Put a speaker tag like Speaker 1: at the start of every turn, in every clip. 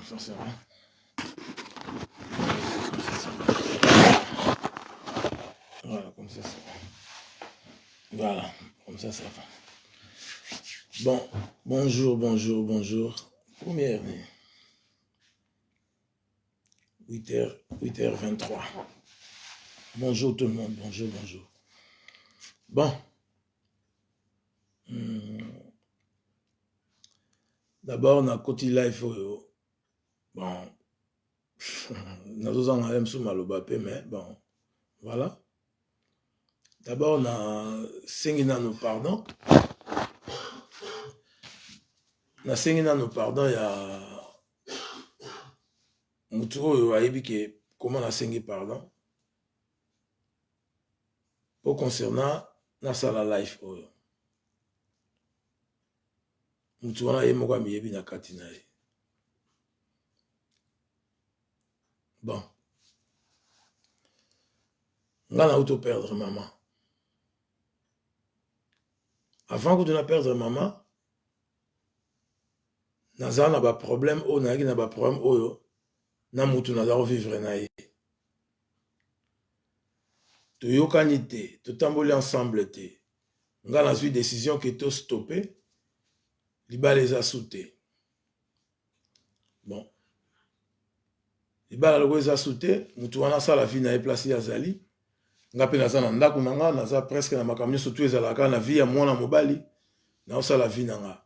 Speaker 1: Comme ça, ça va. Voilà, comme ça, ça va. Voilà, comme ça, ça va. Bon, bonjour, bonjour, bonjour. Première année. 8h, 8h23. Bonjour tout le monde, bonjour, bonjour. Bon. D'abord, nakoti live oyo. Bon, nazozanga ye mosusu maloba mpe mais bon, voilà. D'abord, nasengi nano pardon. Nasengi nano pardon ya motu oyo ayebi ke koma nasengi pardon po concernant nasala live oyo. Motu wana ye moko amiyebi na kati na ye. Bon, nga nauti perdre mama. Avant kutu na perdre mama, naza na baproblème oyo, nayaki na baproblème oyo na mutu naza kovivre na ye. Toyokani te, totamboli ensemble te. Nga nazwi décision ke tostope libala, eza su te. Bon, libala loko eza su te, mutu wana asala vie na ye place ye azali. Nga mpe naza na ndako na nga, naza presque na makambo nyonso tu ezalaka na vie ya mwana mobali, naosala vie na nga.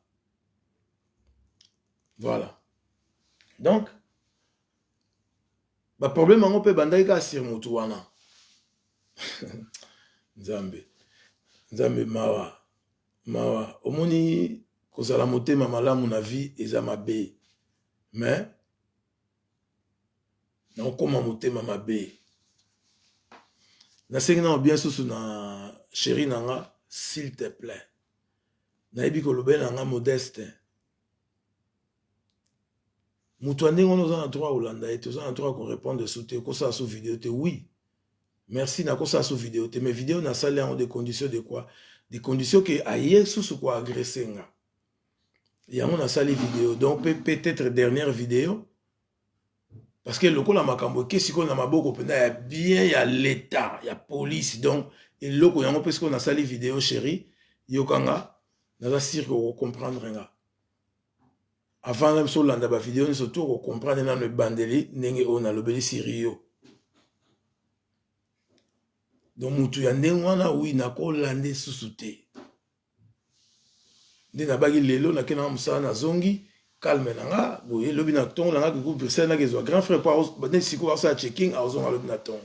Speaker 1: Voilà, donc baproblème yango mpe ebandaki kaka sur motu wana. Nzambe, Nzambe, mawa, mawa. Omoni, kozala motema malamu na vie eza mabe, mais nakokóma motema mabe. Nasengi nano bien susu na chéri na nga, s'il te plaît. Nayebi kolobela na nga Modeste, moto ya ndenge wana oza na droit kolanda ye te, oza na droit korépondre su te, okosala su video te. Oui, merci, nakosala su video te, mais video nasali yango de condition de quoi? De condition ke aye susu koagresser nga, yango nasali video. Donc peut-être dernière vidéo, parce que lokola makambo eke sikoyo na maboko mpenza ya bien ya l'État, ya police, donc eloko yango mpe sikoyo nasali video. Chéri, yokanga, naza sûr ke okocomprendre nga. Avant na biso olanda bavideo nyonso to okocomprendre nano ebandeli ndenge oyo nalobeli siri yo. Donc mutu ya ndenge wana, oui, nakolanda lisusu te. Nde nabaki lelo nakei nanga mosala, nazongi calme na nga boye. Lobi na ntongo nanga kiku Bruxelles, naki ezwa grand frère po nde sikoyo asala checking, azonga lobi na ntongo.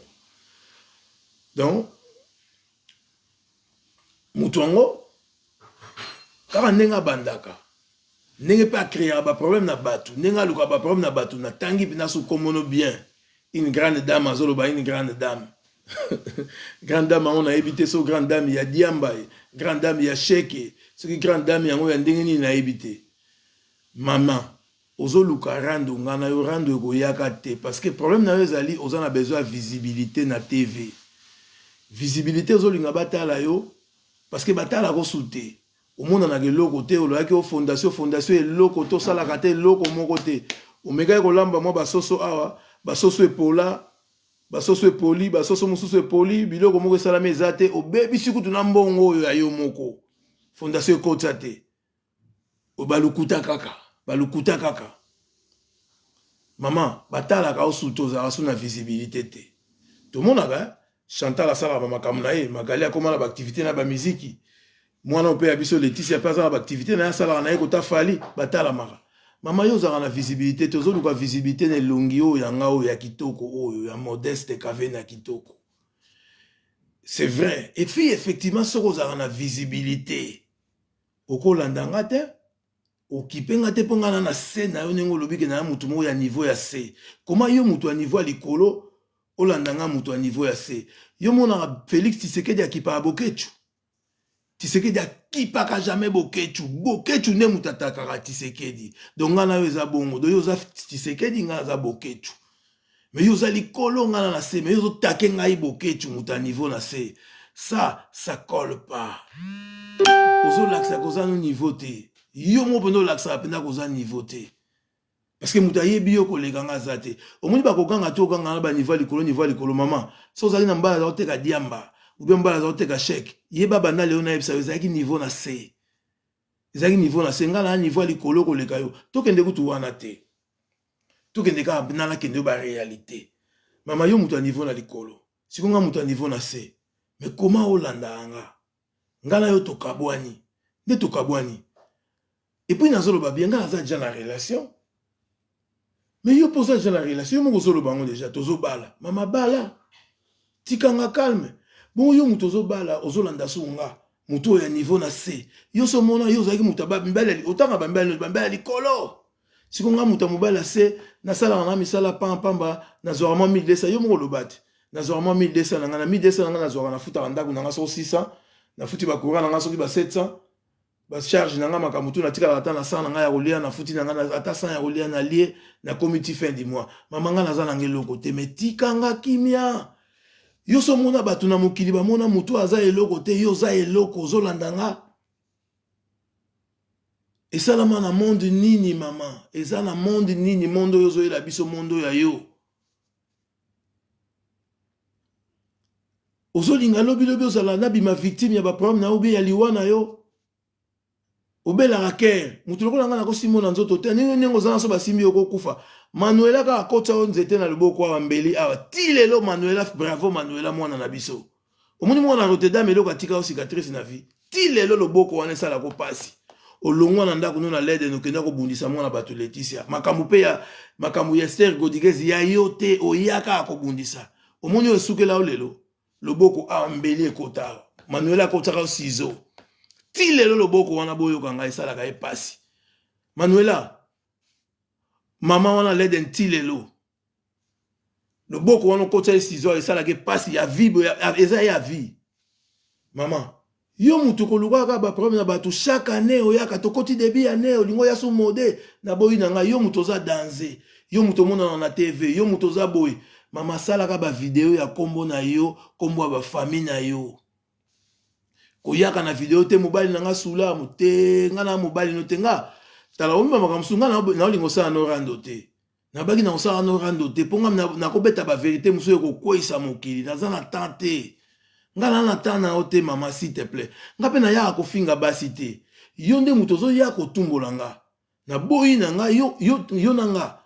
Speaker 1: Donc moto yango kaka ndenge abandaka, ndenge mpe acréaka baproblème na bato, ndenge alukaka baproblème na bato. Natangi mpena so komono bien, une grande dame azoloba, une grande dame, grande dame yango nayebi te so grande dame ya diamba, grande dame ya sheke, soki grande dame yango ya ndenge nini, nayebi te. Mama, ozoluka rando, nga na yo rando ekoyaka te, parce que problème na yo ezali oza na besoin ya visibilité na TV. Visibilité, ozolinga batala yo, parce que batalaka osu te, omonanaka eloko te. Olobaki o fondation, fondation eloko te, osalaka te eloko moko te. Omekaki kolamba mwa basoso awa, basoso epola, basoso epoli, basoso mosusu epoli, biloko moko esalami eza te. Obebisi kutu na mbongo oyo ya yo moko, fondation ekotisa te. Balukuta kaka, balukuta kaka. Mama, batalaka osu te, ozalaka so na visibilité te. Tomonaka Chantal asalaka bamakambo na ye, Magali akóma na baactivité na bamiziki, mwana mpe ya biso Leticia mpe aza na baactivité na ye asalaka na ye kota Fali, batalamaka. Mama, yo ozalaka na visibilité te, ozoluka visibilité na elongi oyo yanga, oyo ya kitoko, oyo ya Modeste Kavene ya kitoko. C'est vrai. Et puis effectivement, soki ozalaka na visibilité, okolanda nga te, okipe nga te, mpo nga na na se na yo. Ndenge olobi ke na ya motu moko ya niveau ya se, koma yo moto ya niveau ya likolo, olanda nga moto ya niveau ya se. Yo monaka Félix Tshisekedi akipaka Bokecu? Tshisekedi akipaka jamais Bokecu. Bokecu nde moto atakaka Tshisekedi. Donc nga na yo eza bongo. Donc yo oza Tshisekedi, nga aza Bokecu, mais yo oza likolo, nga na na se, mais yo ozotake ngai Bokecu, moto ya niveau na se. Ça colle pas. Ozolakisaka oza no niveau te. Yo moko mpenza olakisaka mpenza koza niveau te. Parce que moto ayebi yo koleka nga aza te. Omoni bakoganga te, oganga na baniveau ya likolo, niveau ya likolo. Mama, so ozalaki na mobali aza koteka diamba ou bien mobali aza koteka chèque, yeba banda lelo nayebisa yo, ezalaki niveau na se, ezalaki niveau na se. Nga na niveau ya likolo koleka yo. Tokende kutu wana te, tokende kaka na nakende yo baréalité. Mama, yo moto ya niveau na likolo, sikoyo nga moto ya niveau na se, mais koma olandaka nga? Nga na yo tokabwani nde tokabwani. Et puis nazoloba bien, nga naza déjà na relation, mais yo mpo oza déjà na relation, yo moko ozoloba yango déjà, tozobala. Mama, bala, tikanga calme. Bongo yo moto ozobala, ozolanda so nga moto oyo ya niveau na se. Yo so omona yo ozalaki moto mibali, otanga bamibali, bamibali ya likolo. Siko nga moto ya mobali ya se, nasalaka na misala pambapamba, nazwaka mwa 1200. Yo moko oloba te, nazwaka mwa 1200 na ngai. Na 1200 na ngai nazwaka, nafutaka ndako na ngai soko 600, nafuti bacourant na ngai soki ba 700, bacharge na ngai, makambo tu. Natikalaka ata na 100 na ngai ya kolia, nafuti na ngai ata 100 ya kolia, na lie, nakomi ti fin du mois. Mama, ngai naza nanga eloko te, mais tikanga kimia. Yo so omona bato na mokili bamona motu aza eloko te, yo oza eloko, ozolanda nga. Esalama na monde nini, mama? Eza na monde nini? Monde oyo ozoyela biso, monde oyo ya yo ozolinga lobilobi ozala nabima victime ya baproblème na yo bie ya liwa na yo. Obelaka kere moto lokola ngai nakosimba na nzoto te. Ndenge ndenge oza na so basimbi yo kokufa. Manuela kaka akotisa yo nzete na loboko awa, mbeli awa ti lelo. Manuela, bravo Manuela, mwana na biso. Omoni mwana Rotterdam, eloko atika yo cicatrice na vie ti lelo, loboko wana esalako mpasi. Olongwa na ndako no na Leden, okenda kobundisa mwana bato Leticia. Makambo mpe ya makambo ya Esther Godiguez ya yo te, oyaka kobundisa. Omoni oyo esukela yo lelo, loboko awa mbeli ekota awa. Manuela akotaka yo ciseau ti lelo, loboko wana, boyoka ngai, esalaka ye mpasi. Manuela, mama wana Leden, ti lelo loboko wana okotisa ye ciseau, esalaka ye mpasi ya vie, eza ya vie. Mama, yo mutu kolukaka kaka baproblème na bato chaque année, oyaka tokoti début année, olingi oya so mode na boyi na ngai. Yo moto oza danze, yo moto omonana na TV, yo moto oza boye. Mama, asalaka bavideo ya nkombo na yo, nkombo ya bafamille na yo. Koyaka na video te, mobali na nga sulamu te, nga na mobali no te. Nga tala omima makambo mosusu, nga naolinga osala no rando te. Nabaki na kosala no rando te mpo nga nakobeta baverité mosusu ekokweyisa mokili. Naza na temps te, nga na na temps na yo te. Mama, s'il te plaît, nga mpe nayaka kofinga basi te. Yo nde moto ozoya kotumbola nga, naboyi na nga. Yo, yo, yo na nga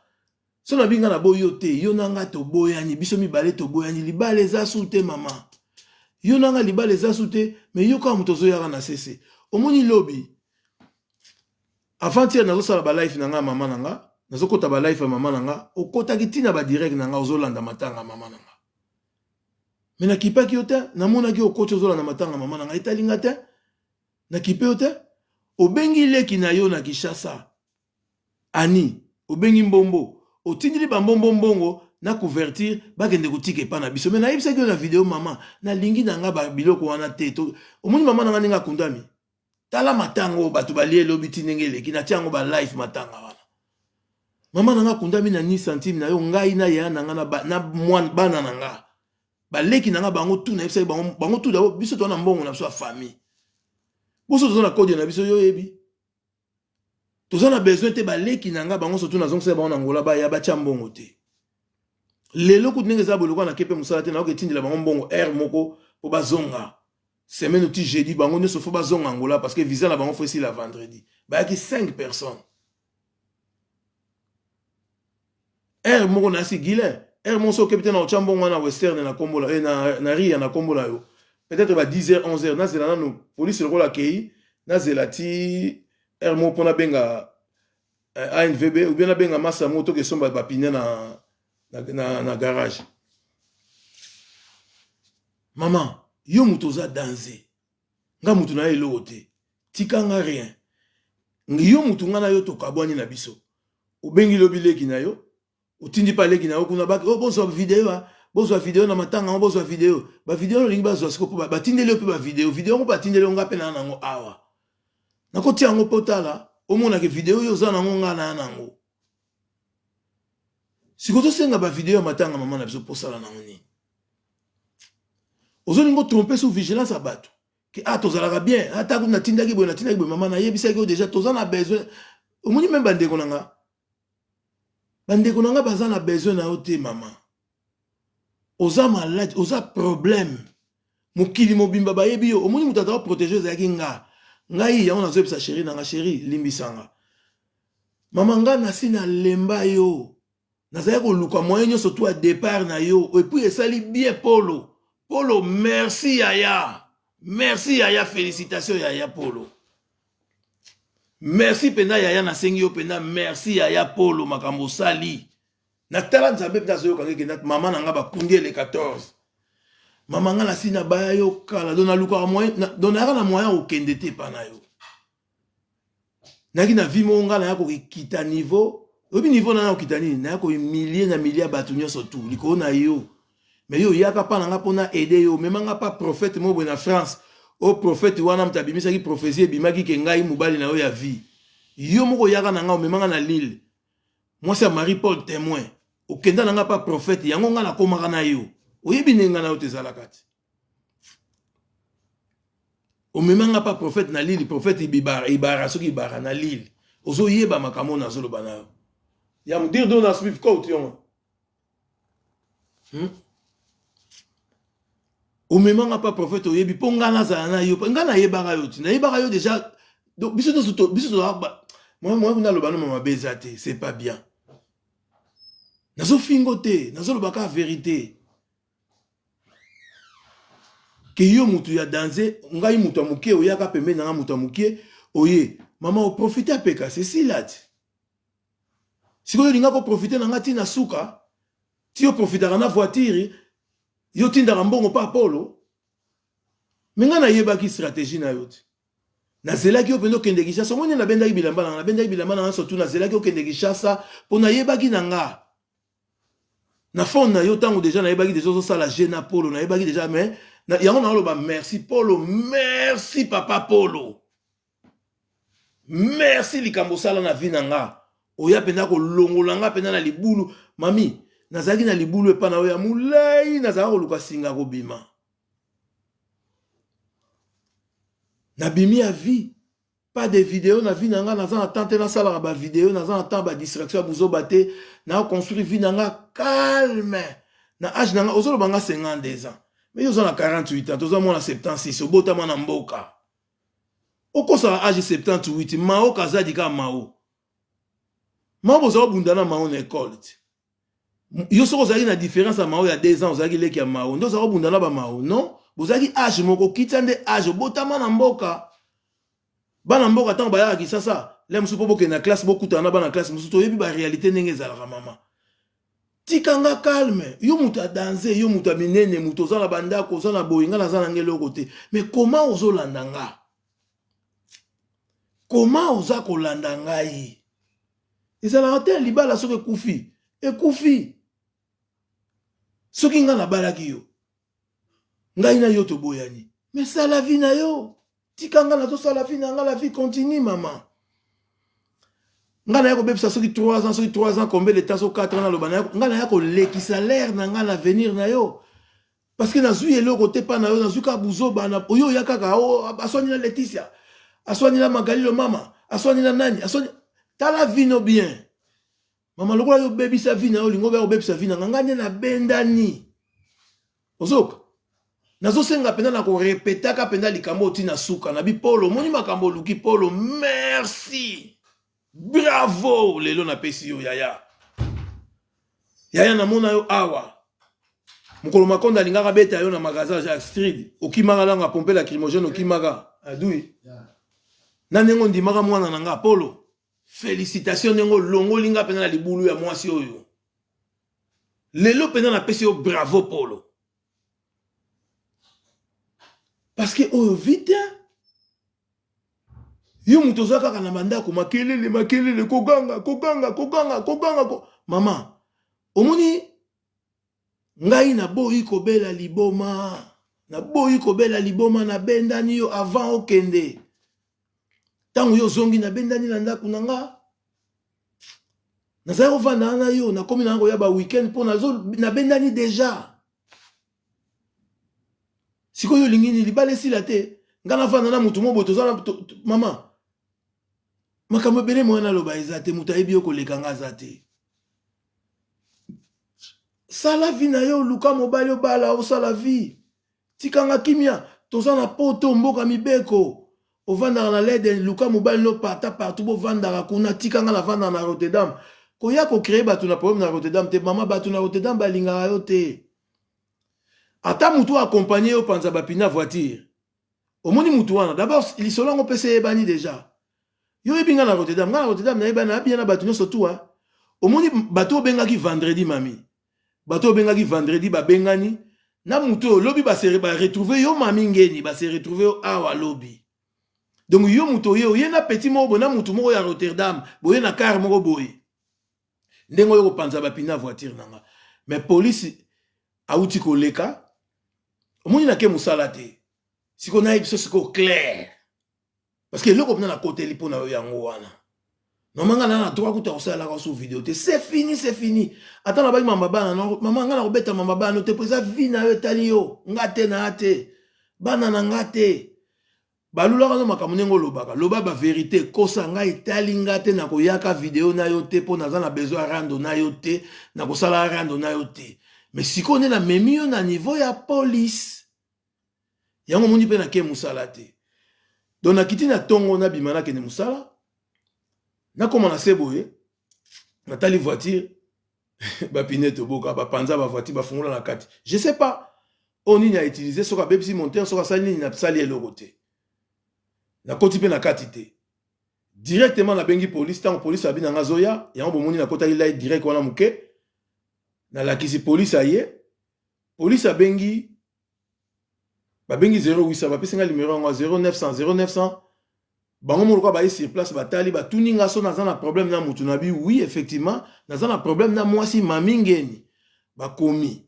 Speaker 1: so nabi nga naboyi yo te. Yo na nga toboyani, biso mibale toboyani, libala eza su te. Mama, yo na nga libala eza su te, mais yo kaka moto ozoyaka na sese. Omoni lobi avant-hier, nazosala balive na nga, mama na nga, nazokota balive ya mama na nga, okotaki ntina badirect na nga, ozolanda matanga mama na nga. Mais nakipaki yo te. Namonaki okoti, ozolanda matanga mama na nga, etali nga te, nakipe yo te. Obengi leki na yo na Kinshasa, ani obengi mbombo, otindili bambombo mbongo na couverture, bakende kotika epa na biso. Mais nayebisaki yo na video, mama, nalingi na nga biloko wana te. Omoni mama na nga ndenge akundami, tala matanga oyo bato balie elobi ti ndenge eleki, natia yango balive matanga wana. Mama na nga akundami na ni centime na yo. Ngai na yaya na nga na bana na nga, baleki na nga, bango tu nayebisaki bango, bango tu dabo, biso toza na mbongo na biso ya famille, biso toza na kode na biso, yo oyebi, toza na besoin te. Baleki na nga bango surtout, nazongisaki bango na Ngola, baya batya mbongo te. Lelo kutu ndenge eza boye, lokola nake mpe mosala te, nayoka etindela bango mbongo heure moko mpo bazonga semaine ti jeudi. Bango nyonso fo bazonga Angola parce que visa na bango fo esila vendredi. Bayaki 5 personnes. Heure moko nayasi guilin, heure moko soki okebi te na otya mbongo wana Western na kombo na, eh, na, na Ria na kombo na yo, peut-être ba 10 heures, 11 heures. Nazela nanu polisi lokola akei, nazela ti heure moko mpo nabenga eh, ANVB ou bien nabenga masa moko toke esomba bapine na garage. Mama, yo moto oza danze, nga moto na yo eloko te, tika nga rien. Yo moto, nga na yo tokabwani na biso. Obengi lobi leki na yo, otindi mpe aleki na yo kuna, baki, oh, bozwa video, ah, bozwa video na matanga yango, bozwa video, bavideo olingi bazwa siko mpo batindeli yo mpe bavideo, video yango batindeli yo, nga mpe naa nango awa, nakotia yango mpo tala, omonake video oyo oza nango, nga naa nango. Sikoyo ozosenga bavideo ya matanga mama na biso, mpo osala nango nini? Ozolinga otrompe sous vigilance ya bato ke ah, tozalaka bien, ata kutu natindaki boye, natindaki boye. Mama, nayebisaki yo deja, toza na besoin. Omoni meme bandeko na nga. Bandeko na nga baza na besoin na yo te mama. Oza malade, oza problème. Mokili mobimba bayebi yo. Omoni moto ataka protéger ezalaki nga. Ngai yango nazoyebisa chérie na nga, chérie limbisa nga. Mama nga nasi nalemba yo. Nazalaki koluka moyen nyonso tu ya départ na yo. Et puis esali bien Polo. Polo merci yaya. Merci yaya, félicitations yaya Polo. Merci mpenza yaya, nasengi yo mpenza merci yaya Polo makambo osali. Natala Nzambe mpenza azoyoka ngeke na mama na nga bakundi ele 14. Mama nga nasi nabaya yo kala, donc nalukaka moyen, donc nayaka na moyen okende te epa na yo. Nayaki na vie moko nga naya kokita niveau, oyebi niveau na kokita nini? Naya kohumilie na milie ya bato nyonso tu likolo na yo. Mais yo oyaka pa na nga mpo na aide yo, omema nga pa prophète moko boye na France. O prophète wana moto abimisaki prophétie ebimaki ke ngai mobali na yo ya vie. Yo moko oyaka na nga omema nga na Lille. Mwasi ya Marie Paul témoin. Okenda na nga pa prophète, yango nga nakomaka na yo. Oyebi ndenge nga na yo tezalaka te. Omema nga pa prophète na Lille, prophète Ibara, Ibara soki Ibara na Lille. Ozoyeba makambo nazoloba na yo. Ya mudir do na Swift coat yongo. Omema nga pa prophète oyebi mpo nga nazala na yo, nga nayebaka yo ti nayebaka yo déjà. Donc biso nyonso biso tozalaka moi moi kuna aloba no mabe eza te, c'est pas bien. Nazofingo te, nazoloba kaka vérité. Ke yo mutu ya danze, ngai mutu ya moke oyaka pembeni na nga mutu ya moke oye mama oprofite apeka sesila ti. Sikoyo olinga koprofite na nga ti na suka, ti oprofitaka na voiture, yo tindaka mbongo pa Polo. Me nga nayebaki stratégie na yo ti. Nazelaki yo mpenza okende Kinshasa. Omoni nabendaki bilamba na nga, nabendaki bilamba na nga surtout nazelaki okende Kinshasa mpo nayebaki na nga. Na phone na yo ntango deja nayebaki deja ozosala jeu na Polo, nayebaki deja mais yango naoloba merci Polo, merci papa Polo. Merci likambo osala na vie na nga. Oya mpenza kolongola nga mpenza na libulu. Mami, nazalaki na libulu epa na yo ya molai, nazalaka koluka singa kobima. Nabimi ya vie. Pas de video na vie na nga, naza na temps te nasalaka ba video, naza na temps ba distraction ya buzoba te. Na construire vie na nga calme. Na âge na nga, ozoloba nga 52 ans. Mais yo oza na 48 ans, toza mwana 76, obotama na mboka. Okosaka âge 78, Mao Kazadi ka Mao. Mao bozala bunda na Mao na école ti. Yo soki ozalaki na différence ya Mao ya 2 ans, ozalaki leki ya Mao, nde ozalaki kobunda na ba Mao. Non, bozalaki âge moko, okitisa nde âge, obotama na mboka. Bana mboka ntango bayaka Kinshasa, le mosusu mpo bokende na classe, bokutana na bana classe mosusu, toyebi ba réalité ndenge ezalaka mama. Tika nga calme, yo moto ya danse, yo moto ya minene, moto oza na bandako, oza na boye, nga naza na nga eloko te. Mais comment ozolanda nga? Comment oza kolanda ngai? Ezalaka te libala soki ekufi, ekufi. Soki nga nabalaki yo, ngai na yo toboyani. Mais sala vie na yo. Tika nga nazosala vie na nga, la vie continue mama. Nga naya kobebisa soki 3 ans, soki 3 ans combien de temps, soki 4 ans naloba na nga naya kolekisa l'air na nga na avenir na yo. Parce que nazwi eloko te pa na yo, nazwi kaka buzoba na oyo oya kaka oh, aswani na Laetitia, aswani na Magali lo mama, aswani na nani, aswani tala vino bien. Mama lokola yo bebisa vie na yo, olingo oya kobebisa vie na nga, nga nde nabendani. Ozoka? Nazosenga mpenza na korepetaka mpenza likambo oyo ntina suka na bi Polo, omoni makambo oluki Polo, merci. Bravo, lelo napesi yo yaya. Yaya namona yo awa. Mokolo Makonda alingaka beta yo na magasin ya Astrid, okimaka nanga pompe lacrymogène okimaka. Adui. Na ndenge ondimaka mwana na nga Polo. Félicitations ndenge olongoli nga mpenza na libulu ya mwasi oyo. Lelo mpenza napesi yo bravo Polo. Parce que oyo vite yo moto oza kaka na bandako makelele makelele koganga koganga koganga koganga ko... Mama omoni ngai naboyi kobela liboma, naboyi kobela liboma, nabendani yo avant okende. Ntango yo ozongi nabendani na ndako na nga, nazali kovanda na yo, nakomi na koya ba weekend mpo nabendani deja. Sikoyo olingi nini? Libala esila te, nga navanda na motu moko boye toza na mama makambo ebele moya naloba eza te, moto ayebi yo koleka nga aza te. Sala vie na yo, luka mobali obala, osala vie. Tika nga kimia, toza na poto mboka mibeko. Ovandaka na Leden, luka mobali no parta partout bovandaka kuna, tika nga navandaka na Rotterdam. Koya ko créer bato na problème na Rotterdam te, mama bato na Rotterdam balingaka yo te. Ata mutu accompagner yo panza ba pina voiture. Omoni mutu wana, d'abord lisolo yango pese eyebani deja. Yo oyebi nga na Rotterdam, nga na Rotterdam nayebani na bien na bato nyonso tout hein. Omoni bato obengaki vendredi mami. Bato obengaki vendredi babengani na mutu oyo lobi ba se ba retrouver yo mami ngeni ba se retrouver yo awa lobi. Donc yo mutu oye oye na petit moko boye na mutu moko ya Rotterdam boye na car moko boye. Ndenge oyo kopanza ba pina voiture na nga. Mais police awuti koleka omoni nake mosala te. Siko nayebi biso siko clair. Parce que eloko mpenza nakoteli mpo na yo yango wana. Mama nga na na droit kuta kosalelaka su video te. C'est fini, c'est fini. Ata nabaki mama bana no, mama nga nakobeta mama bana te mpo eza vie na yo etali yo. Nga te na te. Bana na nga te. Balulaka no makambo ndenge olobaka. Loba ba verite, kosa nga etali nga te na koyaka video na yo te mpo naza na besoin ya rando na yo te, na kosala rando na yo te. Mais sikoyo nde namemi yo na niveau ya police. Yango omoni mpe nake mosala te. Donc nakiti na tongo nabima nakende mosala, nakoma na se boye, natali voiture bapine toboka, bapanza ba voiture, bafungola na kati. Je sais pas oyo nini a utiliser, soki abebisi monteur, soki asali nini, nasali eloko te. Nakoti mpe na kati te. Directement nabengi police, ntango police abi na nga azoya, yango bomoni nakotaki lai direct wana moke, nalakisi police aye, police abengi babengi 0800 bapesi nga numero yango 0900 0900 bango moko lokola baye sur place batali batuni nga so naza na problème na mutu na bi oui effectivement naza na problème na mwasi mami ngeni bakomi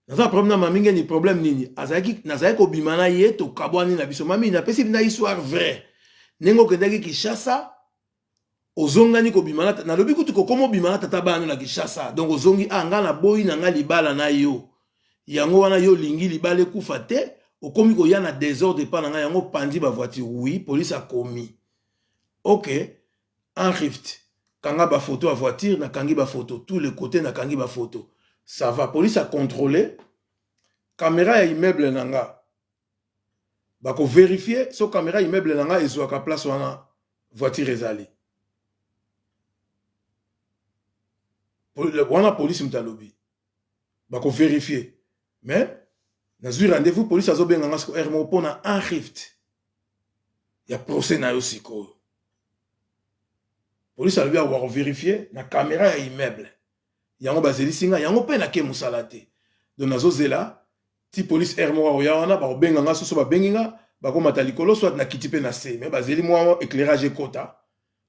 Speaker 1: naza na problème na mami ngeni problème nini azalaki nazalaki kobima na ye tokabwani na biso mami napesi bina histoire vraie ndenge okendaki Kinshasa ozongani kobima na nalobi kutu kokoma obima na tata bana na Kinshasa donc ozongi ah nga naboyi na nga libala na yo yango wana yo olingi libala ekufa te okomi koya na desordre epa na nga yango panzi ba voiture oui police akomi ok en rift kanga ba photo ya voiture nakangi ba photo tous les côtés nakangi ba photo ça va police a contrôler caméra ya immeuble na nga bako verifier so camera immeuble na nga ezwaka place wana voiture ezali wana police moto alobi bako verifier mais nazwi rendez-vous police azobenga nga siko heure moko mpona enrift ya procès na yo sikoyo police alobi akoka koverifier na camera ya immeuble yango bazelisi nga yango mpe nake mosala te donc nazozela ti police heure moko akoya wana bakobenga nga soso babengi nga bakomata likolo soit nakiti mpe na se mais bazeli mwa éclairage ekota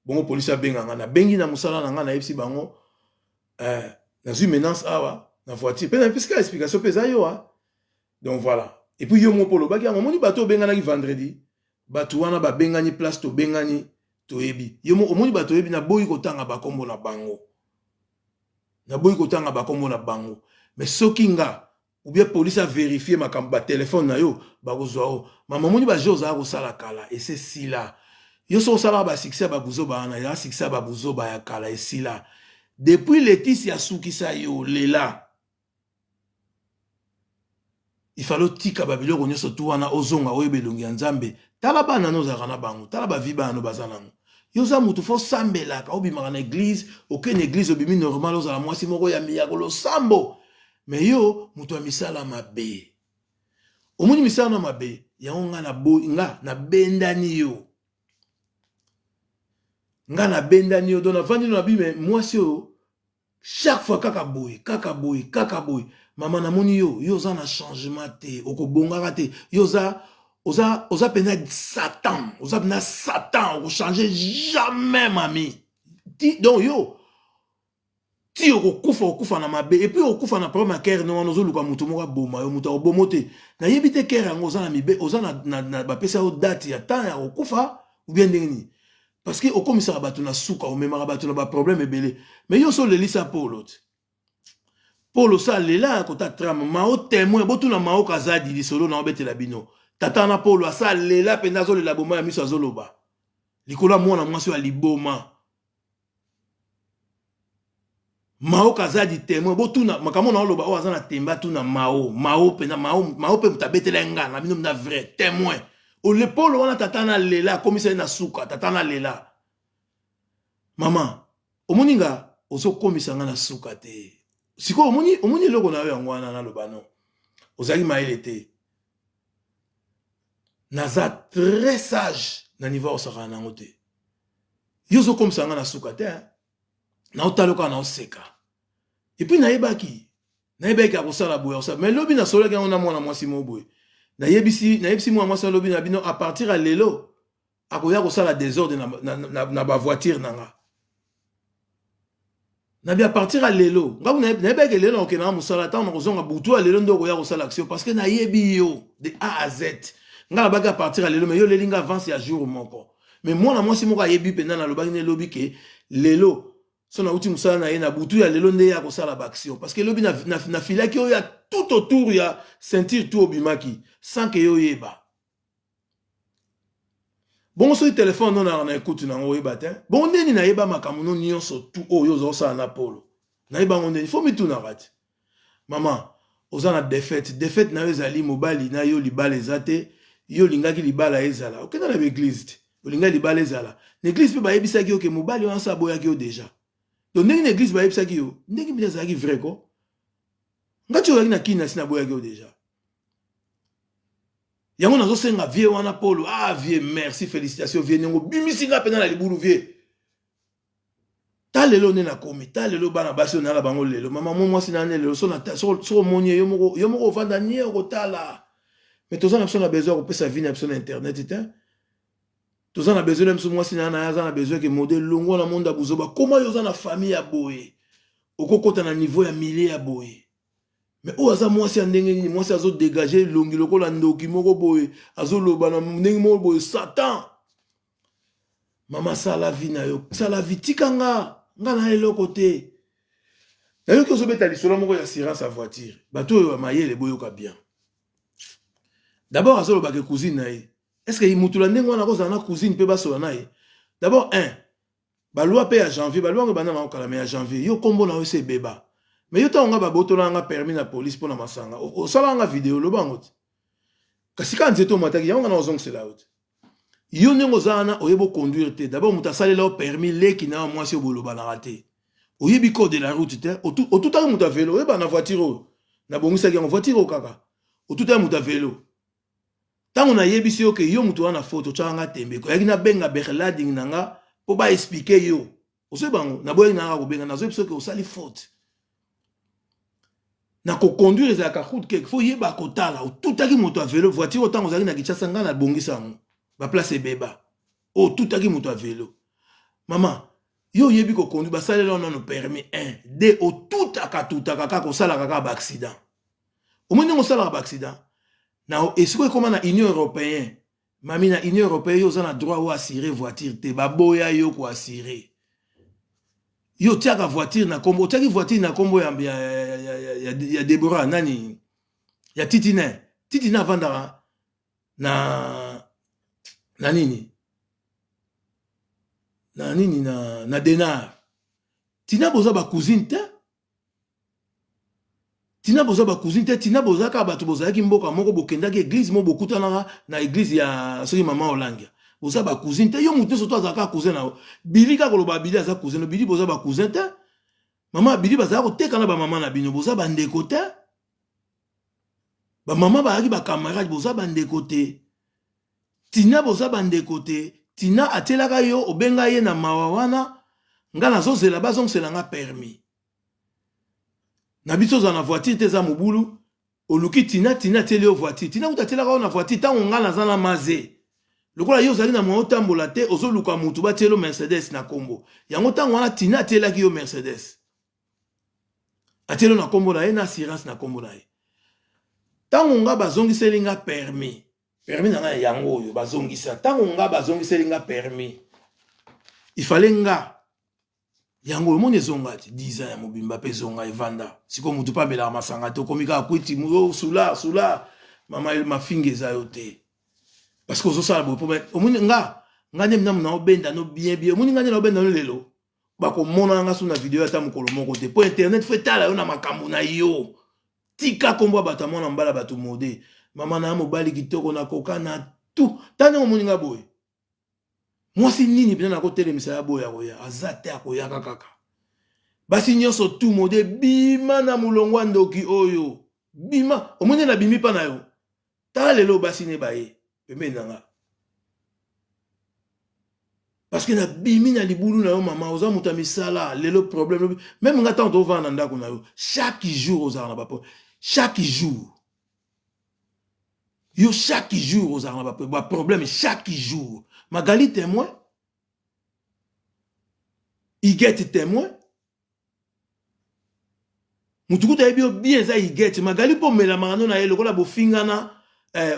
Speaker 1: bongo police abenga nga nabengi na mosala na nga nayebisi bango eh, nazwi menace awa na voiture mpe napesi kaka explication mpe eza yo ah. Donc voilà et puis yo moko mpo olobaki yango omoni bato obenganaki vendredi bato wana babengani place tobengani toyebi yo moko omoni bato oyebi naboyi kotanga bakombo na bango naboyi kotanga bakombo na bango mais soki nga ou bien police a verifier makambo ba telefone na yo bakozwa yo mama omoni ba jeu ozala kosala kala ese sila yo soki osalaka ba succès ya babuzoba wana eza succès ya babuzoba ya kala esila depuis Leticia asukisa yo lela il fallait otika ba biloko nyonso tu wana ozonga oyeba elongi ya Nzambe tala bana no ozalaka na bango tala ba vie bana no baza nango yo oza mutu fo osambelaka obimaka na eglise oke na eglise obimi normal ozala mwasi moko ya miyako losambo mais yo mutu ya misala mabe omoni misala na mabe yango nga na boyi nga nabendani yo nga nabendani yo donc navandi no na bime mwasi oyo chaque fois kaka boye kaka boye kaka boye mama namoni yo yo oza na changement te okobongaka te yo oza oza oza mpenza satan oza mpenza satan okochange jamais mami ti donc yo ti okokufa okokufa na mabe epuis okokufa na problème ya kere no wana ozoluka moto moko aboma yo moto akobomo te nayebi te kere yango oza na mibe oza na, na, na bapesa yo date ya temps ya kokufa ou bien ndenge nini parce que okomisaka bato na suka omemaka bato na baproblème ebele mais yo oso olelisa polo te polo oso alela kota trame mao témoin botuna mao kazadi lisolo na obetela bino tata wana polo asa alela mpenza azolela boma ya miso azoloba likolo ya mwana mwasi oyo ya liboma. Mao Kazadi témoin, botuna makambo na oloba oyo aza na tembe, atuna Mao. Mao mpenza, Mao, Mao mpe moto abetela ye nga na bino na vrai témoin. Olepolo wana, tata na lela, akomisa ye na suka. Tata na lela, mama, omoni nga ozokomisa nga na suka te. Sikoyo omoni, omoni eloko na yo yango wana. Naloba no, ozalaki mayele te. Naza très sage na niveau ya kosakana nango te. Yo ozokomisa nga na suka te. Naotala kaka, naoseka. Et puis nayebaki akosala boye, akosala. Mais lobi nasololaki yango na mwana mwasi moko boye. Nayebisi mwana mwasi, alobi na bino, à partir ya lelo akoya kosala désordre na bavoiture na nga. Nabi à partir ya lelo, ngaku nayebaki lelo nakokendanga mosala, ntango nakozonga butu ya lelo nde okoya kosala action, parce que nayebi yo de A à Z. Nga nabaki à partir ya lelo, mais yo oleli nga avance ya jour moko. Mais mwana mwasi moko ayebi mpenza, nalobaki ne elobi ke lelo so nauti mosala na ye, na butu ya lelo nde ye akosala baaction, parce que elobi nafilaki oyo ya tout autour ya ceinture, tout obimaki sans ke yo oyeba. Bongo soki telefone no naka na ekutu nango, oyeba te. Bongo ndeni nayeba makambo no nyonso tu oyo oza kosala na polo? Nayeba yango ndeni? Fo mitunaka te. Mama, oza na défaite. Défaite na yo ezali mobali na yo, libala eza te. Yo olingaki libala ezala, okenda na baeglise te. Olingaki libala ezala na église mpe bayebisaki yo ke mobali wana so aboyaki yo déjà. Donc ndenge na église bayebisaki yo, ndenge mpenza ezalaki vrai ko nga ti ozalaki na kini, nasi naboyaki yo déjà. Yango nazosenga vieux wana polo. Ah vieux, merci, félicitation vieux, ndenge obimisi nga mpenza na libulu. Vieux, ta lelo nde nakomi, ta lelo bana basi oyo nala bango lelo. Mama mo mwasi na nde lelo soki omoni ye, yo moko ovanda nie, okotala. Mais toza na biso na besoin ya kopesa vie na biso na internet te. Toza na besoin na biso, mwasi na ye aza na besoin ke modèle longwa na monde ya buzoba. Koma yo oza na famille ya boye, okokɔta na niveau ya milieu ya boye. Mais oyo aza mwasi ya ndenge nini? Mwasi azodégage elongi lokola ndoki moko boye, azoloba na ndenge moko boye, Satan. Mama, sala vie na yo, sala vie, tika nga. Nga na eloko te. Nayoki ozobeta lisolo moko ya assurance ya voiture. Bato oyo ya mayele, boyoka bien. D'abord azolobaka cousine na ye. Est ce que mutu na ndenge wana akozala na cousine mpe basola na ye? D'abord un, baloi mpe ya janvier, baloi yango ebanda nango kala, mais ya janvier, yo nkombo na yo ese ebeba. Mais yo, ntango nga babotola nga permis na police mpo na masanga, osala nga video, oloba yango te. Kasi kaka nzete omataki yango, nga na ozongisela yo te. Yo ndenge oza wana, oyebi oconduire te. D'abord moto asalela yo permis, leki na yo mwasi oyo bolobanaka te. Oyebi code de la route te. Otutaki moto ya velo. Oyeba na voiture oyo nabongisaki yango, voiture oyo kaka otutaki moto ya velo. Ntango nayebisi yo ke yo moto wana faute, otyaka nga tembe, oyaki nabenga begeleiding na nga mpo baexpliquer yo. Ozoyeba yango, naboyaki na nga kobenga. Nazoyebi soki osali faute na koconduire, ezalaka route keke, fo yeba kotala. Otutaki moto ya velo, voiture oyo ntango ozalaki na Kinshasa, ngai nabongisa yango, baplace ebeba, otutaki moto ya velo. Mama, yo oyebi koconduire, basalela nano permis 1 2, otutaka tutaka kaka, osalaka kaka baaccident. Omoni ndenge osalaka baaccident na esiko ekóma na Union européenne. Mami, na Union européenne, yo oza na droit oyo assurer voiture te. Baboya yo koassurer. Yo otiaka voiture na kombo, otiaki voiture na kombo ya Debora nani, ya Titine. Titine avandaka na nini, na nini, na Denar. Tina boza bacousine te. Tina boza bacousine te. Tina boza kaka bato bozalaki mboka moko, bokendaki église moko, bokutanaka na église ya soki mama Olangia. Boza bacousine te. Yo motu nyonso to azalaka cousin na yo. Bili kaka koloba Bili aza cousin no. Bili, boza bacousin te. Mama Bili bazalaka koteka na bamama na bino, boza bandeko te. Bamama bazalaki bacamarade, boza bandeko te. Tina boza bandeko te. Tina atielaka yo, obenga ye na mawa wana. Nga nazozela bazongisela nga permis na biso, ozala na voiture te, eza mobulu. Oluki Tina, Tina atieli yo voiture. Tina kuta atielaka yo na voiture ntango nga naza na maze. Lokola yo ozali na mwa otambola te, ozoluka mutu batieli yo Mercedes na nkombo yango. Ntango wana Tina atielaki yo Mercedes, atieli yo na nkombo na ye, na assurance na nkombo na ye. Ntango nga bazongiseli nga permis, permis na ngai yango oyo bazongisa. Ntango nga bazongiseli nga permis, ifale nga yango omoni ezonga ti 10 ans ya mobimba mpe ezonga evanda. Sikoyo motu mpe amelaka masanga te, okomi kaka kwiti sula sula. Mama, mafinga eza yo te, parce que ozosala boye po omoni nga nde minamu na obenda no bien bien. Omoni nga nde na obenda no lelo. Bakomona nga so na video ata mokolo moko te, mpo internet fo etala yo na makambo na yo. Tika nkombo ya bato ya mwana mbala bato mode. Mama na ya mobali kitoko nakoka na tout. Ta ndenge omoni nga boye, mwasi nini mpenza nakotelemisa ya boye akoya? Aza te, akoyaka kaka. Basi nyonso tu mode, bima na molongo ya ndoki oyo, bima. Omoni nabimi mpa na yo. Tala lelo basi ne baye pembeni na nga parce que nabimi na libulu na yo. Mama, oza moto ya misala. Lelo problème, même nga ntango tovanda na ndako na yo, chaque jour ozalaka na bapo, chaque jour yo, chaque jour ozalaka na baproblème, chaque jour. Magali témoin, Igete témoin, mutu kutu ayebi yo bien eza Igete. Magali mpo omelamaka no na ye lokola bofingana,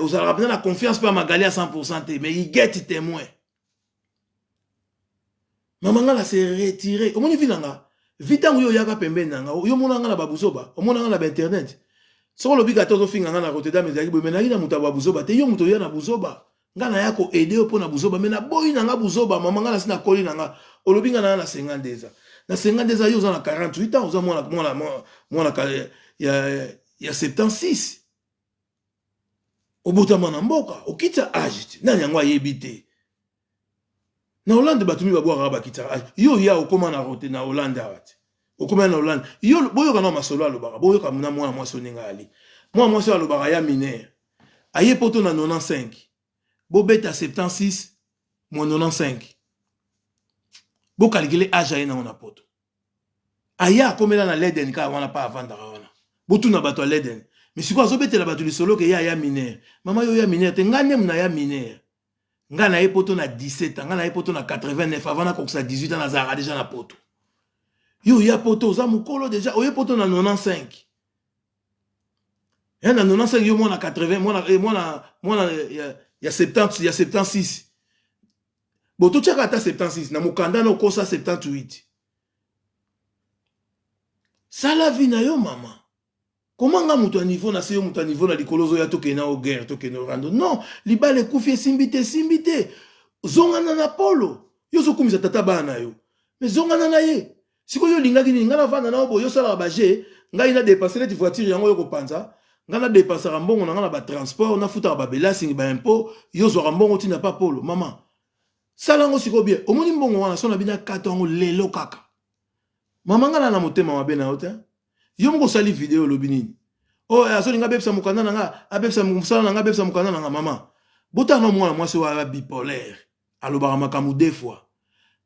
Speaker 1: ozalaka mpenza na confiance mpe ya Magali ya 100 te. Mais Igete témoin. Mama, nga na se retire. Omoni vie na nga, vie ntango yo oyaka pembeni na nga, yo omona nga na babuzoba, omona nga na bainternet. Soki olobi kata ozofinga nga na Rotterdam, ezalaki boye. Me nayaki na moto ya babuzoba te. Yo moto oya na buzoba, nga naya koaider yo mpo na buzoba, me naboyi na nga buzoba. Mama, nga nasi nakoli na nga. Olobi nga na 52 ans, na 52 ans, yo oza na 48 ans, oza mwana mwana mwana ya 76, obotama na mboka, okitisa age te. Nani yango ayebi te? Na Hollande bato mi babwakaka, bakitaka age. Yo ya okóma na rote na Hollande awa te, okóma na Hollande. Yo boyoka na masolo alobaka, boyoka na mwana mwasi oyo ndenge ali. Mwana mwasi oyo alobaka ya mineur, aye poto na 95. Bobeta 76 moins 95, bocalculer age aye nango na poto. Aya akomela na Leiden kaka wana mpa avandaka wana. Botuna bato ya Leiden. Mais sikoyo azobetela bato lisolo ke ye aya mineur. Mama, yo oya mineur te. Ngai ndemu naya mineur. Ngai naye poto na 17 ans, ngai naye poto na 89. Avant nakokisa 18 ans, nazalaka déjà na poto. Yo oya poto, oza mokolo déjà. Oye poto na 95. Na 95, yo mwana 80, mwana ya 70, ya 76. Bo totiaka ata 76 na mokanda na okosa 78. Sala vie na yo, mama. Koma nga moto ya niveau na se, yo moto ya niveau na likolo, ozoya tokende na o guerre, tokende orando. Non, libala ekufi, esimbi te, esimbi te. Zongana na polo. Yo ozokumisa tata bana na yo, mais zongana na ye. Sikoyo yo olingaki nini? Ngai navanda na yo boye, osalaka baje, ngai na dépense neti voiture yango oyo kopanza. Ngai nadépensaka mbongo na ngai na batransport, nafutaka babelasting, baimpôt. Yo ozwaka mbongo ntina pa polo. Mama, sala yango sikoyo bien. Omoni mbongo wana so na bino akata yango lelo kaka. Mama, ngai na motema mabe na yo te. Yo moko osali video, olobi nini? Oyo oh, azolinga abebisa mokanda na nga, abebisa mosala na nga, abebisa mokanda na nga. Mama, botala na mwana mwasi oyo aya bipolaire, alobaka makambo deux fois.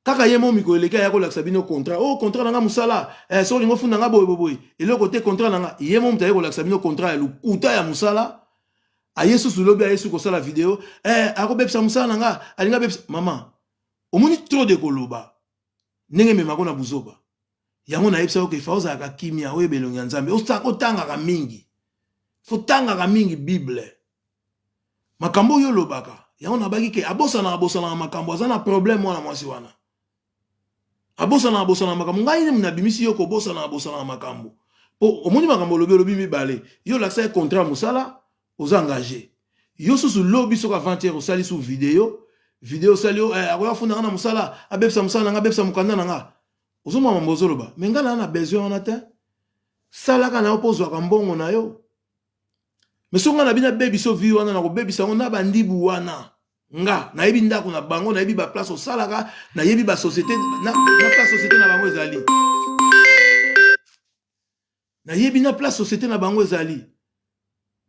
Speaker 1: Kaka ye mo mikolo eleki aya kolakisa bino contrat. Oh, contrat na nga mosala, so olingi ofunda nga boye boye, eloko te, contrat na nga. Ye mo moto aye kolakisa bino contrat ya lokuta ya mosala. Aye susu lobi, aye susu kosala video, akobebisa mosala na nga, alingi abebisa. Mama, omoni trop de koloba ndenge ememako na buzoba yango. Nayebisa yo ke fa ozalaka kimia, oyeba elongi ya Nzambe, otangaka mingi, fotangaka mingi Bible. Makambo oyo olobaka yango, nabaki ke abosanaka, abosanaka makambo, aza na problème mwana mwasi wana, abosanaka, abosanaka makambo. Ngai nde nabimisi yo kobosanaka, abosanaka makambo, mpo omoni makambo olobi, olobi mibale. Yo olakisa ye contrat mosala, oza engagé. Yo susu lobi, soki avant-hier osali su video, video osali, akoya funda nga na mosala, abebisa mosala na nga, abebisa mokanda na nga. Ozomona mambo ozoloba, me ngai naa na besoin wana te. Salaka na yo mpo ozwaka mbongo na yo. Me soki ngai na bino abebisa vie wana, na kobebisa yango na bandibu wana. Nga nayebi ndako na bango, nayebi baplace osalaka, nayebi basociété na place société na bango ezali, nayebi na place société na bango ezali.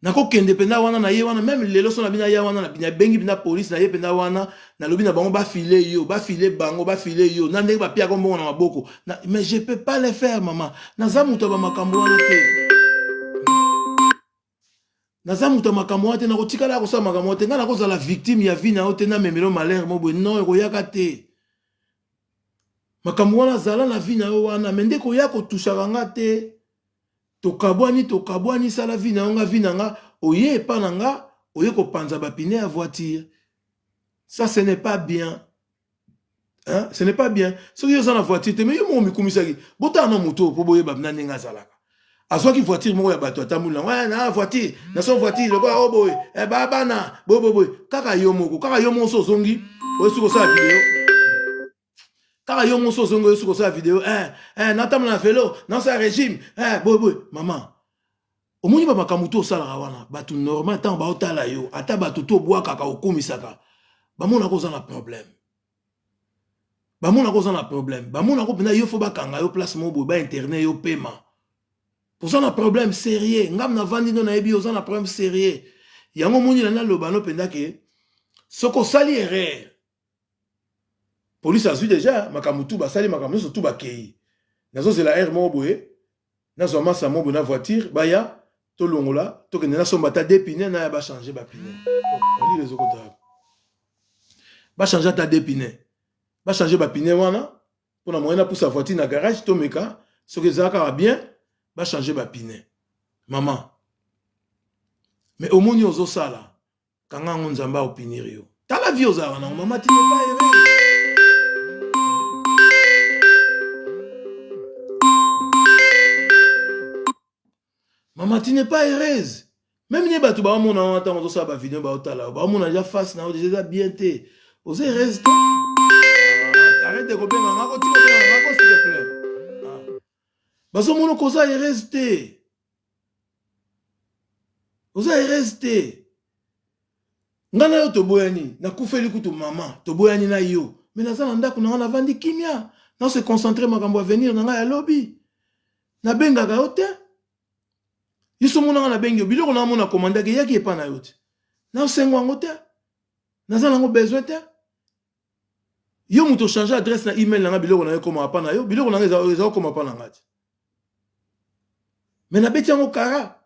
Speaker 1: Nakokende mpenza wana na ye wana. Même lelo so na bino aya wana, nabengi mpenza polise na ye mpenza wana, nalobi na bango bafile yo, bafile bango, bafile yo na ndenge bapiaka mbongo na maboko. Mais je peux pas le faire, mama. Naza moto ya bamakambo wana te, naza moto ya makambo wana te. Nakotikala ya kosala makambo wana te. Ngai nakozala victime ya vie na yo te, namemelo malheur mo boye. Non, ekoyaka te makambo wana. Zala na vie na yo wana, me nde koya kotushaka nga te. Tokabwani, tokabwani, sala vie na yo, nga vie na nga. Oye epa na nga, oye kopanza bapine ya voiture, ça ce n'est pas bien, hein? Ce n'est pas bien. Soki yo oza na voiture te, mais yo moko mikumisaki. Botala na moto mpo boyeba na ndenge azalaka. Azwaki voiture moko ya bato, atamboli nango na voiture na so voiture lokola oyo boye, babana boye boye boye. Kaka yo moko, kaka yo moko so ozongi, oyo soki osala video. Kaka yo moso ozongi oyo soki osala video eh, eh, natambola na velo, nasala régime eh, boye boye. Mama, omoni ba makambo to osalaka wana, bato normal ntango baotala yo, ata bato to obwakaka okumisaka, bamonaka oza na problème. Bamonaka oza na problème, bamonaka mpenza yo fo bakanga yo place moko boye, bainterne yo pema. Oza na problème sérieux, ngam navandi ndo nayebi oza na problème sérieux. Yango omoni na naloba no mpenza ke soki osali erreur, police azwi deja makambo tu, basali makambo nyonso tu, bakei. Nazozela heure moko boye, nazwa masa moko boye na voiture, baya tolongola, tokende nasomba ata deux pneus, naya bachange bapneus. Malili ezokota, bachange ata deux pneus, bachange bapneus wana mpona moyen napusa voiture na garage, tomeka soki eza kaka bien, bachange bapneus. Mama, mais omoni ozosala, kanga yango, Nzambe aopunir yo. Tala vie ozalaka nango, mama, tu n'es pas heureuse. Mama, tu n'es pas heureuse. Même ne bato baomona wana, ntango ozosala bavideo, baotala, baomona déjà face na yo déjà eza bien te, oza heureuse te. Arrête de kobenga nga, kotika kobenga nga ko, s'il te plaît. Bazomona koza heureuse te, oza heureuse te. Nga na yo toboyani, nakufeli kutu mama, toboyani na yo, me naza na ndako na nga, navandi kimia, nase concentre makambo ya avenir na ngai ya lobi. Nabengaka yo te, yo so omonanga nabengi yo. Biloko naomona komandaki eyaki epa na yo te, naosengo yango te, naza nango besoin te. Yo moto ochange adresse na email na nga, biloko na yo ekoma pa na yo, biloko na nga eza kokoma pa na nga te. Me nabeti yango kara,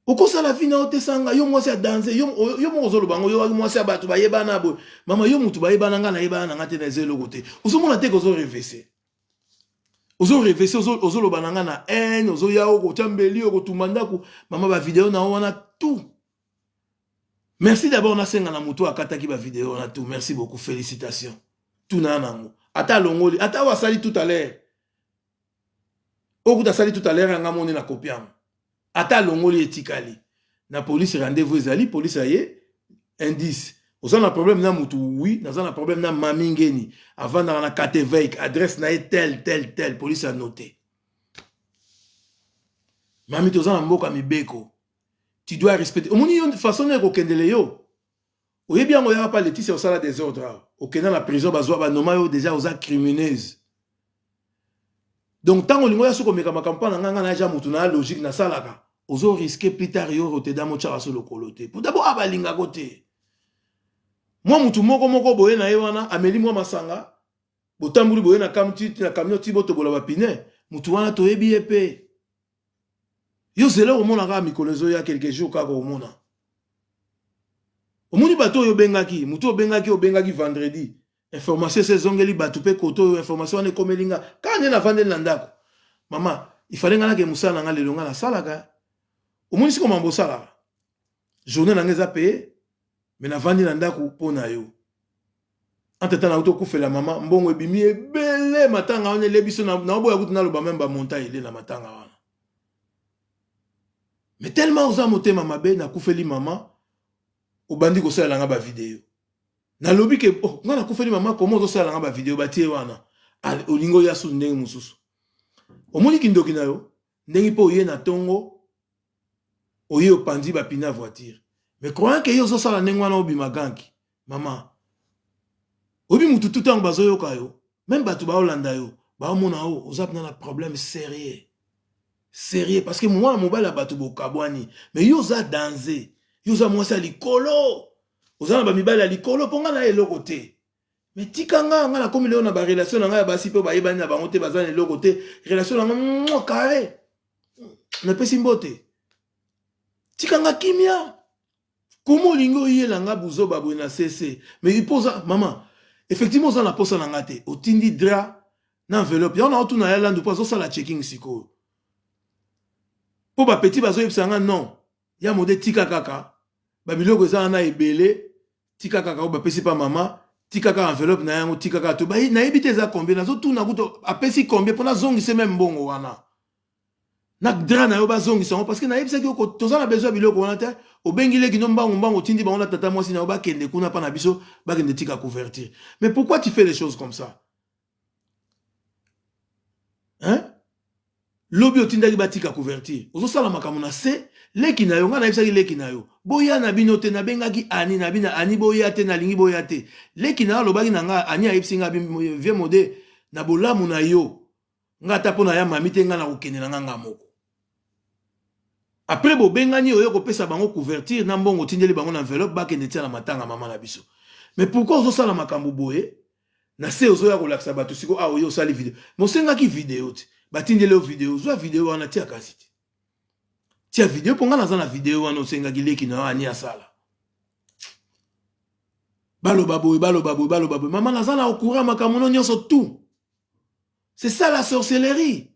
Speaker 1: okosala vie na yo te. Sanga yo mwasi ya danse, yo moko ozoloba yango, yo mwasi ya bato bayebana boye. Mama, yo motu bayebana, nga nayebana na nga te, na eza eloko te. Ozomona te kozorevese, ozorevese, ozoloba na nga na haine, ozoya okotya mbeli, okotumba ndako. Mama, bavideo na yo wana tout, merci d'abord. Nasenga na motu akataki bavideo wana tout, merci beaucoup, félicitations. Tuna nango ata alongoli, ata oyo asali tout à l'heure, oyo kuta asali tout à l'heure, yanga moni na kopi yango. Ata alongoli, etikali na police, rendez-vous ezali, police aye, indice. Oza na problème na mutu? Oui, naza na problème na mami Ngeni, avandaka na Katewijk, adresse na ye tel tel tel. Police anote. Mami, toza na mboka mibeko, tu dois respecter. Omoni yo façon nini ekokendele yo, oyebi yango. Oyaka pa Leticia, osala désordre awa, okenda na prison, bazwa banoma yo déjà oza crimineuse. Donc ntango olingi oya soki omeka makambo mpa na ngai, ngai naja motu na logique nasalaka, ozo risque plus tard yo Rotterdam otyaka so lokolo te, po d'abord abalingako te. Mwa mutu moko moko boye na ye wana ameli mwa masanga, botamboli boye na camion ti botobola bapneus, mutu wana toyebi ye mpe. Yo zela, okomona kaka mikolo ezoya, quelques jours kaka okomona. Omoni bato oyo obengaki, motu obengaki, obengaki vendredi, information ese ezongeli bato mpe kote oyo information wana ekomeli nga kaka nde navandeli na ndako. Mama, ifale nga nake mosala na nga lelo, nga nasalaka. Omoni siko mambo osalaka, journée na nga eza payé, me navandi na ndako mpo na yo. Entre temps nauti okufela mama, mbongo ebimi ebele, matanga wana ele biso, naoboya kutu naloba meme bamonta ele na matanga wana. Mais tellement oza motema mabe, nakufeli mama, obandi kosalela nga bavideo. Nalobi ke oh, nga nakufeli mama, koma ozosalela nga bavideo batie wana, olingi oya susu ndenge mosusu. Omoni kindoki na yo ndenge mpe oye na ntongo, oye opandi bapneus ya voiture, mais croyant ke ye ozosala ndenge wana, obima ganki. Mama, oyebi mutu tu ntango bazoyoka yo, même bato baolanda yo, baomona o oza mpena na problème sérieux sérieux, parce que mwana mobali ya bato bokabwani, mais yo oza danger, yo oza mwasi ya likolo, oza na bamibali ya likolo, mpo ngai na eloko te. Mais tika nga, nga nakomi lelo na barelation na ngai ya basi mpe bayebani na bango te, baza na eloko te, relation na nga carré, napesi mbote. Tika nga kimia. Komo olingi oyela nga buzoba boye na cc? Mais ipo oza mama, effectivement oza na posa na nga te. Otindi drap na enveloppe yango, naotuna ya landu mpo azosala checking sikoyo, mpo bapeti bazoyebisa nga non, ya mode, tika kaka babiloko eza wana ebele, tika kaka oyo bapesi pa mama, tika kaka enveloppe na yango, tika kaka to nayebi te eza combien. Nazotuna kutu apesi combien mpo nazongise meme mbongo wana. Na drap na yo bazongisa yango parce que nayebisaki yo toza na besoin ya biloko wana te. Obengi leki no mbangu mbangu, otindi bango na tata mwasi na yo bakende kuna mpa na biso, bakende tika couverture. Mais pourquoi tu fais les choses comme ça, hein? Lobi otindaki batika couverture, ozosala makambo na se leki na yo. Ngai nayebisaki leki na yo boya na bino te. Nabengaki Ani na bino, Ani boya te, nalingi boya te. Leki na yo alobaki na ngai, Ani ayebisi ngai: "Vieux Mode, na bolamu na yo, nga ata mpo na ya mami te, ngai na kokende na nga nga moko." Après bobengani oyo kopesa bango couverture na mbongo, otindeli bango na enveloppe, bakende tia na matanga mama na biso. Mais pourquoi ozosala makambo boye na se, ozoya kolakisa bato siko awa? Oyo osali video, mosengaki video te, batindeli yo video, zwa video wana, tia kasi te, tia video mpo nga naza na video wana. Osengaki leki na yo Ani asala, baloba boye, baloba boye, baloba boye. Mama, naza na okura makambo no nyonso tout. C'est ça la sorcellerie.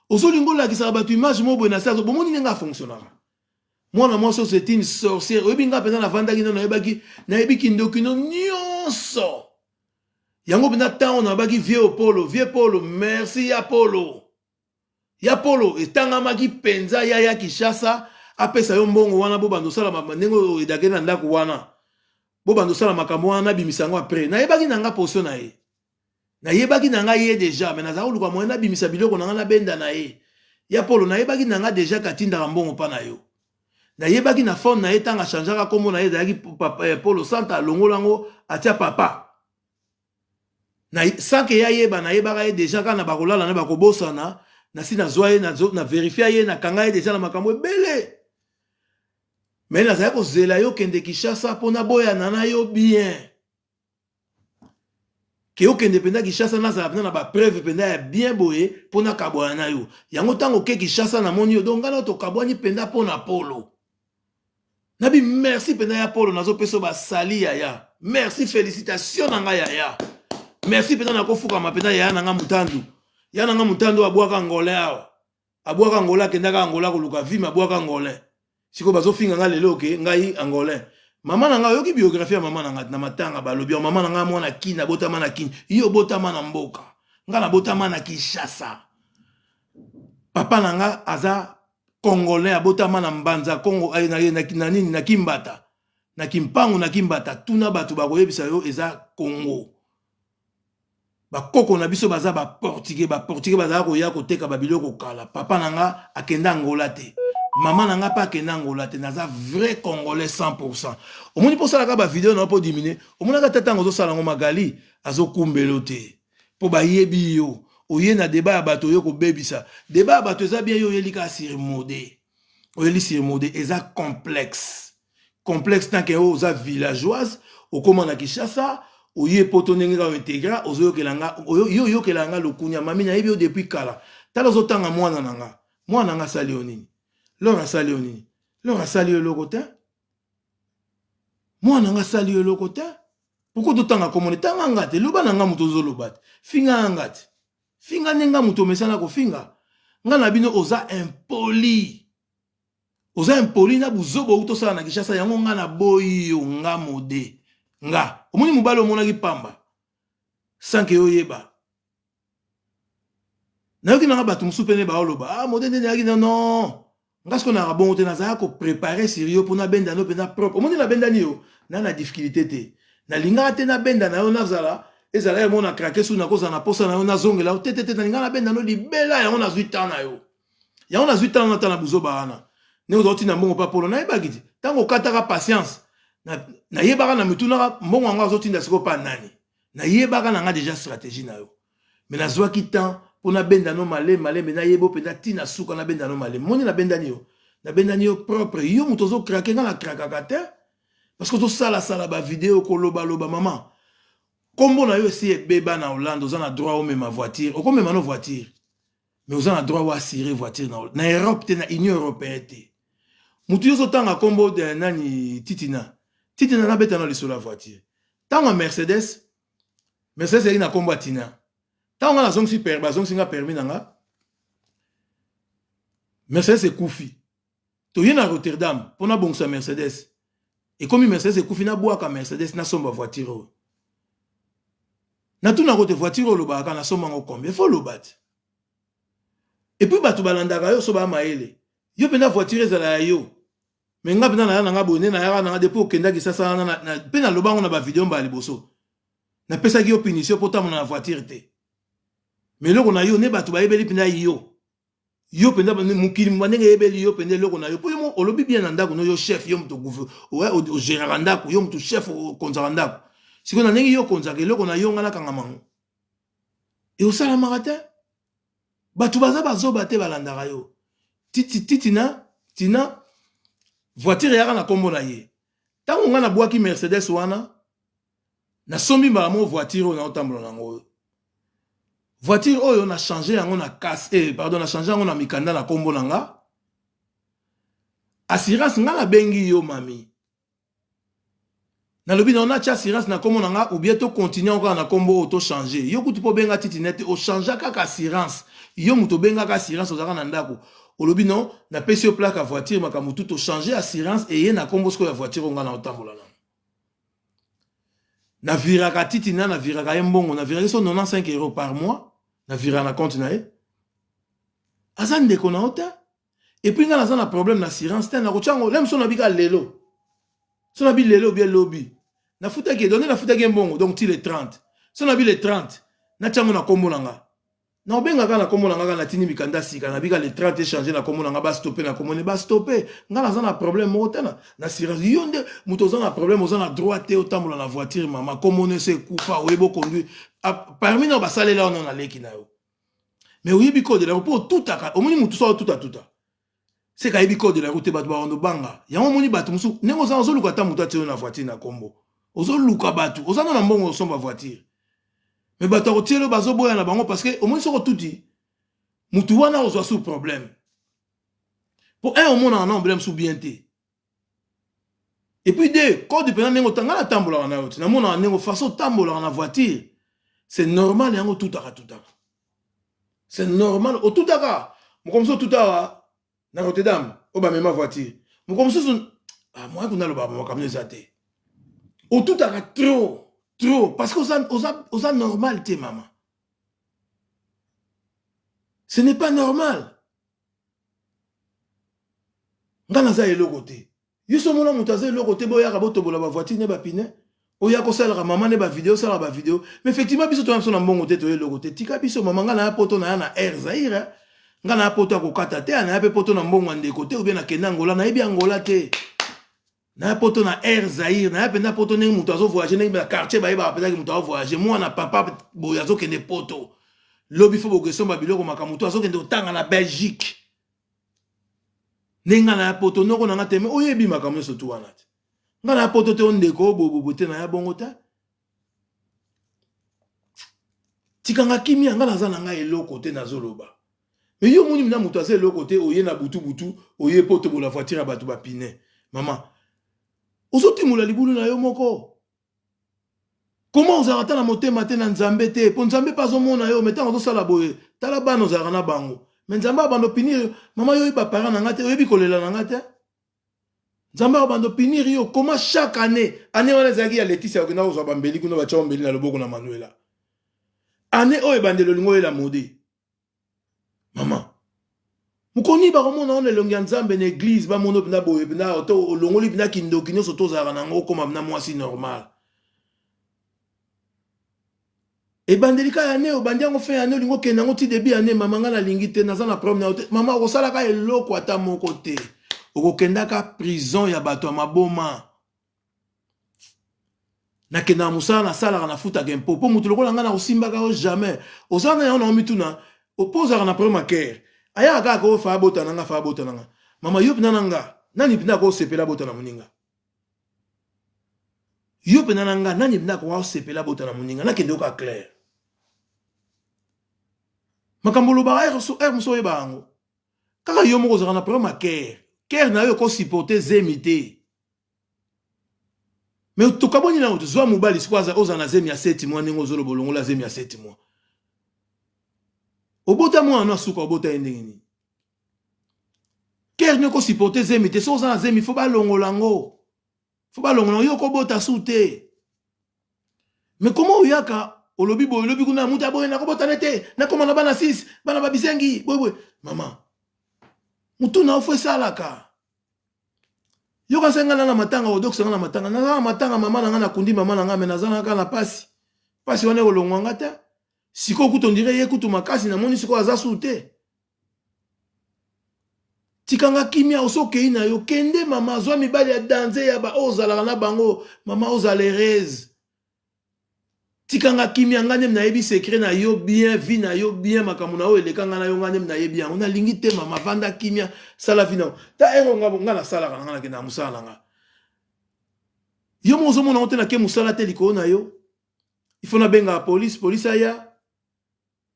Speaker 1: Ozolinga olakisaka bato image moko boye na se. Bomoni ndenge afonctionnaka mwana mwasi oyo, c'est une sorcière. Oyebi nga mpenza, navandaki no, nayebaki, nayebi kindokino nyonso yango mpenza. Ntango nabaki vieux Polo, vieux Polo, merci ya Polo, ya Polo etangamaki mpenza ya Kinshasa, apesa yo mbongo wana, bobanda osala ndenge oedake na ndako wana, bobanda osala makambo wana, nabimisa yango. Après nayebaki na nga position na ye, nayebaki na ngai ye déjà, mais nazala koluka moyen nabimisa biloko na ngai, nabenda na ye. Ya Polo, nayebaki na nga déjà katindaka mbongo mpa na yo. Nayebaki na phone na ye, ntango achangeaka nkombo na ye, ezalaki Polo Santa, alongola yango, atia papa sans que ye ayeba. Nayebaka ye déjà, kaka na bakolala na bakobosana, nasi nazwa ye, na vérifia ye, nakanga ye déjà na makambo ebele. Mais nazali kozela yo kende Kinshasa mpo naboyana na yo bien, ke okende mpenza Kinshasa, nazala mpenza na bapreuve mpenza ya bien boye mpo nakabwana na yo. Yango ntango oke Kinshasa, namoni yo, donc ngai na tokabwani mpenza mpo na Polo. Nabi merci mpenza ya Polo, nazopesa basali yaya, merci, félicitation na ngai yaya, merci mpenza, nakofukama mpenza yaya na ngai Motandu, ya na ngai Motandu. Abwaka Angolais awa, abwaka Angola, akendaka Angola koluka vime, abwaka Angolais. Sikoyo bazofinga ngai lelo oke ngai Angolais. Mama na ngai, oyoki biographie ya mama na ngai na matanga, balobi mama na ngai mwana Kini, abotama na Kini. Yo obotama na mboka, ngai nabotama na Kinshasa. Papa na nga aza Congolais, abotama na Mbanza Congo, na nini, na Kimbata, na Kimpangu, na Kimbata. Tuna bato bakoyebisa yo, eza Congo. Bakoko na biso baza Baportugais. Baportugais bazala koya koteka babiloko kala. Papa na nga akenda Angola te, mama na nga mpe akenda Angola te. Naza vrai Congolais 100. Omoni mpo osalaka bavideo na yo mpo dimine, omonaka te ntango ozosala yango, Magali azokumbelo te mpo bayebi yo. Oye na débat ya bato, oye kobebisa débat ya bato. Eza bien, yo oyeli kaka sur Mode, oyeli sur Mode, eza complexe, complexe. Tant que oyo oza villageoise, okóma na Kinshasa, oye poto ndenge kaka ointegra, ozoyokela nga, yo oyokela nga lokunya. Mami, nayebi yo depuis kala. Tala, ozotanga mwana na nga. Mwana na nga asali yo nini? Lor asali yo nini? Lor asali yo eloko te. Mwana nga asali yo eloko te. Pourquoi totanga komona? Tanga nga te, loba na nga moto ozoloba te, finga nga te, finga nde nga moto omesana kofinga nga na bino. Oza impoli, oza impoli na buzoba outi osala na Kinshasa. Yango nga naboyi yo, nga Mode. Nga omoni mobali omonaki pamba sans que oyeba. Nayoki nanga bato mosusu pene baoloba: "Ah, Mode nde nayaki." Non, nga sikoyo naka bongo te. Nazalaka koprépare sur yo mpo nabenda no mpenza propre. Omoni, nabendani yo na difficulté te. Nalingaka te nabenda na yo, nazala ezala ye mona krake su, nakozala na posa na yo, nazongela yo te, te, te. Nalingaka nabenda no libela. Yango nazwi temps na yo, yango nazwi temps na ta na buzoba wana ndenge ozala otinda mbongo mpa Polo. Nayebaki te ntango okataka patience, nayebaka na mitunaka mbongo yango azotinda sikoyo mpa nani. Nayebaka na nga déjà stratégie na yo, mais nazwaki temps mpo nabenda no maleme maleme, nayeba mpenza ntina suka, nabenda no maleme. Moni, nabendani yo, nabendani yo propre. Yo moto ozokrake, nga nakrakaka te parce que ozosalasala bavideo kolobaloba. Mama, nkombo na yo esi ebeba na Hollande. Oza na droit omema voiture, okomema no voiture, mais oza na droit oassurer voiture na Europe te, na Union européenne te. Motu yo ozotanga nkombo de nani? Titina, Titina, nabeta na lisolo ya voiture. Ntango ya Mercedes, Mercedes ezalaki na nkombo ya Tina. Ntango nga nazongisi, bazongisi nga permis na nga, Mercedes ekufi. Toye na Rotterdam mpo nabongisa Mercedes, ekomi Mercedes ekufi, nabwaka Mercedes, nasomba voiture oyo. Natunako te voiture oyo olobaka kaka, nasomba yango combien? Faut oloba te. Et puis bato balandaka yo so baya mayele. Yo mpenza voiture ezala ya yo. Mais nga mpenza naya na nga boye nde nayaka na nga depuis okendaki sasa wana mpe naloba yango na bavideo mbala liboso. Napesaki yo punition mpo otambola na voiture te. Mais eloko na yo nde bato bayebeli mpenza yo. Yo mpenza mokili mobimba ndenge eyebeli yo mpenza eloko na yo. Mpo yo moko olobi bien na ndako no yo chef, yo moto ogeraka ndako, yo moto chef okonzaka ndako. Sikoyo na ndenge yo okonzaka eloko na yo nga nakangama yango. Ekosalamaka te. Bato baza bazoba te balandaka yo. Titi titi na tina voiture eyaka na kombo na ye. Tango nga nabwaki Mercedes wana nasombi mbala moko voiture oyo naotambola na yango oyo. Voiture oyo na changer yango na casse eh, pardon na changer yango na mikanda na kombo na nga. Assurance nga nabengi yo mami. Nalobi na natia assurance na kombo na nga ou bien to continuer yango kaka na kombo oyo to changer. Yo kutu po obenga titi net o changer kaka assurance. Yo moto obengaka assurance ozalaka na ndako. Olobi non, napesi yo plaque ya voiture makambo tout to changer assurance eye na kombo sikoyo ya voiture oyo nga na otambola nango. Na viraka titi na na viraka ye mbongo, na viraka so 95 euros par mois, na viraka na compte na ye. Aza ndeko na yo te. Et puis nga naza na problème na assurance te, nakotia yango lem so nabika lelo. So nabi lelo bien lobi. Nafutaki donné nafutaki mbongo donc ti le 30. So nabi le 30, natia yango na kombo na nga. Na obenga kaka na kombo na nga kaka natindi mikanda sika nabika le 30 échanger na kombo na nga ba stopper na kombo ne ba stopper. Nga naza na problème moko te na assurance. Yo nde moto oza na problème oza na droit te otambola na voiture mama kombo no ese ekufa oyebi oconduire. Parmi na basalela wana na leki na yo. Mais oyebi code de la route po otutaka omoni mutu so otuta tuta seka ayebi code de la route te bato bakando banga yango omoni bato mosusu ndenge oza ozoluka ata moto atie yo na voiture na kombo ozoluka bato oza na mbongo osomba voiture mais bato ya kotiela yo bazoboya na bango parce que omoni soki otuti mutu wana ozwa sous problème po un omonaka na problème sous bien te. Et puis deux, code mpenza ndenge otanga natambolaka na yo ti namonaka ndenge façon otambolaka na voiture c'est normal yango otutaka tutaka c'est normal otutaka mokolo mosusu otutaka na Rotterdam oyo bamema voiture mokolo mosusu ah, moyen kuna alobaka makambo eza te otutaka trop trop parce que oza, oza, oza normal te mama ce n'est pas normal. Nga naza eloko te. Yo so omona moto aza eloko te boyaka botobola ba voiture ne ba pine oya kosalaka mama ne ba video osalaka ba video mais effectivement biso toya biso na mbongo te toya eloko te tika biso mama nga naya poto naya na air Zaire nga naya poto ya kokata te naya pe poto na mbongo ya ndeko te ou bien nakende Angola nayebi Angola te naya poto na air Zaire naya mpenza poto ndenge moto azo voyager ndenge na quartier bayebaka mpenza ke moto azo voyager mwana papa boye azokende poto lobi fo bokesomba biloko makambo to azokende kotanga na Belgique ndenge nga naya poto noko na nga te me oyebi makambo nyonso tu wana te nga naya poto te ondeko obobobo te naya bongo te tikanga kimia nga naza na ngai eloko te nazoloba me yo omoni mina moto aza eloko te oye na butu butu oye mpo otobola voiture ya bato bapine mama ozotimola libulu na yo moko Comment ozalaka ata na motema te na nzambe te po nzambe pe azomona yo mais tango ozosala boye tala bana ozalaka na bango mais nzambe abanda opinir yo mama yo oyebi ba parents na nga te oyebi kolela na nga te nzambe akobanda opinir yo comment chaque année année wana ezalaki ya Leticia okenda kozwa bambeli kuna batya mbeli na loboko na Manuela année oyo ebandeli olingi oyela mode Mama, mokolo nini bakomona yo na elongi ya Nzambe na eglise, bamona yo mpenza boye mpenza, to olongoli mpenza kindoki nyonso to ozalaka na yango, okoma mpenza mwasi normal. Ebandeli kaka ya année, obandi yango fin ya année, olingi okende yango ti début ya année, mama nga nalingi te, naza na problème na yo te. Mama, okosalaka eloko ata moko te. Okokendaka prison ya bato ya maboma. Nakendaka mosala nasalaka nafutaka impot po moto lokola ngai nakosimbaka yo jamais oza na yango na omituna po ozalaka na problème ya cœur ayaka kaka oyo fa abota na nga fa abota na nga mama yo mpenza na nga nani mpenza akosepela abota na moninga yo mpenza na nga nani mpenza akoka kosepela abota na moninga nakende yoka claire makambo olobaka heure mosusu oyeba yango kaka yo moko ozalaka na problème ya cœur cœur na yo ekosupporte zemi te. Mais tokabwani na yo zwa mobali sikoyo ozala na zemi ya 7 mois ndenge ozoloba olongola zemi ya 7 mois obota mwana no asuka obota ye ndenge nini kere noko supporte zemi te soki oza na zemi fo balongola yango fo balongola yango yo okobota su te mais comment oyaka. Olobi boye, olobi kuna, mutu aboye nakobota te, nakoma na bana 6, bana babizengi boye boye. Mama, mutu na ofo esalaka. Yoka nse nga na matanga, odokisa nga na matanga. Naza na matanga mama na nga, nakundi mama na nga, me naza na kaka na pasi. Pasi wana ekolongwa nga te. Sikoyo kutu ondire ye kutu makasi, namoni sikoyo aza su te. Tikanga kimia, oso okei na yo, kende mama, zwa mibali ya danze ya ba oyo ozalaka na bango, mama ozala heureuse. Tikanga kimia, nga nde nayebi secret na yo bien, vie na yo bien, makambo na yo eleka nga na yo, nga nde nayebi yango. Nalingi te mama, vanda kimia, sala vie na yo. Ta ero nga nga nasalaka na nga, nakenda na mosala na nga. Yo moko ozomona ngo te, nake mosala te likolo na yo. Il faut nabengaka police, police aya,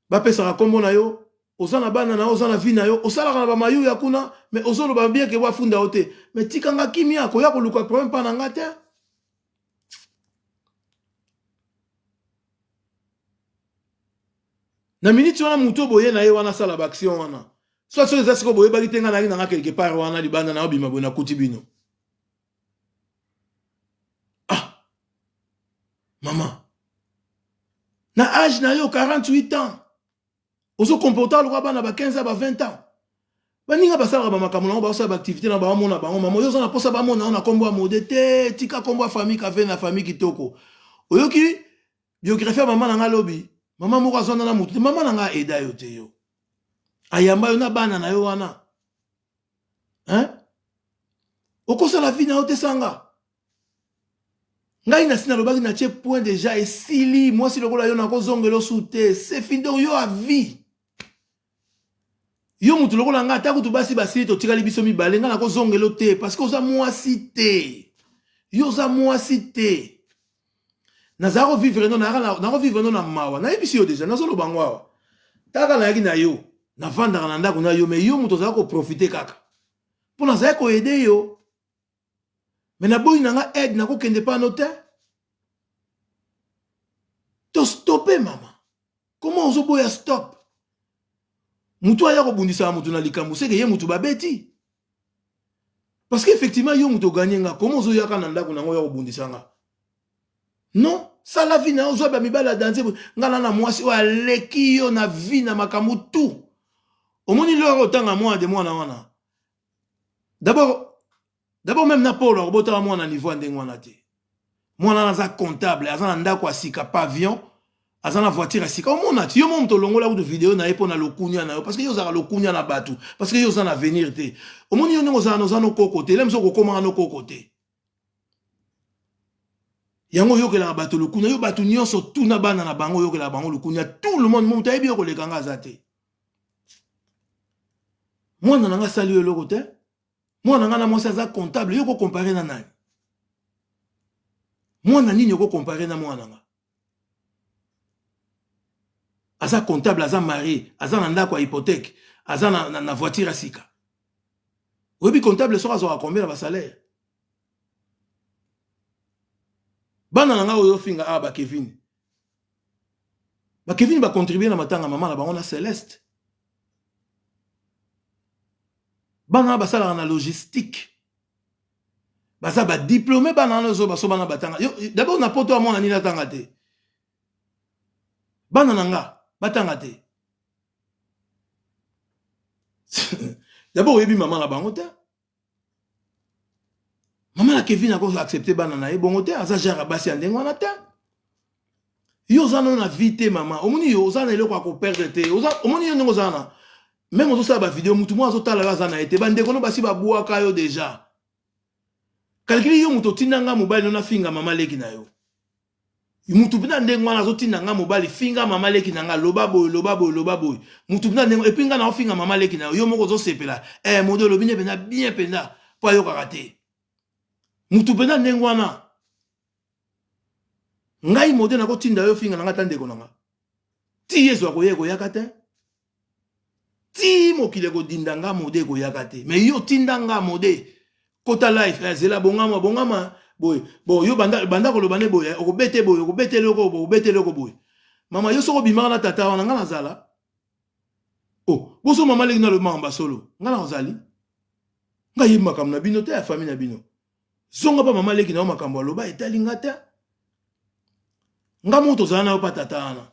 Speaker 1: bapesaka kombo na yo, oza na bana na yo, oza na vie na yo, osalaka na bamayu ya kuna, mais ozoloba bien ke bafunda yo te. Mais tikanga kimia, koya koluka problème mpa na nga te. Na minute wana moto boye na ye wana asala baaction wana, soit soki eza sikoyo boyebaki te, nga nayaki nanga quelque part wana libanda na obima boye nakuti bino. Ah mama, na age na yo 48 ans ozo comporter lokola bana ba 15 ans ba 20 ans. Baninga basalaka bamakambo nango, baosala baactivité na baomona bango. Mama, oyo oza na mposa bamona yo na nkombo ya mode te, tika nkombo ya famille kave na famille kitoko. Oyoki biographie ya mama na nga lobi, mama moko azwanda na motu te. Mama na nga aida yo te, yo ayamba yo na bana na yo wana, hein? Okosala vie na yo te sanga ngai. Nasi nalobaki, natie point deja, esili. Mwasi lokola yo nakozongela osu te, c'est fini. Donc yo a vie yo, mutu lokola ngai, ata kutu basi basili, totikali biso mibale, ngai nakozongela te parce que oza mwasi te, yo oza mwasi te. Nazala kovivre no, nakovivre no na mawa. Nayebisi yo deja, nazoloba ngo awa, taka nayaki na yo, navandaka na ndako na yo, mais yo moto ozala koprofite kaka mpo nazali koaider yo. Me naboyi na nga aide, nakokende pano te. Tostope mama, comment ozoboya stop? Motu aya kobundisaka motu na likambo seke ye motu babeti, parce que effectivement yo moto oganye nga. Comment ozoyaka na ndako nango ya kobundisa nga? Non, sala vie na yo, ozwa bamibali ya danse. Nga na mwasi oyo aleki yo na vie na makambo tout. Omoni loro otanga mwana de mwana wana, d'abord même na Paul akobotaka mwana niveau ya ndenge wana te. Mwana wana aza comptable, aza na ndako ya sika, pavillon, aza na voiture ya sika. Omona ti yo mo moto olongola kutu video na ye mpo na lokunia na yo, parce que yo ozalaka lokunia na bato, parce que yo oza na avenir te. Omoni yo ndenge ozala na oza nokoko te, elemi soki okomaka nokoko te. Yango oyokelaka bato lokunia, yo bato nyonso tuna bana na bango, oyokelaka bango lokunia, tout le monde. Moto ayebi yo koleka nga aza te. Mwana na nga asali yo eloko te. Mwana nga na mwasi aza comptable, yo kocompare na nani? Mwana nini okocompare na mwana nga? Aza comptable, aza marie, aza na ndako ya hypothèque, aza na voiture ya sika. Oyebi comptable soki azwaka combien na basalaire? Bana na ngai oyo ofinga awa, bakevin, bakevin bacontribue na matanga mama na bango na Celeste. Bana wana basalaka na logistique, baza badiplôme. Bana wana ozo baso bana batanga d'abord na poto. Amona nini atanga te? Bana na nga batanga te. D'abord oyebi mama na bango te. Mama na Kevin ako accepte bana na ye bongo te, aza genre ya basi ya ndenge wana te. Yo oza nano na vie te mama. Omoni yo oza na eloko ya koperdre te. Omoni yo ndenge oza na meme, ozosala bavideo, mutu moko azotala yo aza na ye te. Bandeko no basi babwaka yo deja. Calcule, yo moto otinda nga mobali no nafinga mama leki na yo. Mutu mpena ndenge wana azotinda nga mobali finga mama leki na nga, loba boye, loba boye, loba boye. Mutu mpena ndenge, et puis nga na ofinga mama leki na yo, yo moko ozosepela. Eh, modo olobi nde mpenza bien mpenza mpo ayokaka te. Mutu mpenza ndenge wana, ngai mode nakotinda yo finga na nga ta ndeko na nga ti yezu akoya, ekoyaka te. Ti mokili ekodinda, nga mode ekoyaka te. Mais yo tinda nga mode kota live, eh, zela bongama bongama boye. Bon, yo banda, banda koloba nde boye, okobete boye, okobete eloko boye, okobete eloko boye. Mama, yo soki obimaka na tata wana, nga nazala oh boso mama leki nalobi makambo ya solo. Nga na ozali, nga yebi makambo na bino te ya famille na bino. Zonga mpa mama leki na yo, makambo aloba etali nga te. Nga moko tozala na yo pa tata wana.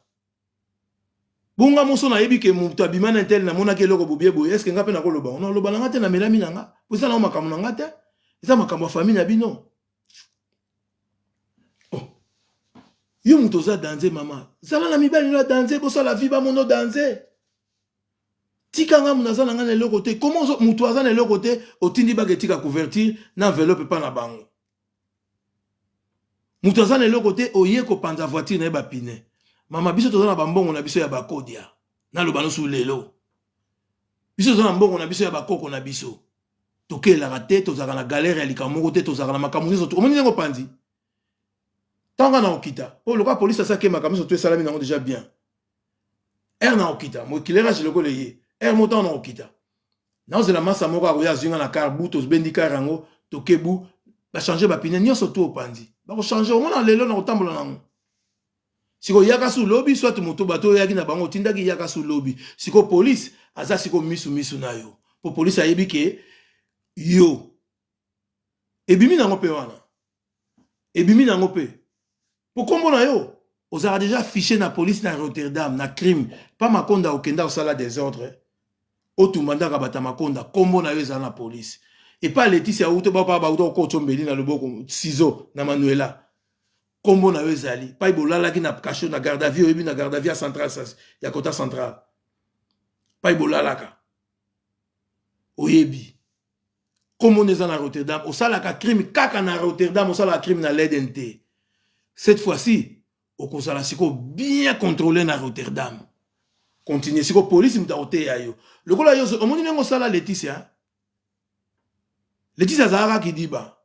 Speaker 1: Bonga moso nayebi ke moto abima na intel, namonaki eloko bobie boye, eske nga mpe nakoloba ngo? Naloba na nga te, namelami na nga po eza nango makambo na nga te, eza makambo ya famille na bino. Oh. Yo moto oza danze, mama, zala na mibali no ya danze, bosala vie, bamono danze. Tika nga, naza na nga na eloko te. Comment moto aza na eloko te, otindi baka etika couverture na enveloppe epa na bango? Moto aza na eloko te, oye kopanza voiture na ye bapine. Mama, biso toza na bambongo na biso ya bakodia. Naloba nosu lelo, biso toza na mbongo na biso ya bakoko na biso, tokelelaka te, tozalaka na galère ya likambo moko te, tozalaka na makambo nyonso. Omoni ndenge opanzi ntango nga na okita po lokola polisi asaki makambo nyonso to esalami nango déjà bien. Ere na okita mo éclairage lokola eye ere mo, ntango na okita, naozela masa moko akoya, azwi nga na car bu, tobendi car yango, tokebu bachange bapine nyonso tu opanzi, bakochange. Omona lelo na kotambola nango sikoyo, yaka su lobi, soit moto bato oyaki na bango otindaki, yaka su lobi. Sikoyo polise aza sikoyo misu misu na yo, mpo polise ayebi ke yo ebimi nango mpe wana ebimi nango mpe po nkombo na yo ozalaka déjà fiché na police na Rotterdam na crime pa Makonda. Okenda kosala désordre, otumba ndaka bato ya Makonda, nkombo na yo ezala na police. Epa Leticia auto bapa bauta kokotso mbeli na loboko, ciseau na Manuela, nkombo na yo ezali pai bolalaki na cachot na garde à vue. Oyebi na garde à vue ya central, ya kota central, pai bolalaka, oyebi nkombo eza na Rotterdam. Osalaka crime kaka na Rotterdam, osalaka crime na Leiden te. Cette fois-ci okozala sikoyo bien contrôlé na Rotterdam. Continue sikoyo, polisi moto akoteya yo lokola yo. Omoni ndenge osala Leticia? Leticia azalaka kidiba.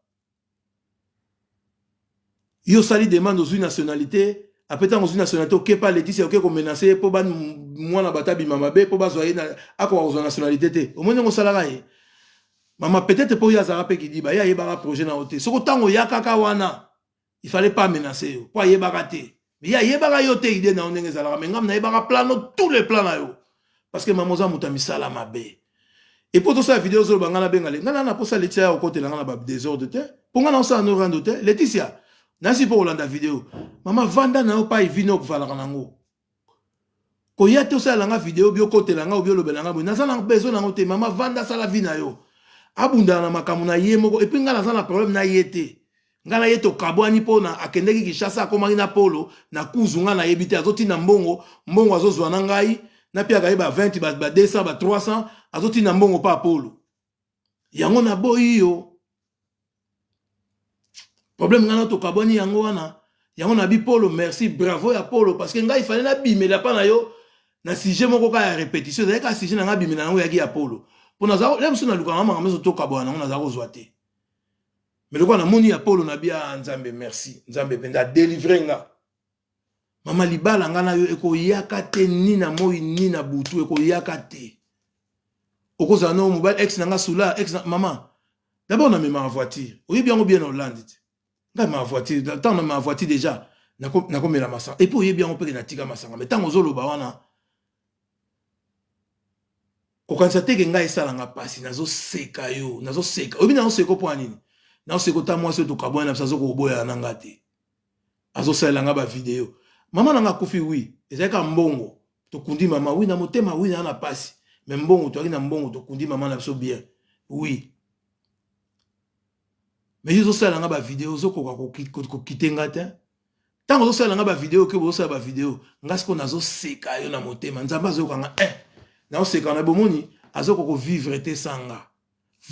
Speaker 1: Yo osali demande, ozwi nationalité. Apres, ntango ozwi nationalité, okepa Leticia, oke komenacer ye mpo mwana bato abima mabe mpo bazwa ye, akoka kozwa nationalité te. Omoni ndenge osalaka ye, mama? Peut-être mpo ye azalaka mpe kidiba, ye ayebaka projet na yo te. Soko ntango oya kaka wana, il fallait pas menacer yo mpo ayebaka te. Mais ye ayebaka yo te, idée na yo ndenge ezalaka. Mais ngam nayebaka plan no, tous les plans na yo, parce que mama, oza moto ya misala mabe. Et po tosala video, ozoloba ngai nabenga le ngai na naposa Leticia ya kokotela ngai na badésordre te, mpo ngai naosala no rando te. Leticia, nasi mpo kolanda video. Mama, vanda na yo pai vino okovalaka nango, koya te osalela nga video bi okotela nga obi olobela nga boye. Naza na besoin nango te. Mama, vanda, asala vie na yo, abundana na makambo na ye moko. Et puis ngai naza na problème na ye te. Ngai na ye tokabwani mpona akendeki Kinshasa, akomaki na polo na kuzu. Ngai nayebi te, azotinda mbongo, mbongo azozwa na ngai, napiaka ye ba 20, ba 200, ba 300, azotinda mbongo mpa polo yango. Naboyi yo problème. Ngai na tokabwani yango wana. Yango nabi polo merci, bravo ya polo, parce que ngai fallait nabimela mpa na yo na sujet moko kaka ya répétition. Ezalaki kaka sujet na ngai, abimela yango eyaki ya polo, mpo naza mosusu nalukanga makambo nyonso tokabwana nango, naza kozwa te. Mais lokola namoni ya polo, nabi a Nzambe merci, Nzambe mpenza adélivre nga. Mama, libala nga na yo ekoyaka te, ni na moi ni na butu, ekoyaka te. Okozala no mobali ex na nga sula ex na mama. D'abord namemaka voiture, oyebi yango bien na Hollande te. Ngai mema voiture, ntango namema voiture déjà nakomela masanga. Et puis oyebi yango mpeke natika masanga. Mais ntango ozoloba wana, kokanisa teke ngai esalanga mpasi. Nazoseka yo, nazoseka. Oyebi nazoseka mpo ya nini? Nazoseka ota mwasi oyo tokabwana na biso azokoboyana na nga te, azosalela nga bavideo. Mama na nga akufi, oui, ezalaki kaka mbongo. Tokundi mama, oui, na motema, oui, naa na pasi, mais mbongo toyaki na mbongo, tokundi mama na biso bien, oui. Mais yo ozosalela nga bavideo, ozokoka kokite nga te. Ntango ozosalela nga bavideo, oke bozosala bavideo, nga sikoyo nazoseka yo na motema. Nzambe azoyoka nga, naoseka na bomoni, azokoka kovivre te sanga.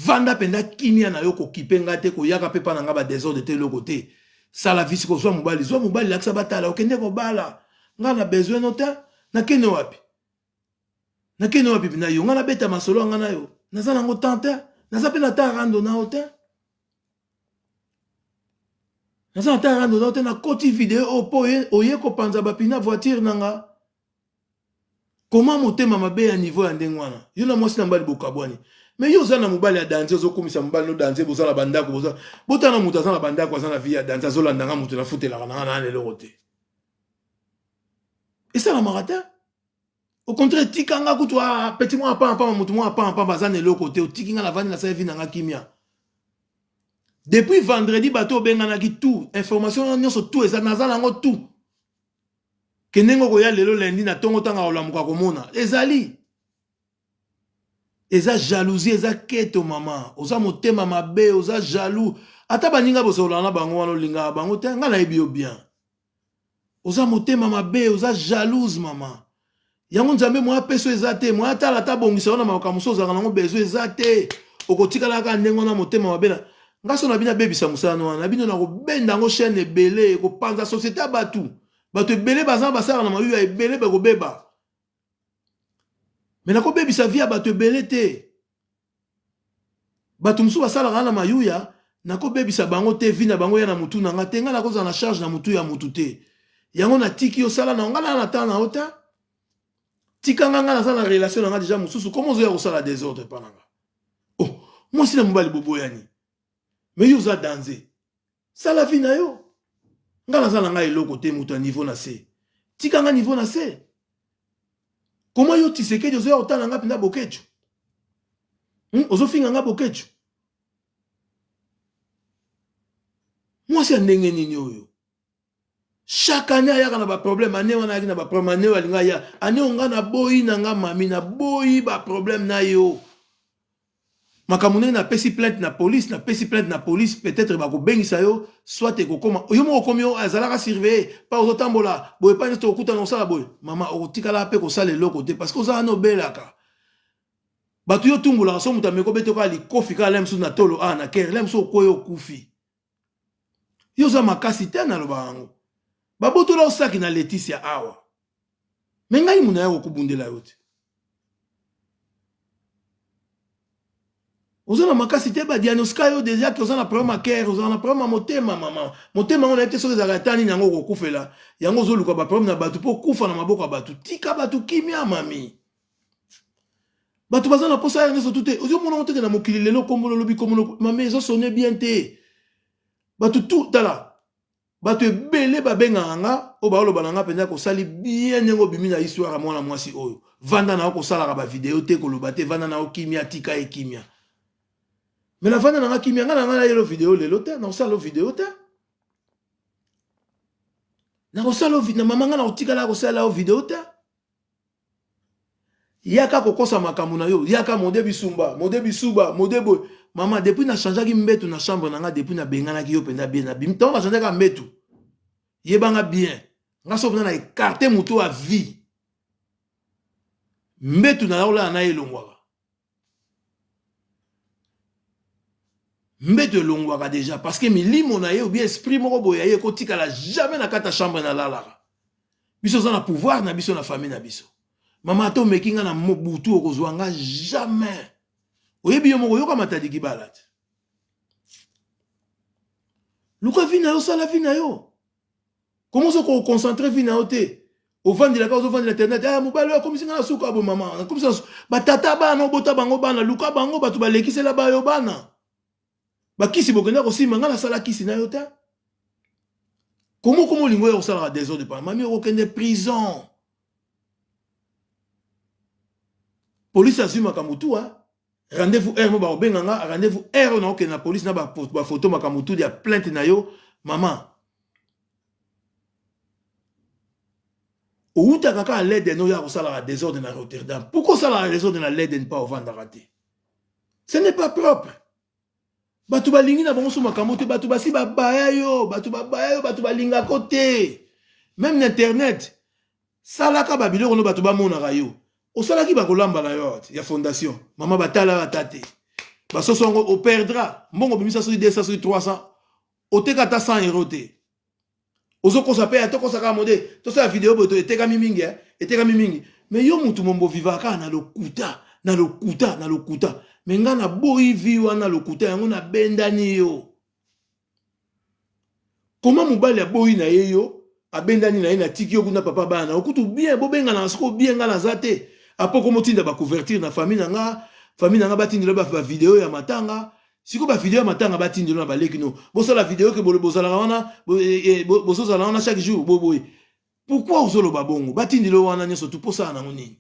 Speaker 1: Vanda mpenza kimia na yo, kokipe nga te, koyaka mpe mpa na nga badésordre te, eloko te. Sala vie sikoyo, zwa mobali, zwa mobali, lakisa batala, okende kobala. Nga na besoin no te. Nakende wapi? Nakende wapi mpenza yo? Nga nabeta masolo ya nga na yo, naza nango temps te, naza mpe na temps rando na yo te, naza na temps rando na yo te. Nakoti video oyo mpo oye kopanza bapina voiture na nga. Koma motema mabe ya niveau ya ndenge wana? Yo na mwasi na mobali bokabwani, mais yo oza na mobali ya danse, ozokumisa mobali no danse, boza na bandako, boza botala moto aza na bandako, aza na vie ya danse, azolanda nga moto nafutelaka na nga na eloko te. Esalamaka te. Au contraire, tika nga kutu ah, petit mwa pamba, moto mwa pamba aza na eloko te. Otiki nga, navandi, nasali vie na nga kimia. Depuis vendredi bato obenganaki, tout information nyonso, tout eza, naza nango tout. Ke ndenge okoya lelo lundi na tongo tanga olamuka komona ezali eza jalousie, eza keto mama, oza motema mabe, oza jaloux. Ata baninga bosololaka na bango wana olingaka bango te, ngai nayebi yo bien. Oza motema mabe, oza jalouse mama. Yango Nzambe moya peso eza te, moya tala ata bongisa yo na makambo mosusu ozalaka nango besoin eza te. Okotikala kaka ndenge wana motema mabe na nga so na bino abebisa mosala wana na bino na kobenda yango chaîne ebele ekopanza société ya bato. Bato ebele baza basalaka na mayuya ebele bakobeba. Me nakobebisa vie ya bato ebele te. Bato mosusu basalaka na mayuya, nakobebisa bango te, vie na bango ya na mutu na nga te, nga nakozala na charge na mutu ya mutu te. Yango natiki yo sala na nga na na temps na yo te. Tika nga nga naza na relation na nga deja mosusu, comment ozoya kosala desordre epa na nga? Oh, mwasi na mobali boboyani. Mais yo oza danze. Sala vie na yo. Nga naza na nga eloko te, moto ya niveau na se. Tika nga niveau na se. Comment yo Tshisekedi ozoya kotala nga mpenza Boketshu? Ozofinga nga Boketshu? Mwasi ya ndenge nini oyo? Chaque année ayaka na ba problème, année wana ayaki na ba problème, année oyo alinga ya, année oyo nga naboyi na nga mami, naboyi ba problème na yo. Makambo ndenge napesi plainte na police, napesi plainte na police, peut-être bakobengisa yo, soit ekokoma yo moko okomi yo azalaka surveiller, pa ozotambola boye pa nyonso tokokutana kosala boye. Mama okotikala mpe kosala eloko te parce que oza wana obelaka. Bato yo tumbolaka so moto ameki obete kaka likofi kaka lem mosusu na tolo a na kere lem mosusu okwei okufi. Yo oza makasi te nalobaka yango. Babotola osaki na Leticia awa. Me ngai muna ya kokubundela yo te. Oza na makasi te ba diagnostica yo deja ke oza na problème ya cœur, oza na problème ya motema mama. Motema yango nayebi te soki ezalaka ata nini yango okokufela. Yango ozoluka ba problème na bato mpo okufa na maboko ya bato. Tika bato kimia mami. Bato baza na posa ya nyonso tu te. Ozomona ngo teke na mokili lelo kombo lobi kombo mami ezo sonner bien te. Bato tu tala bato ebele babengaka nga oyo baoloba na nga mpenza kosali bien ndenge obimi na histoire ya mwana mwasi oyo. Vanda na yo kosalaka ba video te koloba te, vanda na yo kimia, tika ye kimia. Mais na vanda na nga kimia, nga na nga nayelo video lelo te, na kosala video te. Na kosala na mama nga na kotikala kosala yo video te. Yaka kokosa makambo na yo, yaka mode bisumba, mode bisuba, mode boye. Mama, depuis na changeaki mbetu na chambre na nga, depuis na benganaki yo mpenza bien, na bimi. Tango na changeaka mbetu, yebanga bien. Nga so mpenza na écarter moto ya vie. Mbetu na olala na ye elongwaka. Mbeto elongwaka deja parce que milimo na ye ou bien esprit moko boye ya ye ekotikala jamais na kati ya chambre nalalaka. Biso oza na pouvoir na biso na famille na biso. Mama ata omeki nga na butu okozwa nga jamais. Oyebi yo moko oyoka Matadi Kibala te. Luka vie na yo, sala vie na yo. Comment ozo ko concentrer vie na yo te? Ovandela kaka ozovandela internet. Ah mobali oyo akomisi nga na suka boye mama. Akomisi na suka. Ba tata bana obota bango bana, luka bango bato balekisela ba yo bana. Bakisi bokenda kosimba nga nasala kisi na yo te. Komo komo olingo ya kosalaka desordre pa mami okokende prison. Police azwi makambo tu ah. Rendez-vous heure mo bakobenga nga rendez-vous heure oyo nakokende na police na ba photo makambo tu ya plainte na yo mama. Owutaka kaka Leden oyo akosalaka desordre na Rotterdam. Pourquoi osalaka desordre na Leden pa ovandaka te? Ce n'est pas propre. Bato balingi na bango so makambo te, bato basi babaya yo, bato babaya yo, bato balingako te. Même na internet, salaka ba biloko no bato bamonaka yo. Osalaki bakolamba na yo ya fondation. Mama batala yo ata te. Basoso yango operdra. Mbongo bimisa soki 200 soki 300. Oteka ata 100 euro te. Ozokosa pe atokosa kaka mode. Tosala video boye to etekami mingi eh. Etekami mingi. Mais yo mutu mombo vivaka kaka na lokuta, na lokuta, na lokuta. Mais nga na boyi vie wana lokuta yango na bendani yo. Comment mobali aboyi na ye yo, abendani na ye na tiki yo kuna papa bana na yo kutu bien bobenganaka sikoyo bien nga naza te. Apo komotinda ba couverture na famille na nga, famille na nga batindela ba, ba video ya matanga. Sikoyo ba video ya matanga batindelo na baleki no. Bosala video ke bozalaka wana, bozozala wana chaque jour boye. Pourquoi ozoloba bongo? Batindelo wana nyonso tu posala nango nini?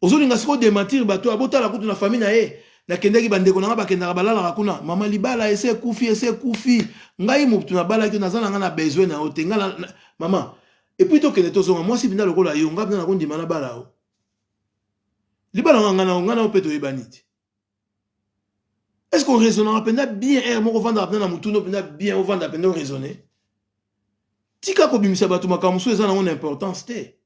Speaker 1: Ozolinga sikoyo dementir bato abotala kutu na famille na ye. Nakendaki bandeko na nga bakendaka balalaka kuna. Mama libala ese ekufi, ese ekufi. Ngai motu nabalaki naza na nga na besoin na yo te. Nga na, mama. Et puis tokende tozonga mwasi mpenza lokola yo nga mpenza nakondima na bala yo. Libala nga nga na nga na yo mpe toyebani te. Est-ce qu'on raisonnera mpenza bien heure moko ovandaka mpenza na motu no mpenza bien ovanda mpenza oraisonne? Tika kobimisa bato makambo mosusu eza nango na importance te.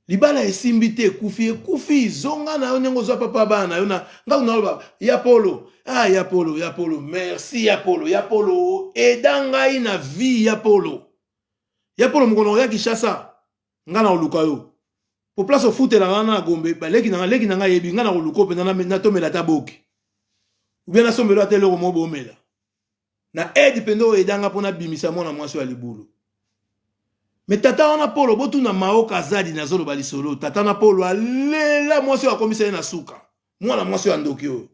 Speaker 1: Libala esimbi te ekufi ekufi zonga na yo ndenge ozwa papa bana na yo na nga kuna loba ya polo ah ya polo ya polo merci ya polo ya polo eda ngai na vie ya polo ya polo mokolo ya Kinshasa nga na koluka yo po place ofutelaka wana na Gombe baleki na nga leki na nga yebi nga na koluka mpenza natomela ata boki ou bien nasombelo ata eloko moko bomela na aide mpenza oyo edanga mpo nabimisa mwana mwasi ya libulu. Me tata wana Polo, botuna Mao Kazadi, nazoloba lisolo. Tata na Polo alela mwasi oyo akomisa ye na suka, mwana mwasi oyo ya ndoki oyo.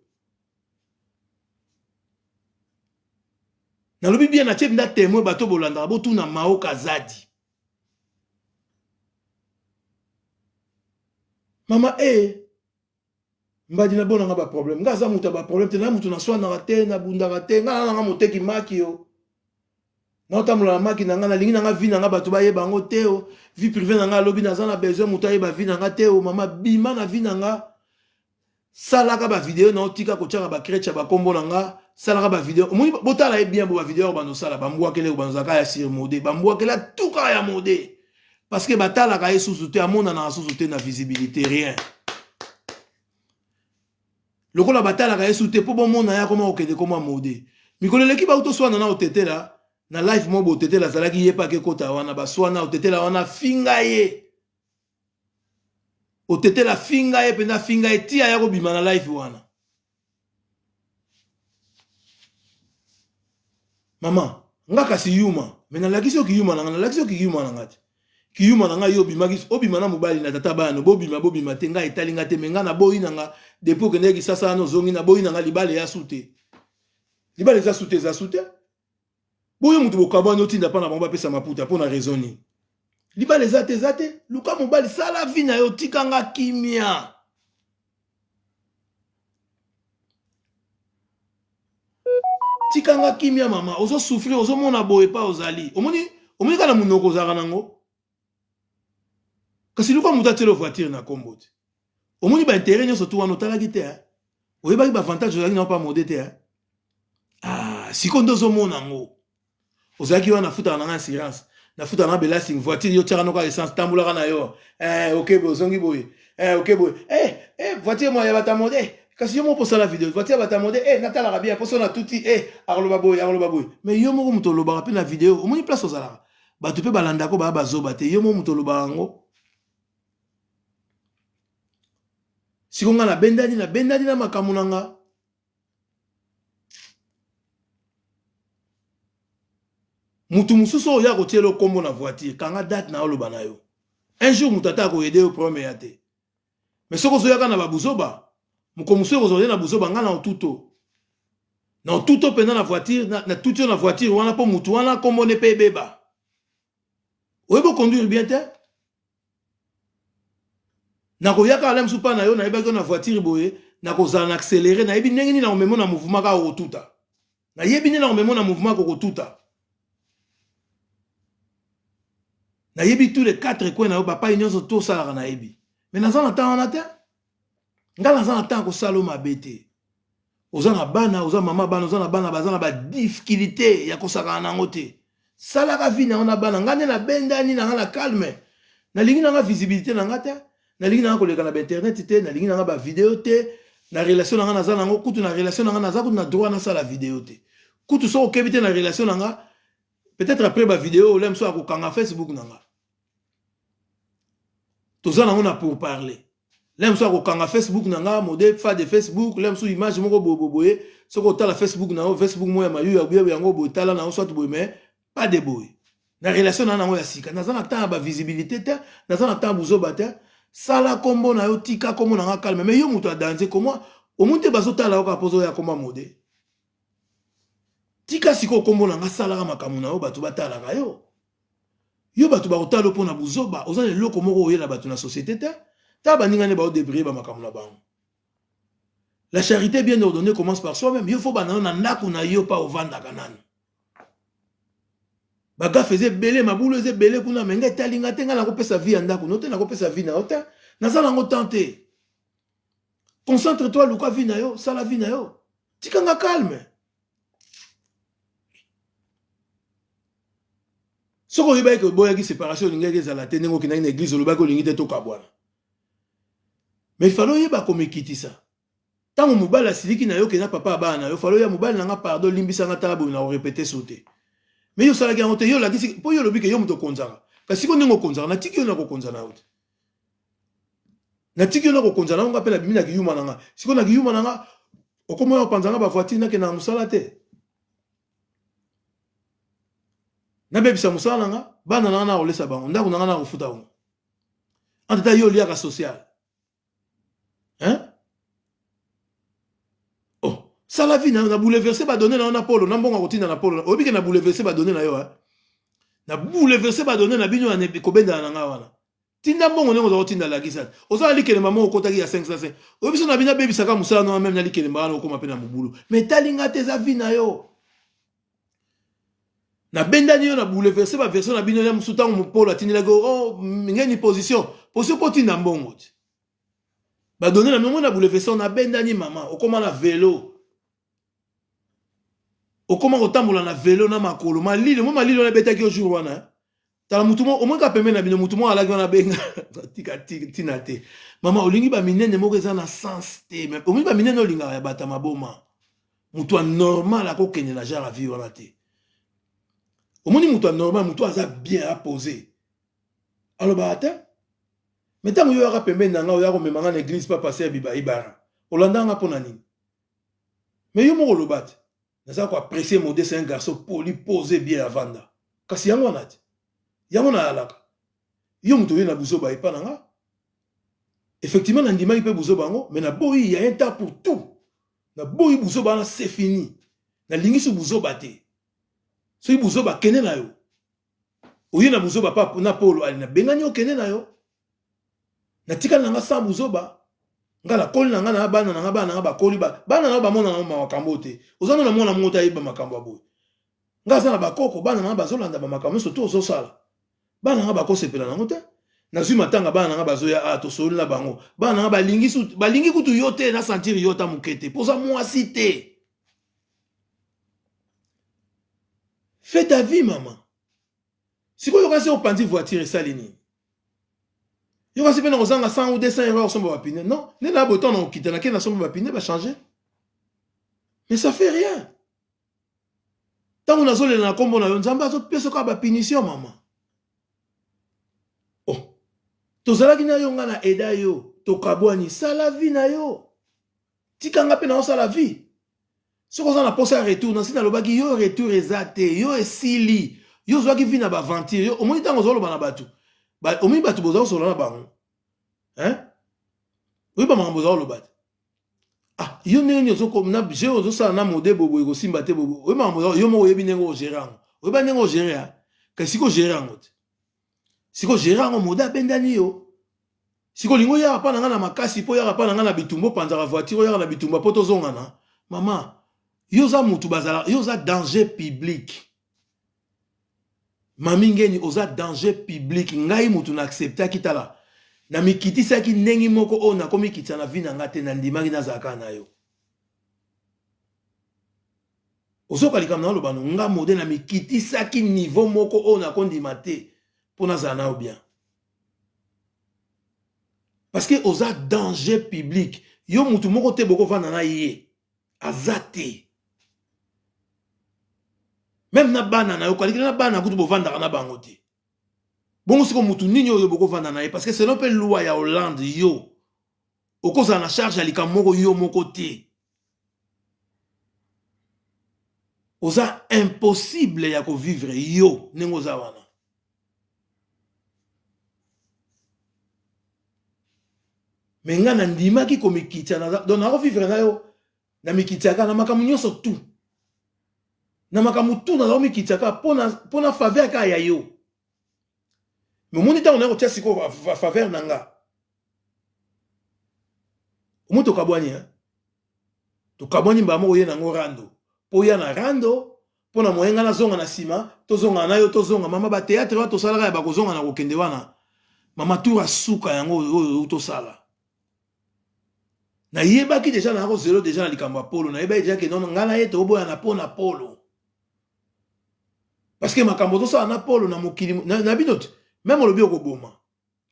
Speaker 1: Nalobi bien, natie mpenza temoin, bato bolandaka, botuna Mao Kazadi. Mama e eh, Mbadi na bona nga ba problème. Nga aza moto ya ba problème te, na moto na swanaka te, na bundaka te. Nga na nga moteki maki yo. Na otambola na maki na nga, nalingi na nga vie na nga bato bayeba yango te o. Vie privée na nga alobi naza na besoin moto ayeba vie na nga te o. Mama bima na vie na nga. Salaka ba video na otika kotiaka ba crèche ya ba kombo na nga. Salaka ba video. Omoni botala ye bien bo ba video bando sala ba mbwakele ko bando zaka ya sur mode. Ba mbwakela tout kaka ya mode. Parce que batalaka ye susu te, amonanaka susu te na visibilité, rien. Lokola batalaka ye susu te, po bomona ye akoma kokende koma mode. Mikolo eleki bauti oswana na otetela, na live moko botetela azalaki ye pe akekota wana, baswana otetela wana afinga ye. Otetela afinga ye mpenza, afinga ye ti aya kobima na live wana. Mama, nga kasi yuma, mais nalakisi yo kiyuma na nga, nalakisi yo kiyuma na nga te. Kiyuma na nga yo obimaki, obima na mobali na tata bana, bobima bobima te, nga etali nga te, mais nga naboyi na nga depuis okendeki Kisasa wana ozongi, naboyi na nga libala eya su te. Libala eza su te, eza su te. Boyo moto bokabwani otinda pa na bango bapesa maputa mpo na raison nini? Libala eza te, eza te. Luka mobali, sala vie na yo, tika nga kimia. Tika nga kimia mama, ozo souffrir, ozo mona boye pa ozali. Omoni, omoni kaka na munoko ozalaka nango. Kasi luka moto atielo voiture na kombo te. Omoni ba intérêt nyonso tu wana otalaki te, hein? Oyebaki ba avantage ozalaki nango pa mode te, hein? Ah, sikoyo nde ozomona yango. Ozalaki wana nafutaka na nga assurance, nafutaka na belasting voiture yo tiaka noka essence tambolaka na yo. Eh, okay boye ozongi boye. Eh, okay boye. Eh, eh voiture mwa ya bata mode. Kasi yo moko posala video, voiture ya bata mode, eh natalaka bien poso na tuti, eh akoloba boye, akoloba boye. Mais yo moko moto olobaka pe na video, omoni place ozalaka. Bato pe balandako ba bazoba te, yo moko moto olobaka yango. Siko nga nabendani, nabendani na makambo na nga. Mutu mususu oyo akotiela yo kombo na voiture, kanga date na oloba na yo. Un jour mutu ata ako aider yo problème ya te. Mais soki ozoyaka na ba buzoba, mokolo mosusu ekozala oye na buzoba nga na otuto. Na otuto mpenza na voiture, na, na tuti yo na voiture wana mpo mutu wana kombo ne mpe ebeba. Oyebi oconduire bien te? Nakoyaka ala mosusu mpa na yo, nayebaki yo na voiture boye, nakozala na accéléré, nayebi ndenge nini nakomema na mouvement kaka okotuta. Nayebi ndenge nakomema na mouvement kokotuta. Nayebi tous les quatre coins na yo, bapai nyonso to osalaka nayebi. Mais naza na temps wana te. Nga naza na temps ya kosala yo mabe te. Oza na bana, oza mama bana, oza na bana baza na ba difficulté ya kosakana na yango te. Salaka vie na yo na bana. Nga nde nabendani na nga na calme. Nalingi na nga visibilité na nga te. Nalingi na nga koleka na ba internet te, nalingi na nga ba video te. Na relation na nga naza nango, kutu na relation na nga naza kutu na droit nasala video te. Kutu soki okebi te na relation na nga, peut-être après ba video oyo mosusu akokanga Facebook na nga. Toza nango na pour parler. Là mosusu akokanga Facebook na nga, mode fa de Facebook, là mosusu image moko boye boye, soki otala Facebook na yo, Facebook moko ya mayu ya boye yango boye tala na yo soit boye mais pas de boye. Na relation na nango ya sika, naza na temps ya ba visibilité te, naza na temps ya buzoba te. Sala kombo na yo, tika kombo na nga calme. Mais yo moto ya danger comment omoni te bazotala yo kaka pozo ya kombo mode. Tika sikoyo kombo na nga, salaka makambo na yo, bato batalaka yo. Yo bato bakotala yo mpo na buzoba, oza na eloko moko oyela bato na société te. Tala baninga nde baodebriller ba makambo na bango. La charité bien ordonnée commence par soi-même. Yo faut banda na ndako na yo pa ovandaka nanu. Bagafe eza ebele, mabulu eza ebele kuna, me ngai etali nga te. Ngai nakopesa vie ya ndako no te, nakopesa vie na yo te, naza nango temps te. Concentre toi, luka vie na yo, sala vie na yo, tika nga calme. Soki oyebaki ke oboyaki séparation, olingaki ezala te ndenge okendaki na église, olobaki olingi te tokabwana. Mais il fallait oyeba komikitisa. Ntango mobali asiliki na yo ke na papa ya bana na yo, fallait oya: "Mobali na nga, pardon, limbisa nga, tala boye, na korépéter so te." Mais yo osalaki yango te. Yo olakisi mpo yo olobi ke yo moto okonzaka. Kasi sikoyo ndenge okonzaka, natiki yo na kokonza na yo te, natiki yo na kokonza na yo. Nga mpe nabimi na kiyuma na nga. Sikoyo na kiyuma na nga, okoma oyo opanza nga bavoiture, nakende na mosala te, nabebisa mosala na nga, bana na nga na kolesa bango, ndako na nga na kofuta bango. Entre yo oliaka social, hein? Oh, sala vie na yo. Na bouleverse badonnées na yo na polo na mbongo akotinda na polo. Oyebi ke na bouleverse badonnées na yo, na bouleverse badonnées na bino ya kobendana na ngai wana. Tinda mbongo ndenge oza kotinda, lakisa oza na likelemba moko okotaki ya 505. Oyebi so na bino abebisaka mosala no même na likelemba wana, okóma mpe na mobulu. Mais etali nga te, eza vie na yo. Nabendani yo na bouleverse baversion na bino ya mosusu. Ntango mopolo atindelaki, oh, ngeni position position mpo otinda mbongo te, badonnées na mingo na bouleverse. Nabendani, mama, okóma na velo, okóma kotambola na velo na makolo malili mo malili wana ebetaki yo jour wana. Tala mutu mo omonika pembeni na bino, mutu moko alaki wana, benga tika ntina te. Mama, olingi baminene moko eza na sens te. Olingi baminene, olingaka ya bato ya maboma. Moto ya normal akokende na genre ya vie wana te. Omoni, moto ya normal, moto aza bien apose, alobaka te. Me ntango yo oyaka pembeni na ngai, oya komema ngai na église pa pasteur Biba Ibara, olanda nga mpo na nini? Me yo moko oloba te: "Naza koapprécier Modeste, un garçon poli, posé, bien avanda." Kasi yango wana te, yango nayalaka. Yo moto oye na buzoba epa na nga, effectivement nandimaki mpe buzoba yango, mais naboyi. Ya un temps pour tout. Naboyi buzoba wana, c'est fini. Nalingi so buzoba te. Soki buzoba, kende na yo. Oye na buzoba pa na polo ali, nabengani, okende na yo. Natikali na nga sans buzoba. Nga nakoli na nga na bana na nga, bana na nga bakoli, bana na nga bamona na makambo te. Oza nano mwana moko te ayeba makambo ya boye. Nga aza na bakoko, bana na nga bazolanda bamakambo nyonso to ozosala. Bana na nga bakosepela nango te. Nazwi matanga, bana na nga bazoya, a tosoli na bango. Bana na nga balingi, balingi kutu yo te, na sentir yo ta moke te, mpoza mwasi te. Fais ta vie, mama. Sikoyo yoka, se opanzi voiture, esali nini? Yoka si mpe na kozanga 100 ou 200 euro osomba bapine. Non, nde na botan na okita, nake nasomba bapine, bachange, mais ça fait rien. Ntango nazolela na nkombo na yo, Nzambe azopesa kaka bapunition, mama. Oh, tozalaki na yo, nga na eda yo, tokabwani. Sala vie na yo, tika nga mpe naosala vie. Soki oza na posa ya retour, nasi nalobaki yo, retour eza te. Yo esili, yo ozwaki vie na baaventure. Yo omoni, ntango ozoloba na bato, omoni bato boza kosolola na bango, oyeba makambo oza koloba te. Ah, yo ndenge nini na je ozosala na mode bobo ekosimba te? Bobo oyeba makambo yo moko, oyebi ndenge ogérer yango, oyeba ndenge ogérer. Kasi sikoy ogérer yango te, sikoy ogérer yango. Mode abendani yo, sikoy olingi oyaka mpa na ngai na makasi, mpo oyaka mpa na ngai na bitumba, opanzaka voiture, oyaka na bitumba mpo tozongana. Mama, yo oza mutu bazala, yo oza danger public. Mami Ngeni, oza danger public. Ngai mutu na acceptaki, tala, namikitisaki ndenge moko oyo nakomikitisa na vie na nga te. Nandimaki nazalaka na yo. Ozoka likambo na oloba no nga mode, namikitisaki niveau moko oyo nakondima te mpo nazala na yo bien, parce que oza danger public. Yo mutu moko te bokovanda na ye, aza te. Même na bana na yo, kalikila na bana kutu bovandaka na bango te. Bongo siko mutu nini oyo bokovanda na ye? Parce que selon mpe loi ya Hollande, yo okozala na charge ya likambo moko yo moko te. Oza impossible ya kovivre yo ndenge oza wana. Me nga nandimaki komikitisa, donc nakovivre na yo, namikitiaka na makambo nyonso tu, na makambo tu naza komikitiaka mpo na faveur kaka ya yo. Me omoni, ntango naye kotia sikoyo faveur na nga, omoni, tokabwani, tokabwani mbala moko. Ye nango rando mpo oya na rando. Mpo na moyen nga nazonga na nsima, tozongana na yo, tozonga. Mama, ba théâtre wana tosalaka ya bakozonga na kokende wana. Mama, tour ya suka yango oyo tosala. Nayebaki deja na kozelo deja na likambo ya Polo. Nayebaki deja ke non, nga na ye toboyana mpo na Polo. Parce que makambo tozosala na Polo na mokili na bino te. Meme olobi okoboma.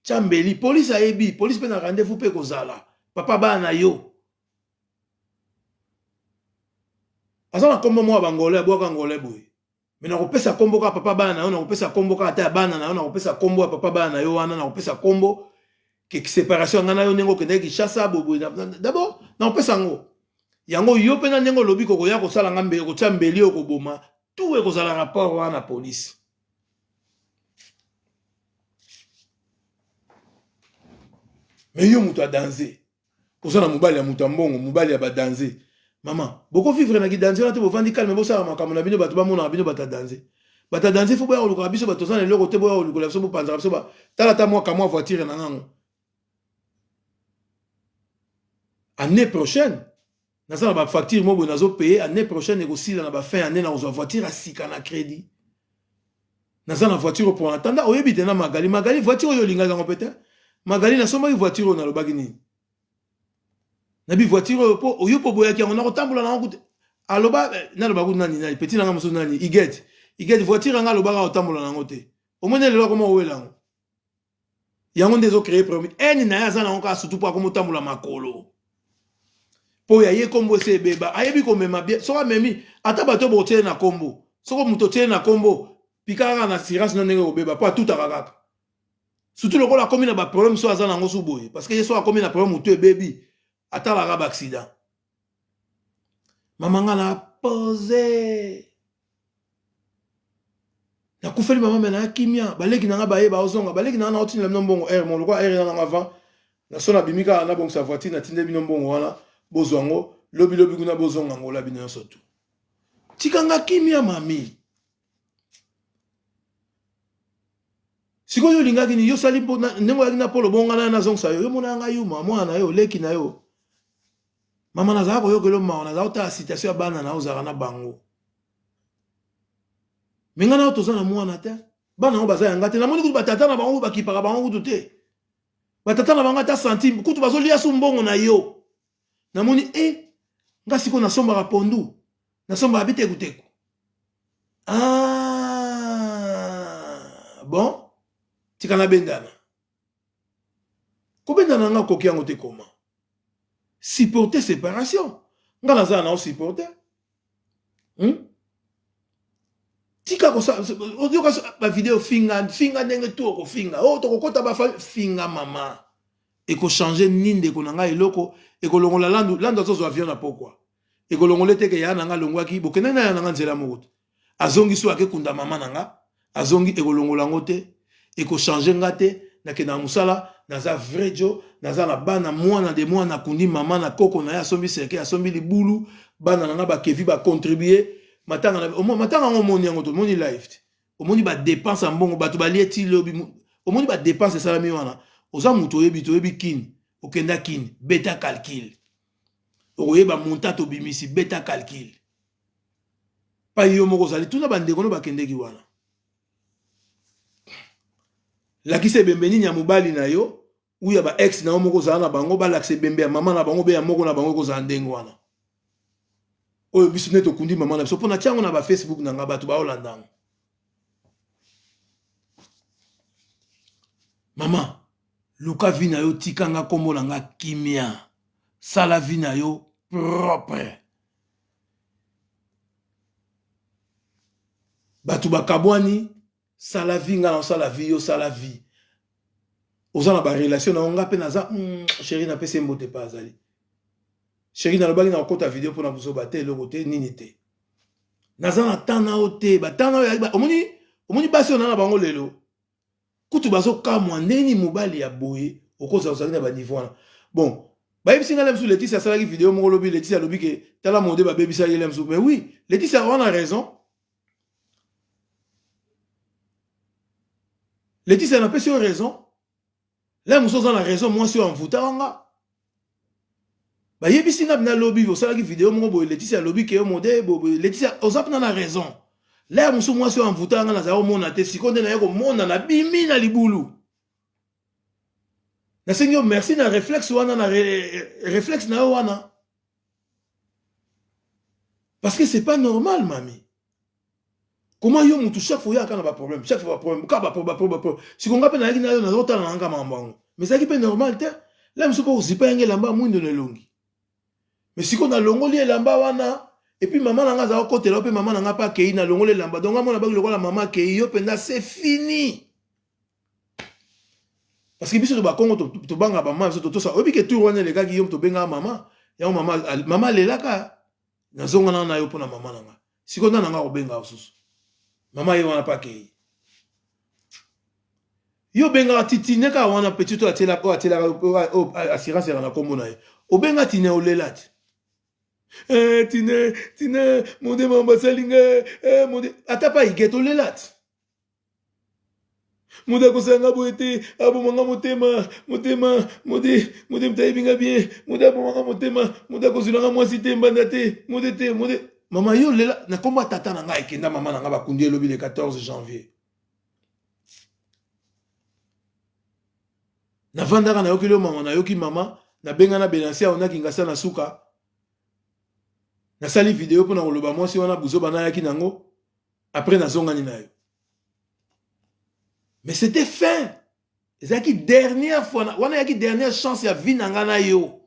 Speaker 1: Tia mbeli, police ayebi, police pe na rendez-vous pe kozala. Papa bana na yo. Aza na kombo moko ya bangolais, abwaka angolais boye. Mais nakopesa kombo kaka papa bana na yo, nakopesa kombo kaka ata ya bana na yo, nakopesa kombo ya papa bana na yo wana, nakopesa kombo ke séparation ya ngai na yo ndenge okendaki Kinshasa boye. D'abord nakopesa yango. Yango yo mpe na ndenge olobi kokoya kosala nga mbeli, kotia mbeli oyo koboma, tout ekozala rapport wana na police. Mais yo moto ya danze, oza na mobali ya moto ya mbongo, mobali ya ba danze. Mama, boko vivre na kidanze wana te, bovandi calme, bosala makambo na bino, bato bamonaka bino bato ya danze. Bato ya danze fo boya kolukaka biso, bato toza na eloko te, boya kolukola biso, bopanzaka biso ba tala ata mwa kamwa voiture na ngango. Année prochaine naza na ba facture moko boye nazo payer, année prochaine ekosila na ba fin année nakozwa voiture ya sika na crédit. Naza na voiture pour en attendant, oyebi te na Magali, Magali voiture oyo olingaki yango pe te. Magali nasombaki voiture oyo nalobaki nini? Nabi voiture oyo po oyo po boyaki yango nakotambola na yango kutu. Aloba naloba kutu nani nani petit nanga mosusu nani Iget. Iget voiture yanga alobaka otambola na yango te. Omoni lelo akoma owela yango. Yango nde ezo créer problème. Haine na ye aza nango kaka surtout po akoma otambola makolo. Po ya ye kombo ese ebeba, ayebi komema bien. Soki amemi ata bato botie na kombo. Soki moto otie na kombo, pika kaka na assurance no ndenge kobeba po atutaka kaka. Surtout lokola akomi na ba problème so aza nango su boye. Parce que ye so akomi na problème moto ebebi, atalaka ba accident. Mama nga na pose. Nakufeli mama me na kimia, baleki na nga baye baozonga, baleki na nga naotindela bino mbongo heure moko lokola heure eza nanga avant na so nabimi kaka nabongisa voiture natindeli bino mbongo wana bozwa yango lobi lobi kuna bozonga ngola bino nyonso tu. Tika nga kimia mami. Sikoyo olingaki nini? Yo sali mpo ndenge oyaki na polo bonga na nazongisa yo. Yo mona nga yuma mwana na yo leki na yo. Mama nazala koyokelo mawa, nazala kotala situation ya bana na yo ozalaka na bango. Me nga na yo toza na mwana te. Bana yango baza ya nga te. Namoni kutu batata na bango bakipaka bango kutu te. Batata na bango ata centime kutu bazolia su mbongo na yo. Namoni e nga sikoyo nasombaka pondu, nasombaka bitekuteku. Ah, bon, tika nabendana. Kobendana nga okoki yango te koma. Supporter séparation. Nga naza na supporter. Tika kosa oyoka ba video finga finga ndenge tu okofinga. Oh tokokota ba famille finga mama. Eko changer nini ndeko na ngai eloko ekolongola landu landu azozwa avion na pokwa. Ekolongola ete ke ya na nga alongwaki bokendaki na ya na nga nzela moko te. Azongi so akekunda mama na nga azongi ekolongola yango te ekochange nga te nakendaka mosala naza vrai jo naza na bana mwana de mwana akundi mama na koko na ye asombi serke asombi libulu bana na nga bakevi bacontribue matanga na matanga yango omoni yango tomoni live te omoni badepense ya mbongo bato balie ti lobi omoni badepense esalami wana oza moto oyebi toyebi kini okenda kini beta calcul okoyeba montant tobimisi beta calcul pai yo moko ozali tuna bandeko no bakendeki wana lakisa ebembe nini ya mobali na yo ou ya ba ex na yo moko ozala na bango balakisa ebembe ya mama na bango be ya moko na bango ekozala ndenge wana oyo biso nde tokundi mama na biso mpo na tiango na ba Facebook na nga bato baolanda yango mama luka vi na yo tika nga kombo na nga kimia sala vi na yo propre bato bakabwani sala vie nga na osala vie yo sala vie oza na barelation na yo nga mpe naza chéri napesi ye mbote pa azali chéri nalobaki na kokota video mpona buzoba te eloko te nini te naza na temps na yo te batemps na yo omoni omoni basi oyo na na bango lelo kutu bazokamwa ndeni mobali ya boye okozala ozalaki na baniveau wana bon bayebisi ngai lemsu Leticia asalaki video moko lobi Leticia alobi ke tala mode babebisaki lemsu mais oui Leticia wana raison Leticia napesi yo raison la mosusu oza na raison mwasi oyo amvutaka nga bayebisi nga mpena lobi osalaki video moko boye Leticia alobi ke yo mode boye Leticia oza mpena na raison. Lere mosusu mwasi oyo amvutaka nga nazala komona te, sikoyo nde naye komona nabimi na libulu. Nasengi yo merci na réflexe wana, na réflexe na yo wana. Parce que c'est pas normal, mami. Comment yo mutu chaque fois oyaka na ba problème, chaque fois ba problème, kaka ba problème, ba problème. Sikoyo nga mpe nayaki na yo nazotala na nga makambo yango. Mais ezalaki mpe normal te. La mosusu mpo ozipa yango elamba mwindo na elongi. Mais sikoyo nalongoli elamba wana, et puis mama na nga azala kokotela yo mpe mama na nga mpe akei, nalongoli elamba. Donc nga mona baki lokola mama akei, yo mpenza c'est fini. Parce que biso to bakongo tobangaka bamama biso totosa. Oyebi ke tour wana elekaki yo tobengaka mama yango, mama mama alelaka. Nazongana na yo mpona mama na nga. Sikoyo nda na nga kobengaka mosusu mama ye wana mpe akei, yo obengaka titine kaka wana petit oyo atielaka, oyo atielaka oyo assurance yaka na nkombo na ye. Obenga tine, olela ti eh, tine tine mode mama basali nga eh, mode ata pa igete olela ti mode akosala nga boye te, abomanga motema motema mode mode moto ayebi nga bien, mode abomanga motema, mode akozwela nga mwasi te, mbanda te, mode te, mode mama yo lela na nkombo ya tata na ngai ekenda. Mama na ngai bakundi elobi le 14 janvier. Navandaka nayoki leo mama, nayoki mama nabenga na benasia onaki ngasa na suka nasali video mpona koloba mwasi wana buzoba nayaki nango. Après nazongani na yo, mais c'était fin, ezalaki dernière fois wana, eyaki dernière chance ya vie na ngai na yo.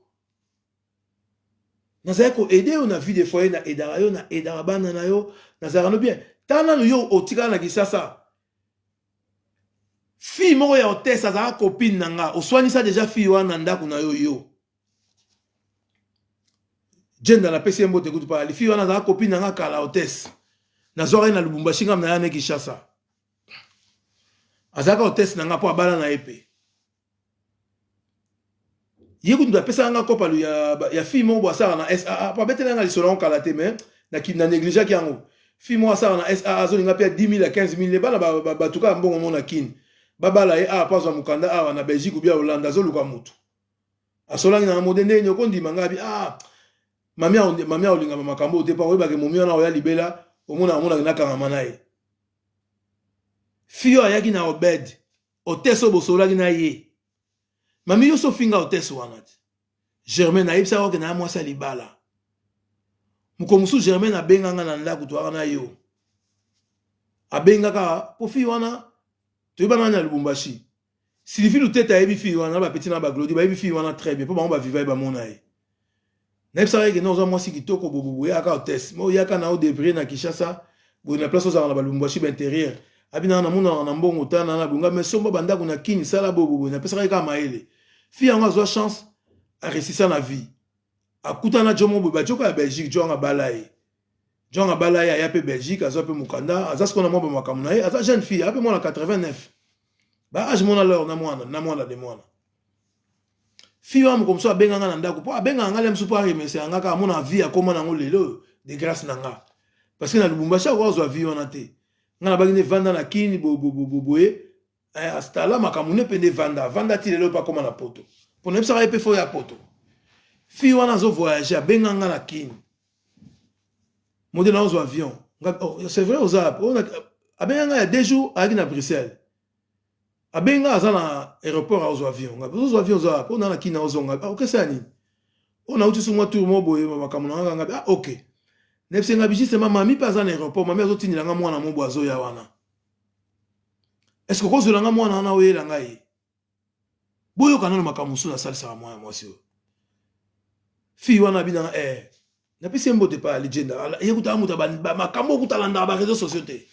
Speaker 1: Nazalaki koaide yo na vie de foyer, na aidaka yo, na aidaka bana na yo, nazalaka no bien. Tala nanu yo otikala na Kisasa, fille moko ya hôtesse azalaka copine na nga, oswanisa deja fille wana na ndako na yo. Yo jenda napesi ye mbote kutu pala. Fille wana azalaka copine na nga kala, hôtesse, nazwaka ye na Lubumbashi, ngam na ya ne Kinshasa, azalaka hôtesse na nga mpo abala na ye mpe ye kutu apesaka nga kopalu ya fille moko bo asalaka na saa po abetela nga lisolo yango kala te, mais na négligeaki yango. Fille moko asalaka na saa, azolinga mpe ya 10 000 ya 15 000 bana bato kaka mbongo mo na Kini babala ye awa po azwa mokanda awa na Belgique ubia Hollande. Azoluka motu asolangi na mode ndenge okondima ngai abi ah mami, mami aolinga makambo te mpo oyebake momi wana oya libela omona amonaki nakangama na ye. Fille oyo ayaki na Obed, hôtesse oyo bosololaki na ye, mami yo so ofinga hôtesse wana te. Germaine ayebisaka oke na ya mwasi ya libala. Mokolo mosusu Germaine abenganga na ndako, toyaka na yo, abengaka po fille wana toyebana na Lubumbashi. Sylvie Lutete ayebi fille wana, na bapeti na baglodi bayebi fille wana très bien mpo bango baviva ye, bamona ye. Nayebisaka ye ke oza mwasi kitoko bobobo, yaka hôtesse mo yaka na odébrouille na Kinshasa boye na place ozalaka na balubumbashi baintérieur. Abinaka namonaka na mbongo tana na bonga, mais somba bandako na Kini, sala bobobo. Napesaka ye kaka mayele. Fille yango azwa chance, aresisa na vie, akutana jo moko boye bajoka ya Belgique, jo yango abala ye, jo yango abala ye, aya mpe Belgique, azwa mpe mokanda, aza sikoyo na mwa bamakambo na ye. Aza jeune fille, aya mpe mwana 89 ba age mona lor na mwana na mwana de mwana. Fille wana moko mosusu abenganga na ndako mpo abengaka nga le mosusu mpo aremercie yanga kaka amona vie akóma nango lelo oyo de grâce na nga, parce que na Lubumbashi akoka kozwa vie wana te. Nga nabaki nde vanda na Kini boye, astala makambo ne mpe nde vanda vanda ti lelo mpe akóma na Poto mpo nayebisaka ye mpe fo ya Poto. Fille wana azovoyage, abenga nga na Kini, modele naozwa avion. Oh, c'est vrai oza. Abenga nga ya 2 jours, ayaki na Bruxelles, abenga aza na aéroport, aozwa avion. Nga ozwa avion, oza mpo na na Kini, aozonga okesa nini oyo nauti so mwa tour mo boye makambo na nga. Nga ah ok, nayebisi nga justement mami mpe aza na aéroport, mami azotindela nga mwana mo boye azoya wana, est ce que okozwela nga mwana wana oyela ngai? Boyoka nano makambo mosusu nasalisaka mwana mwasi oyo. Fille wana abinanga eh, napesi ye mbote pa legenda, ye kutaka moto makambo okuta alandaka baréseaux sociaux te.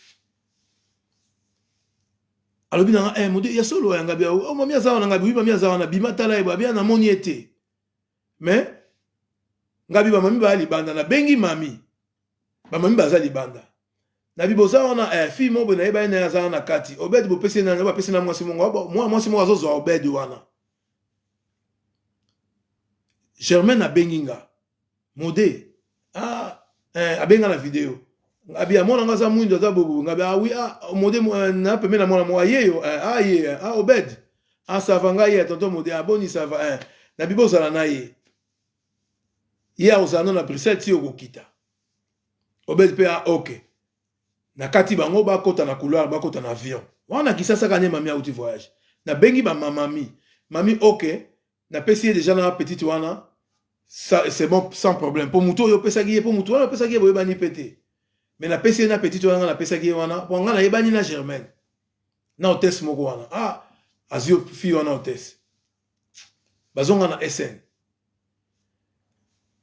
Speaker 1: Alobi nanga eh, moto ya solo ya ngabi, oh, mami aza wana. Ngabi oui, mami aza wana, bima tala ye boye. Abia namoni ye te, mais ngabi bamami baya libanda. Nabengi mami, bamami baza libanda. Nabi boza wana eh, fille moko boye nayeba ye na ye aza wana na kati. Obed bopesi ye nani? Bapesi na mwasi moko, mwa mwasi moko azozwa Obed wana. Germaine abengi nga mode ah, eh, abenga na video abi amona nga aza mwindo aza bobo. Ngabi ah oui, ah mode na pembe na mwana moko ayeyo eh, ah ye ah Obed ah ça va. Ngai ye tonton mode ah boni ça va eh. Nabi bozala na ye, ye akozala no na Bruxelles ti okokita. Obed mpe ah ok. Na kati bango bakota na couloir, bakota na avion. Wana Kisasa kaka nde mami auti voyage. Nabengi ba mamami. Mami ok, napesi ye deja na petite wana, ça c'est bon sans problème. Po mutu oyo opesaki ye, po mutu wana opesaki ye boyebani pe te. Mais napesi ye na petite wana, nga napesaki ye wana, po nga nayebani na Germaine. Na hôtesse moko wana. Ah, azwi fille wana hôtesse. Bazonga na SN.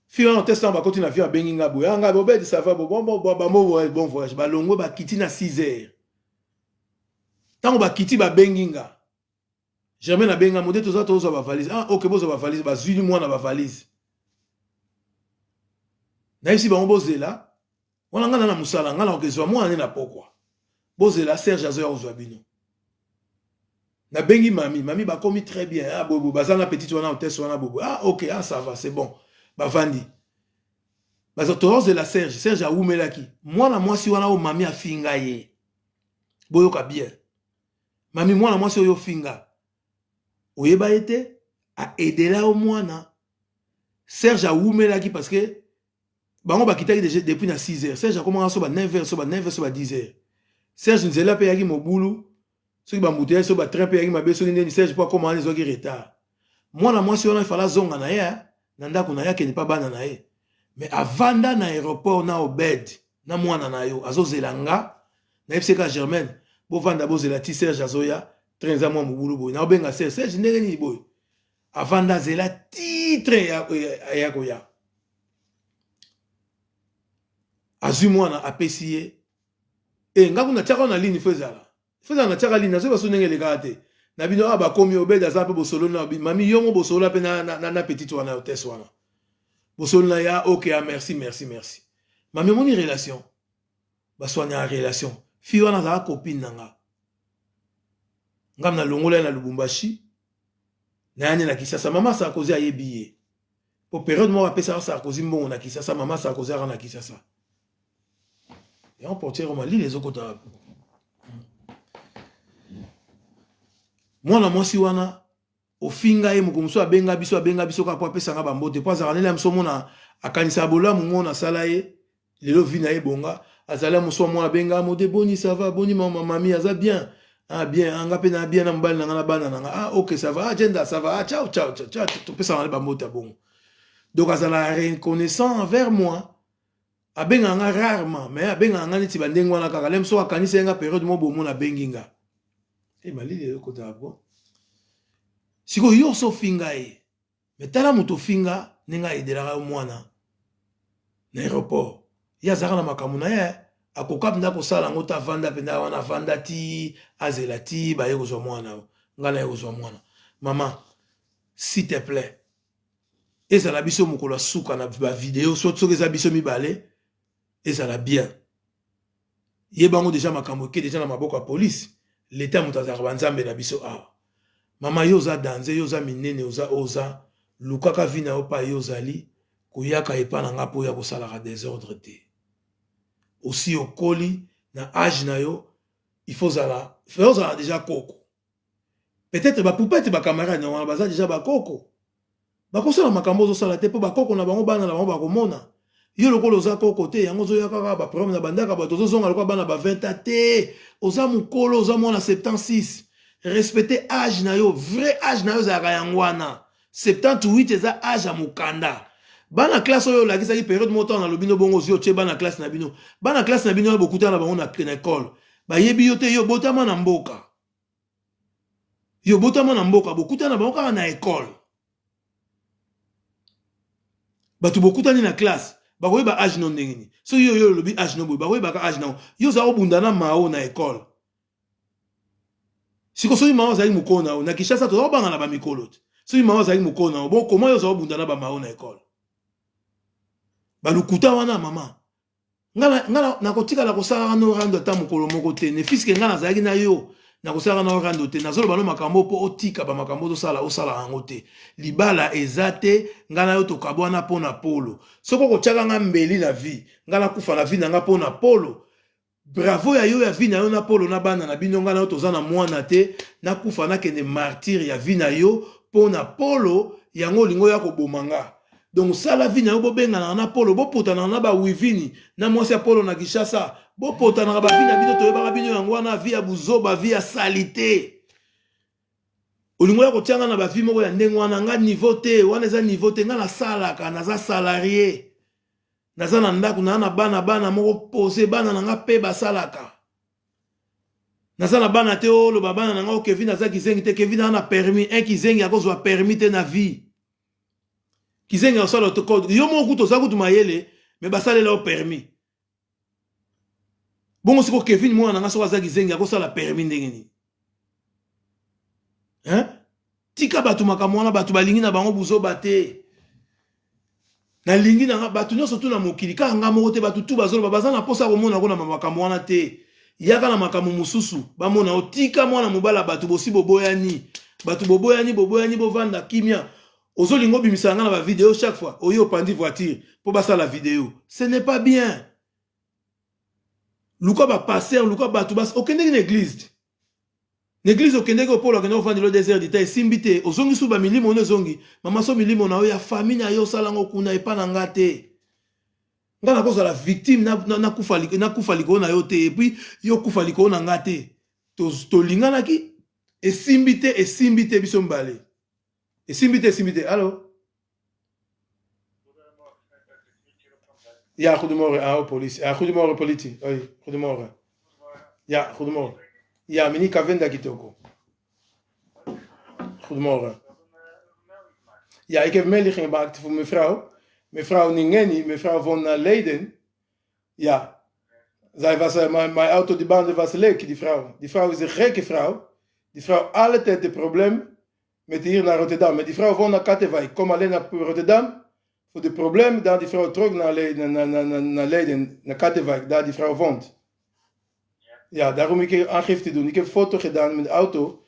Speaker 1: Fille wana hôtesse ntango bakoti na avion abengi nga boye. Ah nga Obed ça va bon bon bon bon voyage bon voyage. Balongwe bakiti na 6 heures. Ntango bakiti babengi nga. Germaine abengi nga mode toza tozwa ba valise. Ah ok bozwa ba valise bazwili mwana ba valise. Nayebisi bango bozela wana nga na na mosala nga na okezwa mwana nde na pokwa. Bozela Serge azoya kozwa bino. Nabengi mami, mami bakomi très bien. Ah bobo baza na petite wana hôtesse wana bobo. Ah ok, ah ça va, c'est bon. Bavandi. Baza tozela Serge, Serge awumelaki. Mwana mwasi wana oyo mami afinga ye. Boyoka bien. Mami mwana mwasi oyo ofinga. Oyeba ye te, a aidela yo mwana. Serge awumelaki parce que bango bakitaki déjà depuis na 6 heures. Serge akomaka so ba 9 heures, so ba 9 heures, so ba 10 heures. Serge nzela pe yaki mobulu, soki ba embouteillage, soki ba train pe yaki mabe, soki ndeni Serge po akoma wana ezwaki retard. Mwana mwasi wana ifala azonga na ye na ndako na ye akende pa bana na ye. Mais avanda na aéroport na Obed na mwana na yo azozela nga nayebisi ka Germaine bovanda bozela ti Serge azoya train eza mwa mobulu boye naobenga Serge Serge ndenge nini boye avanda azela ti train ya koya azwi mwana apesi ye e nga kuna tiaka na ligne fo ezala fo ezala na tiaka ligne nazoyeba so ndenge elekaka te na bino awa bakomi Obed aza mpe bosololi na mami yongo bosolola mpe na, na, na, na petite wana hôtesse wana bosolo na ya ok ah, merci merci merci mami omoni relation baswanya ya relation fille wana azalaka copine na nga ngam nalongola ye na Lubumbashi nayani na Kisasa mama Sarkozy ayebi ye po periode moko apesaka Sarkozy mbongo na Kisasa mama Sarkozy aka na Kisasa yango portiere malili ezokota wapi mwana mwasi wana ofinga ye moko mosusu abenga biso abenga biso kaka po apesa nga bambote po azalaka nele mosu omona akanisaka bolamu ngo nasala ye lelo vi na ye bonga azali mosu amona abenga mode boni ça va boni mama mami aza bien ah bien ah, nga mpe na bien na mobali na nga na bana na nga ah ok ça va ah jenda ça va ah ciao ciao ciao ciao topesaka na bambote ya bongo donc azala reconnaissant envers moi abengaka nga rarement mais abengaka nga neti bandenge wana kaka lem soki akanisi ye nga periode moko bomona abengi nga e malili eyokotaka po sikoyo yo oso ofinga ye me tala moto ofinga ndenge ayedelaka yo mwana na aéroport ye azalaka na makambo na ye akoka mpenza kosala yango te avanda mpenza wana avanda ti azela ti baye kozwa mwana yo ngai naye kozwa mwana mama s'il te plaît ezala biso mokolo ya suka na bavideo soki eza biso mibale ezala bien yebango deja makambo eke deja na maboko ya polise leta moto azalaka banzambe na biso awa mama yo oza danze yo oza minene oza oza lukaka vi na yo pa yo ozali koyaka epa na nga mpo oya kosalaka desordre te osi okoli na age na yo il faut ozala ozala deja koko peut-être bapoupete bacamarade na wana baza deja bakoko bakosala makambo ozosala te mpo bakoko na bango bana na bango bakomona yo lokola oza koko te yango ozoya kaka baproblème na bandaka bato ozozonga lokola bana ba 20 ans te oza mokolo oza mwana 76 respecte age na yo vrai age na yo ezalaka yango wana 78 eza age ya mokanda bana classe oyo olakisaki periode moko ntango nalobi no bongo ozwi otie bana classe na bino bana classe na bino oyo bokutana na bango na ekole bayebi yo te yo botama na mboka yo botama na mboka bokutana bango kaka na ekole bato bokutani na classe bakoyeba age no ndenge nini soki yo yo olobi age no boye bakoyebaka age nango yo oza kobunda na mao na ekole siko soki mao azalaki mokolo na yo na Kinshasa toza kobanga na bamikolo te soki mao azalaki mokolo na yo bon koma yo oza kobunda na bamao na ekole balukuta wana mama nga nakotikala kosalaka no rando ata mokolo moko te ne fiske nga nazalaki na yo nakosalaka na rando te nazoloba no makambo mpo otika bamakambo ozosala osalaka yango te libala eza te nga na yo tokabwana mpo na polo soki okotyaka nga mbeli na vie nga nakufa na vie na nga mpo na polo bravo ya yo ya vie na yo na polo na bana na bino nga na yo toza na mwana te nakufa nakende martyre ya vie na yo mpo na polo yango olingi oya koboma nga. Donc sala vie na yo, bobenganaka na Polo, bopotanaka na ba Wivini na mwasi ya Polo na Kinshasa, bopotanaka ba vie na bino, toyebaka bino yango wana, vie ya buzoba, vie ya salite. Olingo ya kotia nga na ba vie moko ya ndenge wana, nga niveau te, wana eza niveau te. Nga nasalaka, naza salarie, naza na ndako, naza na bana, bana moko pose, bana na nga mpe basalaka. Naza na bana te oloba bana na nga o Kevin aza kizengi te. Kevin aza na permis, un kizengi akozwa permis te na vie. Kizengi akosala autocode, yo moko kutu oza kutu mayele, me basalela yo permis. Bongo siko Kevin mwana na nga soki aza kizengi akosala permis ndenge nini? Hein? Tika bato makambo wana, bato balingi na bango buzoba te. Nalingi na nga bato nyonso tu na mokili, kaka nga moko te. Bato tu bazoloba baza na mposa ya komona ko na makambo wana te. Yaka na makambo mosusu bamona yo. Tika mwana mobala, bato bosi boboyani, bato boboyani, boboyani, bovanda kimia. Ozolinga obimisa nga na bavideo chaque fois oyo opandi voiture mpo basala video, ce n'est pas bien. Luka bapasteur, luka bato bas okendeki na église, na église okendeki, opolo akendeki ofandela 2 heures du temps, esimbi te, ozongi su bamilimo ono ezongi. Mama, so milimo na yo ya famille na yo, osala yango kuna epa na nga te. Nga nakozala victime, nakufa likolo na yo te, et puis yo kufa likolo na nga te. Tolinganaki, esimbi te, esimbi te, biso mibale esimbi te, esimbi te. Allo? Ja, goedemorgen, oude politie. Ja, goedemorgen, politie. Hoi, goedemorgen. Ja, goedemorgen. Ja, meneer Kavenda Kitoko. Goedemorgen. Ja, ik heb een melding gemaakt voor mevrouw. Mevrouw Ningeni, mevrouw van Leiden. Ja, zij was, mijn auto, die banden was lek, die vrouw. Die vrouw is een gekke vrouw. Die vrouw altijd het probleem met hier naar Rotterdam. Maar die vrouw woont naar Katwijk. Kom alleen naar Rotterdam voor de probleem. Dan die vrouw terug naar Leiden, naar Leiden, naar Katwijk, daar die vrouw woont. Ja, daarom ik aangifte doen. Ik heb foto gedaan met de auto.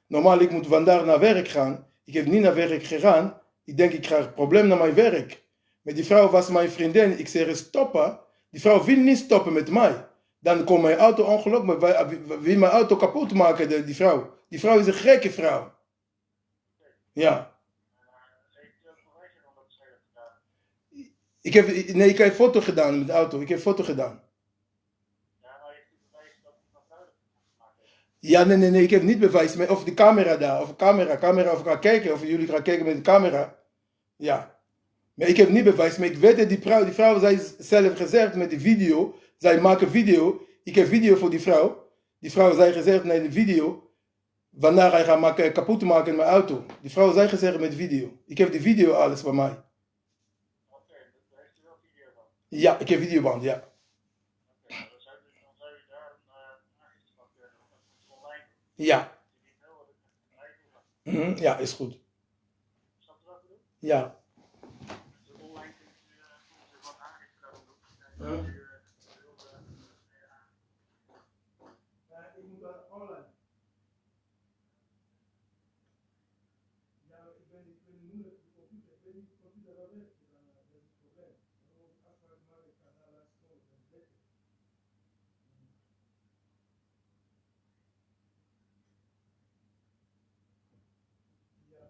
Speaker 1: Normaal, ik moet vandaag naar werk gaan. Ik heb niet naar werk gegaan. Ik denk, ik krijg een probleem naar mijn werk. Maar die vrouw was mijn vriendin. Ik zeg, stoppen. Die vrouw wil niet stoppen met mij. Dan komt mijn auto ongeluk, maar wil mijn auto kapot maken, die vrouw. Die vrouw is een gekke vrouw. Ja. Ik heb, nee, ik heb foto gedaan met de auto. Ik heb foto gedaan. Ja, nee, nee, nee, ik heb niet bewijs. Maar of de camera daar, of camera, camera, of ik ga kijken, of jullie gaan kijken met de camera. Ja. Maar ik heb niet bewijs, maar ik weet dat die vrouw zei zelf gezegd met de video. Zij maken video. Ik heb video voor die vrouw. Die vrouw zei gezegd naar de video. Wanneer hij gaat maken, kapot maken mijn auto. Die vrouw zei gezegd met video. Ik heb die video alles bij mij.
Speaker 2: Oké, daar heeft u wel video van?
Speaker 1: Ja, ik heb videoband, ja.
Speaker 2: Oké, dan zou je daar een aangifte van kunnen doen. Dat moet u online doen.
Speaker 1: Ja.
Speaker 2: Die mail wat ik met mij
Speaker 1: Ja, is goed.
Speaker 2: Snapt u wat ik bedoel?
Speaker 1: Ja.
Speaker 2: Dus online kunt u wat aangifte daarvan doen. En dan kunt u
Speaker 1: Ja, ik moet daar online. Ja, ik ben moeilijk op de computer. Ik weet niet, de computer wel werkt, dan dat is het probleem. Dan moet ik afspraak maken, ik ga daar langskomen, dat is beter. Ja.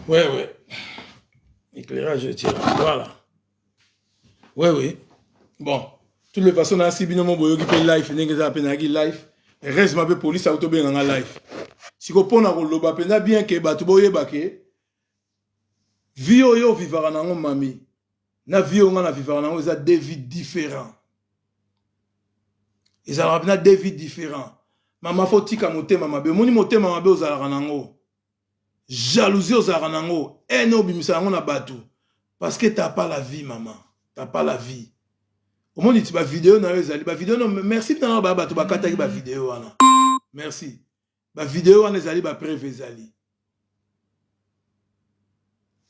Speaker 1: Ouais. Éclairage, je tire. Voilà. Ouais. Bon. Toutes les façons, nasi bino mo boyoki pe live ndenge eza pe nayaki live. Heureusement pe police auto benga nga live. Siko pona koloba penza bien ke bato boyeba ke vie oyo vivaka nango mami na vie oyo nga na vivaka nango eza deux vies différents. Ezalaka mpenza deux vies différents. Mama fo tika motema mabe. Omoni motema mabe ozalaka nango. Jalousie ozalaka nango, haine obimisa yango na bato parce que t'as pas la vie maman, t'as pas la vie. Omoni ti ba video na yo ezali ba video no merci mpe na ba bato bakataki ba video wana. Merci. Ba video wana ezali ba preuve ezali.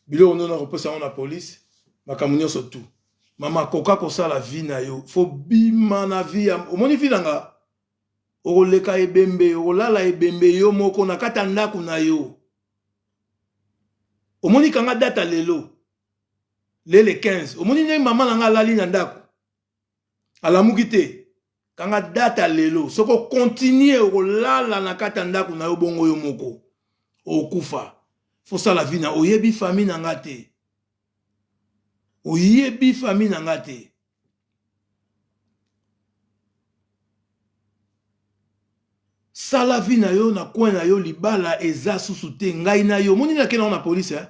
Speaker 1: Biloko ndono kopesa yango na police, makambo nyonso tout. Mama koka kosala vie na yo, faut bima na vie ya omoni vie na nga Okoleka ebembe, okolala ebembe yo moko na kati ya ndako na yo. Omoni kanga data lelo lele 15 omoni ndenge mama na nga alali na ndako alamuki te kanga data lelo soki okontinue okolala na kati ya ndako na yo bongo yo moko okufa fosala vi na oyebi famille na nga te oyebi famille na nga te Sala vie na yo na coin na yo libala eza susu te ngai na yo omoni nake nango na police hein?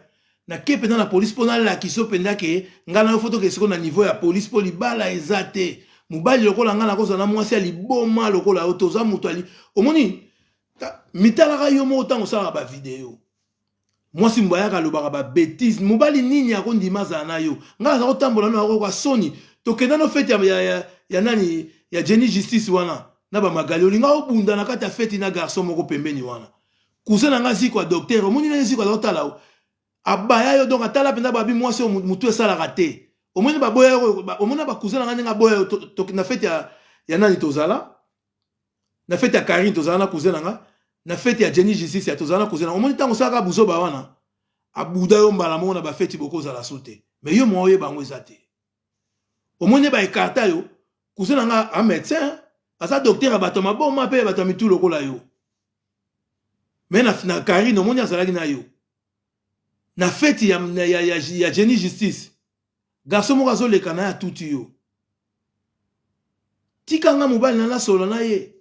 Speaker 1: Nake mpenza na police mpo nalakisa yo mpenza ke ngai na yo fo tokende sikoyo na niveau ya police mpo libala eza te mobali lokola ngai nakozala na mwasi ya liboma lokola yo te oza moto ali omoni mitalaka yo moko ntango osalaka bavideo Mwasi mbo ayaka alobaka ba betise mobali nini ako ndima azala na yo nga naza kotambola no akoyoka soni tokenda no fete ya, ya, ya, ya nani ya Jenny Justice wana na ba Magali olinga obunda na kati ya feti na garçon moko pembeni wana cousin na nga ziko ya docteur omoni ndenge ziko aza kotala yo abaya yo donc atala mpenza babi mwasi oyo mutu esalaka te omoni baboya yo omoni ba cousin na nga ndenge aboya yo na fete ya, ya nani tozala na fete ya Carine tozala na cousin na nga na fete ya Jenny Justice ya tozala na cousin na omoni ntango osalaka buzoba wana abuda yo mbala moko na bafeti bokozala su te mais yo mwa oyeba yango eza te omoni ba ekarta yo cousin na nga a médecin aza docteur ya bato ya maboma mpe ya bato ya mitu lokola yo mais na, na Carine omoni azalaki na yo na feti ya, ya, ya, ya Jenny Justice garçon moko azoleka na ye atuti yo tika nga mobali na nasolola na ye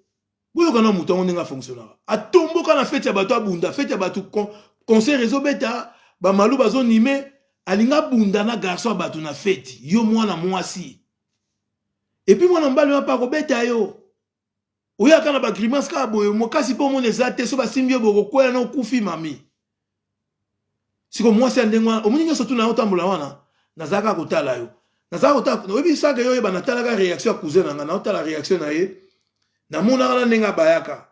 Speaker 1: boyoka na moto yango ndenge afonctionnaka atomboka na feti ya bato abunda feti ya bato concert ezobeta bamalu bazonime alinga abunda na garçon ya bato na feti yo mwana mwasi epuis mwana mobali wana mpe akobeta yo oyaka na bagrimace kaka boye mokasi mpe omona eza te so basimbi yo bokokwela na okufi mami siko mwasi ya ndenge wana omoni nyonso tuna yo otambola wana nazalaka kotala yo nazalaka kotala oyebi saka yo oyeba natalaka réaction ya cousin na ngai naotala réaction na ye namonaka na ndenge abayaka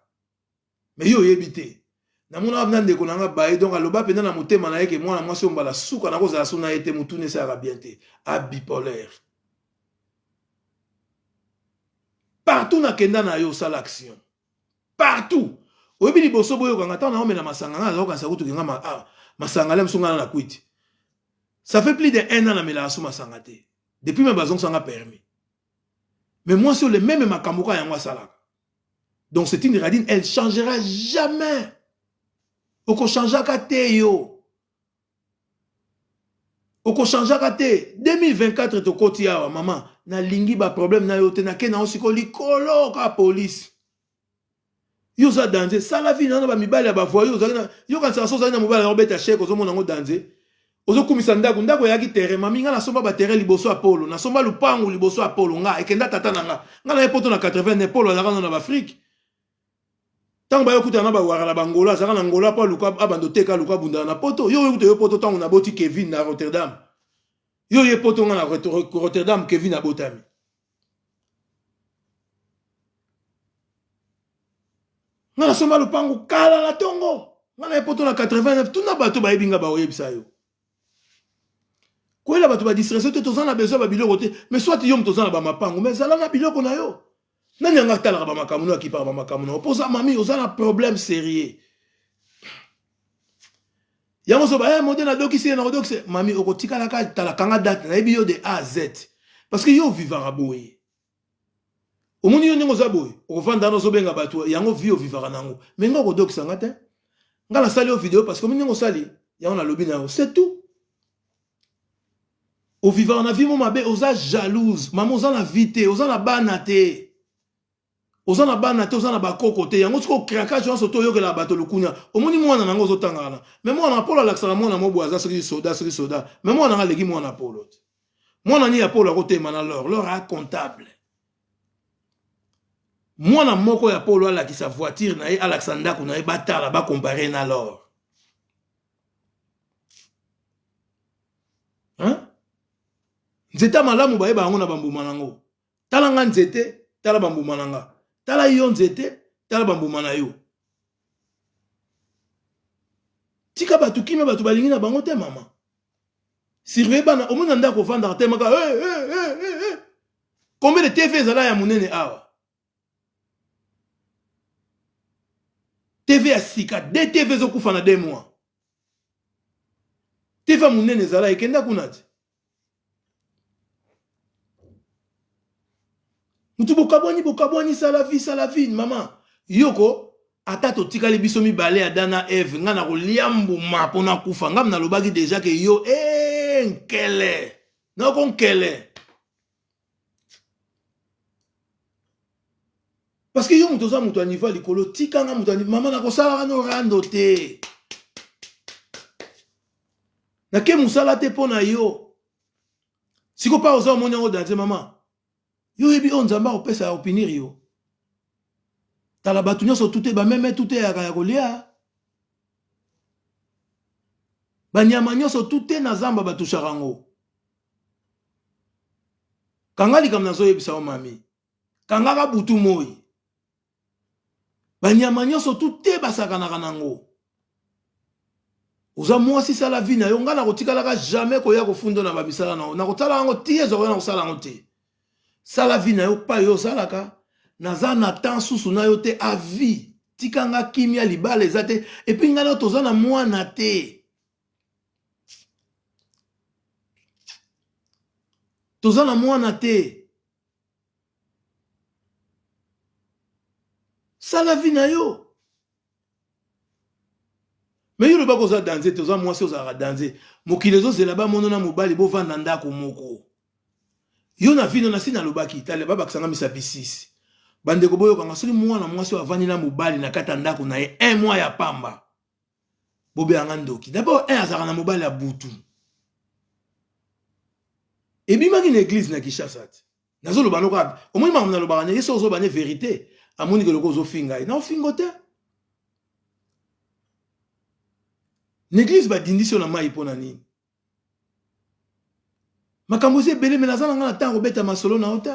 Speaker 1: me yo oyebi te namonaka mpenza ndeko na ngai baye donc aloba mpenza na motema na ye ke mwana mwasi oyo mbala suka nakozala so na ye te motuna esalaka bien te a bipolaire partout nakenda na yo osala action partout oyebi liboso boyoka nga ntango naomela masanga nga nazokanisa kutu kenga ma, ah, masanga le mosu nga na kwiti ça fait plus de un an namelaka so masanga te depuis me bazongisa nga permis mais mwasi oyo le meme makambo kaka yango asalaka donc c'est une radine elle changera jamais okochangeaka te yo okochangeaka te 2024 tokoti awa mama nalingi baproblème na yo te nake na yo sikoyo likolo kaka police yo oza danger sala vie na yo na bamibali ya bavoyu ozali na yo kanisaka so ozali na mobali yango obeta sheke ozomona yango danger ozokumisa ndako ndako eyaki terrain mami nga nasomba baterrain liboso ya polo nasomba lupangu liboso ya polo nga ekenda tata na nga nga naye poto na 89 polo azalaka nano na baafrike ntango baye okutana na bawara na bangola azalaka na ngola mpo aluka abanda oteka aluka abundana na poto yo oyo kuta yo poto ntango naboti kevin na rotterdam yo ye poto nga na rotterdam kevin abotami nga nasomba lopango kala na tongo nga na ye poto na 89 tuna bato bayebi nga bakoyebisa yo koyela bato ba distraction te toza na besoin ba biloko te mais soit yo moto oza na bamapango mais zala na biloko na yo nani yango atalaka bamakambo no akipaka bamakambo na yo mpo oza mami oza na problème sérieux yango soba eh, mode nadokisi ye nakodokisa mami okotikalaka tala kanga date nayebi yo de a à z parce que yo ovivaka boye. Omoni yo ndenge oza boye, okovanda wana ozobenga bato yango vie ovivaka nango. Mais nga okodokisa nga te. Nga nasali yo video parce que omoni ndenge osali yango nalobi na yo. C'est tout. Ovivaka na vie mo mabe, oza jalouse. Mama oza na vie te, oza na bana te. Oza na bana te, oza na bakoko te. Yango sikoyo craquage nyonso to oyokelaka bato lokunya. Omoni mwana nango ozotanga wana. Mais mwana na Polo alakisaka mwana mo boye aza soki soda soki soda. Mais mwana nanga aleki mwana Polo te. Mwana ni ya Polo akotema na l'or. L'or a comptable. Mwana moko ya Polo alakisa voiture na ye, alakisa ndako na ye, batala ba comparer na l'or. Hein? Nzete malamu bayeba yango na bambuma nango. Tala nga nzete, tala bambuma na nga. Tala yo nzete, tala bambuma na yo. Tika bato kimia, bato balingi na bango te mama. Surveille bana, omoni na ndako ovandaka te maka hey, hey, hey, hey, hey. Combien de TV ezala ya monene awa? TV ya sika, de TV ezokufa na 2 mois. TV ya monene ezala ekenda kuna te. Mutu bokabwani bokabwani sala vie sala vie mama yoko ata totikali biso mibale Adam na Eve nga nakolia mbuma mpo nakufa nga nalobaki deja ke yo ee nkele noko nkele parce que yo moto oza moto ya niveau ya likolo tika nga moto ya mama nakosalaka no rando te nake mosala te mpo na yo siko pa oza omoni yango danze mama yo oyebi oyo nzambe akopesa ya opinir yo tala bato nyonso tute bameme tute eyaka ya kolia banyama nyonso tute na zamba batushaka yango kanga likambo nazoyebisa yo mami kangaka butu moi banyama nyonso tu te basakanaka nango oza mwasi sala vie na yo ngai nakotikalaka jamais koya kofunda na bamisala na yo nakotala yango ti ezwa koya na kosala yango te sala vie na yo pa yo osalaka naza na temps susu na yo te a vie tika nga kimia libala eza te epuis ngai na toza na mwana te toza na mwana te sala vie na yo me yo lobaka oza danze te oza mwasi ozalaka danze mokili ezozela bamono na mobali bovanda ndako moko yo na vino nasi nalobaki tale babakisanga misapi 6 bandeko boyokanga soki mwana mwasi oyo avandi na mobali na kati ya ndako na ye un mois ya pamba bobeyanga ndoki d'abord un azalaka na mobali ya butu ebimaki na eglise na kinshasa te nazoloba noko omoni makambo nalobaka ne ye soki ozoloba ne verité amoni ke loko ozofinga ye naofingo te na eglise badindisi yo na mai mpo na nini makambo eza ebele me naza na ngai na ntango kobeta masolo na yo te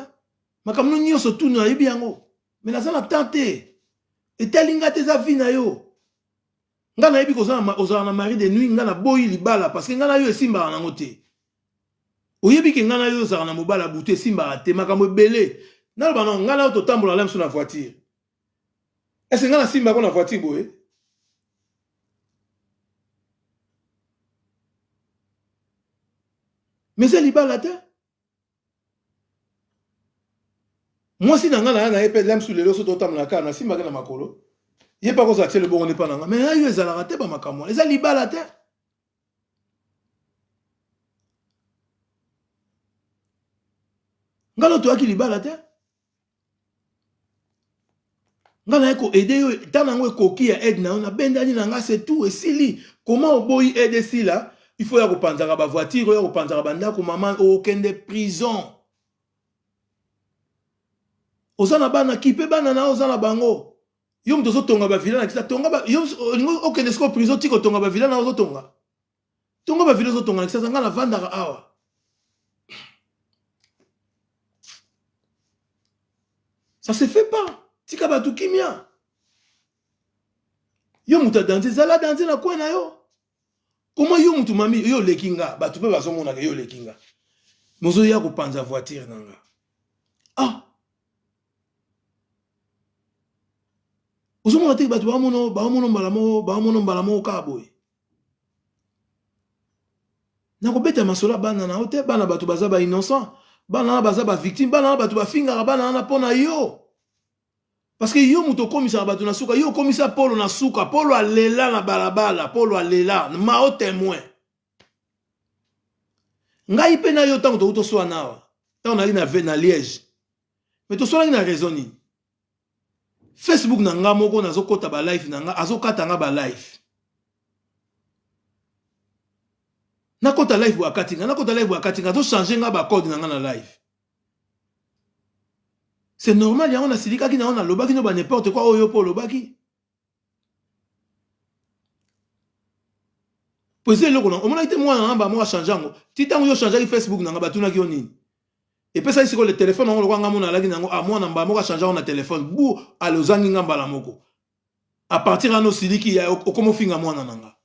Speaker 1: makambo no nyonso tunu nayebi yango me naza na temps te etali ngai te eza vie na yo ngai nayebi kozala na mari de nuit ngai naboyi libala parce que ngai na yo esimbaka nango te oyebi ke ngai na yo ozalaka na mobali ya butu esimbaka te makambo ebele naloba na ngai na yo totambola na biso na voiture ese ngai nasimbako na voiture boye mais eza libala te mwasi na ngai naya na ye mpe lamsu lelo so totambola kaka nasimbaki na makolo ye mpe akozala tie lobongo nde mpa na ngai mais na yo ezalaka te bamakambo wana eza libala te ngai no toyaki libala te ngai naye koaide yo ntango yango ekoki ya aide na yo nabendani na ngai c'est tout esili koma oboyi aide esila il faut ya kopanzaka bavoiture oya kopanzaka bandako mama okende prison oza na bana kipe bana na yo oza na bango yo moto ozotonga bavila na kisa tonga yo olingi okende sikoyo prison ti kotonga bavila na ozotonga tonga bavila ozotonga na kisasa ngai navandaka awa ça se fait pas tika bato kimia yo moto adanze zala danze na coin na yo koma yo moto mami yo oleki nga bato mpe bazomonaka yo oleki nga mozoya kopanza voiture na nga ah ozomona te bato baomona mbala moko baomona mbala moko kaka boye nakobeta masolo ya bana na yo te bana bato baza ba innocent. Bana wana baza ba victime, bana wana bato bafingaka bana wana mpo na yo. Parce que yo moto okomisaka bato na suka, yo okomisa Polo na suka, Polo alela na balabala, Polo alela, mao témoin. Ngai mpe na yo ntango tokuti toswana awa, ntango nayaki na, na Liège, mais toswanaki na raison nini? Facebook na nga moko nazokota ba live na nga, azokata nga ba live. Nakota live boye akati nga, nakota live boye akati nga, azochanger nga ba code na nga na live. C'est normal, yango nasilikaki na yo, nalobaki no ba n'importe quoi oyo mpo olobaki. Po eza eloko na omonaki te mwana na nga moko achange yango. Ti ntango yo ochangeaki Facebook na nga batunaki yo nini? Epesaki sikoyo le telefone yango lokola nga mona alaki na yango, ah mwana mbala moko achange yango na telefone. Bu ale ozangi nga mbala moko. A partir wana osiliki ya okoma ofinga mwana na nga.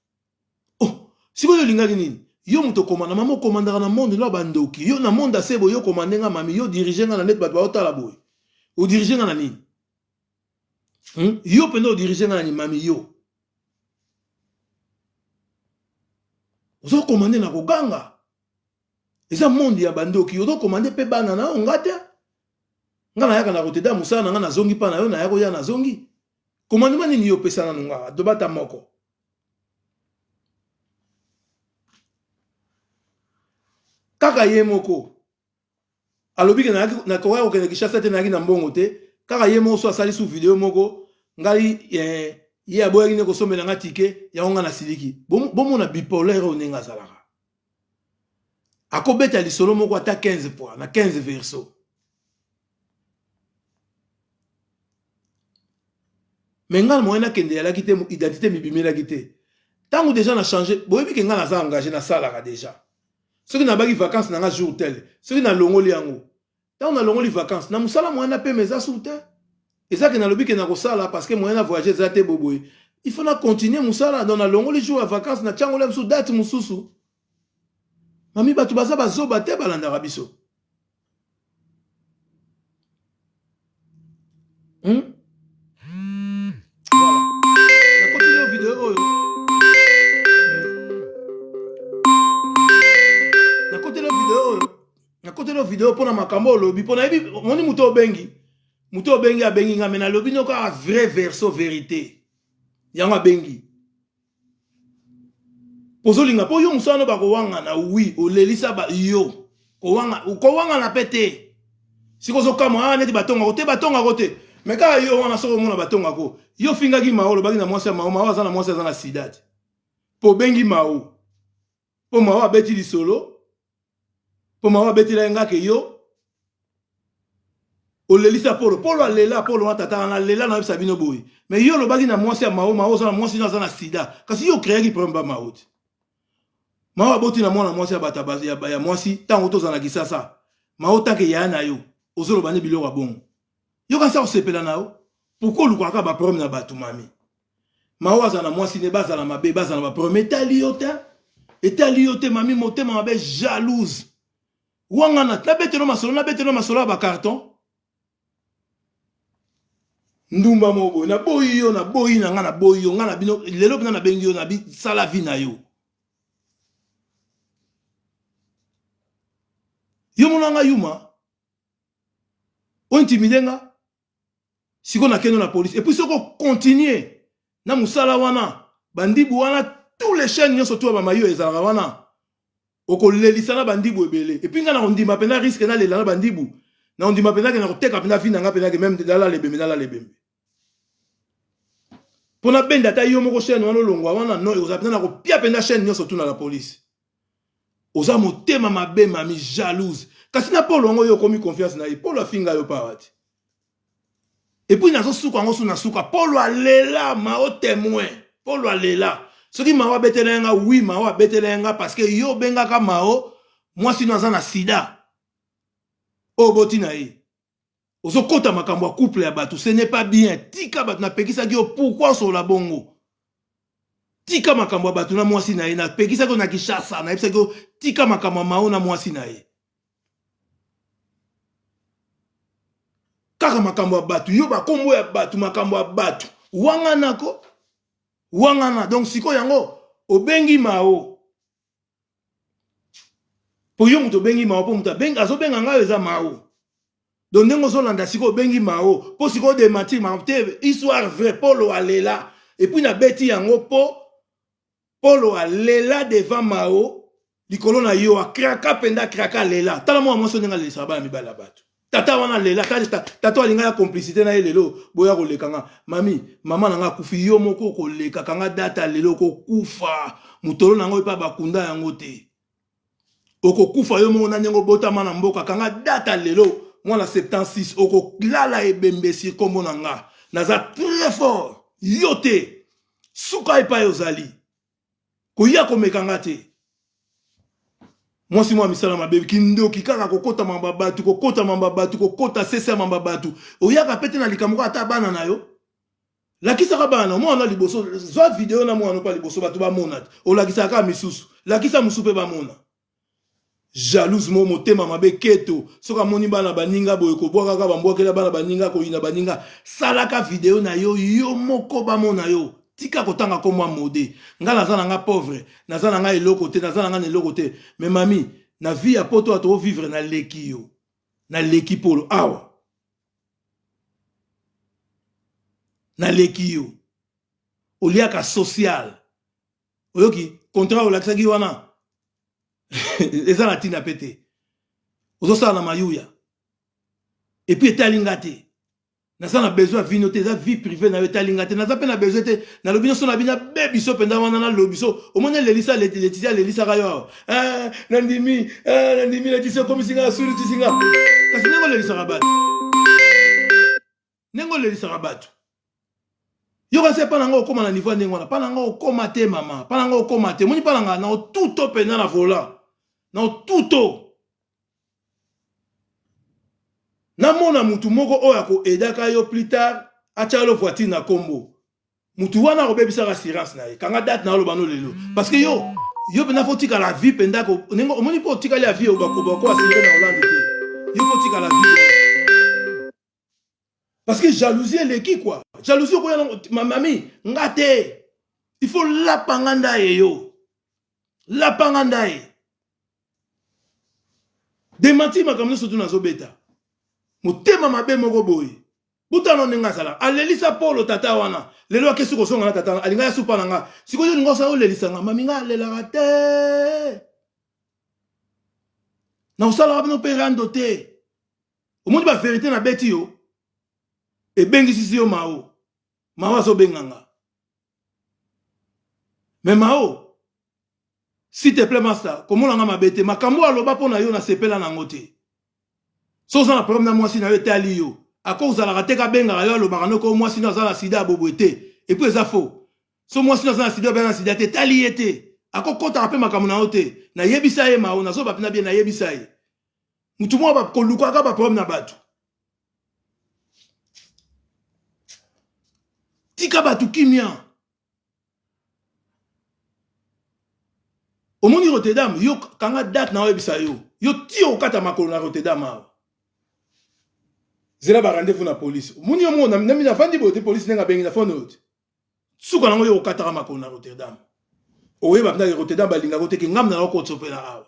Speaker 1: Oh, sikoyo olingaki nini? Yo moto okomanda, mama okomandaka na monde no bandoki. Yo na monde asebo yo komande nga mami, yo dirige nga na net bato baotala boye. Odirige nga na nini? Yo mpenza odirige nga na nini mami yo? Ozo komande na koganga. Eza monde ya bandoki, ozo komande pe bana na yo nga te. Nga nayaka na Rotterdam mosala na nga nazongi pa na yo naya koya nazongi. Commandement nini yo opesa nanu nga? Loba ata moko. Kaka ye moko alobi ke nakokaki kokende Kinshasa te, nayaki na mbongo te. Kaka ye moko so asali su video moko ngai ye aboyaki nde kosombela nga ticket, yango nga nasiliki. Bomona bipolaire oyo ndenge azalaka. Akobeta lisolo moko ata 15 fois na 15 verso. Mais nga moyen nakende yalaki te, identité mibimelaki te. Tango déjà na changer, boyebi ke nga naza engagé nasalaka déjà. Soki nabaki vacances na nga jour tel, soki nalongoli yango, tango nalongoli vacances na mosala moyen na pema eza sur te. Eza ke nalobi ke nakosala parce que moyen na voyager eza te boboye. Il faut na continuer mosala, donc nalongoli jour ya vacances na tiango mosusu date mosusu. Mami bato baza bazoba te balandaka biso. Voilà. Nakoteli yo video oyo. Nakoteli yo video oyo. Nakoteli yo video mpona makambo olobi mpo nayebi omoni moto obengi. Moto obengi abengi nga mais nalobi no kaka vrai verso vérité. Yango abengi. Ozolinga mpo yo mosala no bakowangana oui olelisa ba yo kowanga kowangana pe te siko ozokamwa ah neti batongako te batongako te mais kaka yo wana soki omona batongako yo ofingaki mao olobaki na mwasi ya mao mao aza na mwasi aza na sida te mpo obengi mao mpo mao abeti lisolo mpo mao abetela ye ngake yo olelisa polo polo alela polo wana tata wana alela na yebisa bino boye mais yo olobaki na mwasi ya mao mao oza na mwasi no aza na sida kasi yo créaki problème ba mao te mao aboti na mwana mwasi ya bato ya mwasi ntango tozala na kisasa mao tanke yaya na yo ozoloba nde biloko ya bongo yo kasi akosepela na yo pourquoi olukaka ba problème na bato mami mao azala na mwasi ne bazala mabe bazala ba problème etali yo te etali yo te mami motema mabe jalouse wangana nabetelo masolo nabetelo masolo ya bacarton ndumba moko boye naboyi yo naboyi na nga naboyi yo nga na bino lelo mpena nabengi yo nabi sala vi na yo yo mona nga yuma ointimide nga sikoyo nakende na police et puis soki ocontinue na mosala wana bandibu wana tous les chaînes nyonso to ya bamayo ezalaka wana okolelisa na bandibu ebele et puis nga nakondima mpenza risque nalela na bandibu nakondima mpenza ke nakoteka mpenza vi na nga mpenza ke meme nalala ebembe nalala ebembe mpo nabenda ata yo moko chaîne wana olongwa wana non ekozala mpenza nakopia mpenza chaîne nyonso tuna la police oza motema mabe mami jalouse kasi na polo yango yo okomi confiance na ye polo afinga yo pawa te et puis nazosuka yango su na suka polo alela mao témoin polo alela soki mao abetela ye nga oui mao abetela ye nga parce que yo obengaka mao mwasi no aza na sida oyo oboti na ye ozokota makambo ya couple ya bato ce n'est pas bien tika bato napekisaki yo pourquoi osola bongo tika makambo ya bato na mwasi na ye napekisaki yo na Kinshasa nayebisaki yo tika makambo ya mao na mwasi na ye kaka makambo ya bato yo bakombo ya bato makambo ya bato wanganako wangana donc sikoyo yango obengi mao. Po yo moto obengi Mao po moto abengi azobenga ngai eza Mao. Donc ndenge ozolanda sikoyo obengi Mao po sikoyo dementir makambo te histoire vraie Polo alela et puis nabeti yango po Polo alela devant Mao likolo na yo akraka mpenza akraka alela tala mwana mwasi ndenge alelisaka bana mibali ya bato tata wana alela tata alinga ya complicité na ye lelo boya koleka nga mami mama na nga akufi yo moko okoleka kanga data lelo okokufa motolo na yango epa bakunda yango te okokufa yo moko na ndenge obotama na mboka kanga data lelo mwana 76 okolala ebembe sur kombo na nga naza très fort yo te suka epai ozali koya komeka nga te mwasi mwa misala mabe kindoki kaka kokota mamba bato kokota mamba bato kokota sese ya mamba bato oyaka pe te na likambo kaka ata bana na yo lakisaka bana mwana liboso zwa video na mwana mpa liboso bato bamona te olakisaka kaka misusu lakisa mosusu mpe bamona jalouse mo motema mabe keto soki amoni bana baninga boye kobwakaka bambwakela bana baninga koyina baninga salaka video na yo yo moko bamona yo tika kotanga komwa mode nga naza na nga pauvre naza na nga eloko te naza na nga na eloko te me mami na vie ya poto ato vivre na leki yo na leki polo awa naleki yo oliaka social oyoki contrat olakisaki wana eza na ntina mpe te ozosala na mayuya epuis etali nga te naza na besoin ya vino te eza vie privée na yo etali nga te naza mpe na besoin te nalobi nyonso na bino abebiso mpenza wana nalobi so omoni alelisa letisia alelisaka yo awa eh, nandimi eh, nandimi letisia okomisi nga asulutisi nga kasi ndenge olelisaka bato ndenge olelisaka bato yoka se mpa na nga okóma na niveau ya ndenge wana mpa na nga okóma te mama mpa na nga okóma te omoni mpa na nga na otuto mpenza na volant na otuto namona mutu moko oyo akoedaka yo plus tard atya yo voiture na kombo mutu wana akobebisaka assurance na ye kanga date na oloba no lelo parce que yo yo mpenza fo otikala vie mpenza ndenge omoni mpo otikali ya vie bako assuré na Hollande te yo fo otikala vie parce que jalousie eleki quoi jalousie okoya na mami nga te il faut lapa nga ndaye yo lapa nga ndaye dementir makambo nyonso tu nazobeta motema mabe moko boye butano ndenge azala alelisa polo tata wana lelo akesi kozonga na tata alinga ya supa na nga sikoyo olinga osala olelisa nga mami nga alelaka te na osalaka bino mpe rando te omoni baverité na beti yo ebengisisi yo mao mao azobenga nga me mao s'il te plaît master komona nga mabe te makambo aloba mpo na yo nasepela nango te so oza na problème na mwasi na yo etali yo ako ozalaka te kabengaka yo alobaka noko mwasi no aza na sida ya bobwe te epuis eza faux so mwasi no aza na sida obe na sida te etali ye te akokotaka mpe makambo na yo te nayebisa ye mao nazoba mpena bie nayebisa ye motu moko kolukaka baproblème na bato tika bato kimia omoni rotterdam yo kanga date na oyebisa yo yo ti okata makolo na rotterdam awa zela ba rendez-vous na police omoni yo moko nami nafandi boye te police ndenge abengi na fone oyo te suka nango yo okataka makolo na rotterdam oyeba mpenza rotterdam balingaka te ke ngambo na okotisa mpe na awa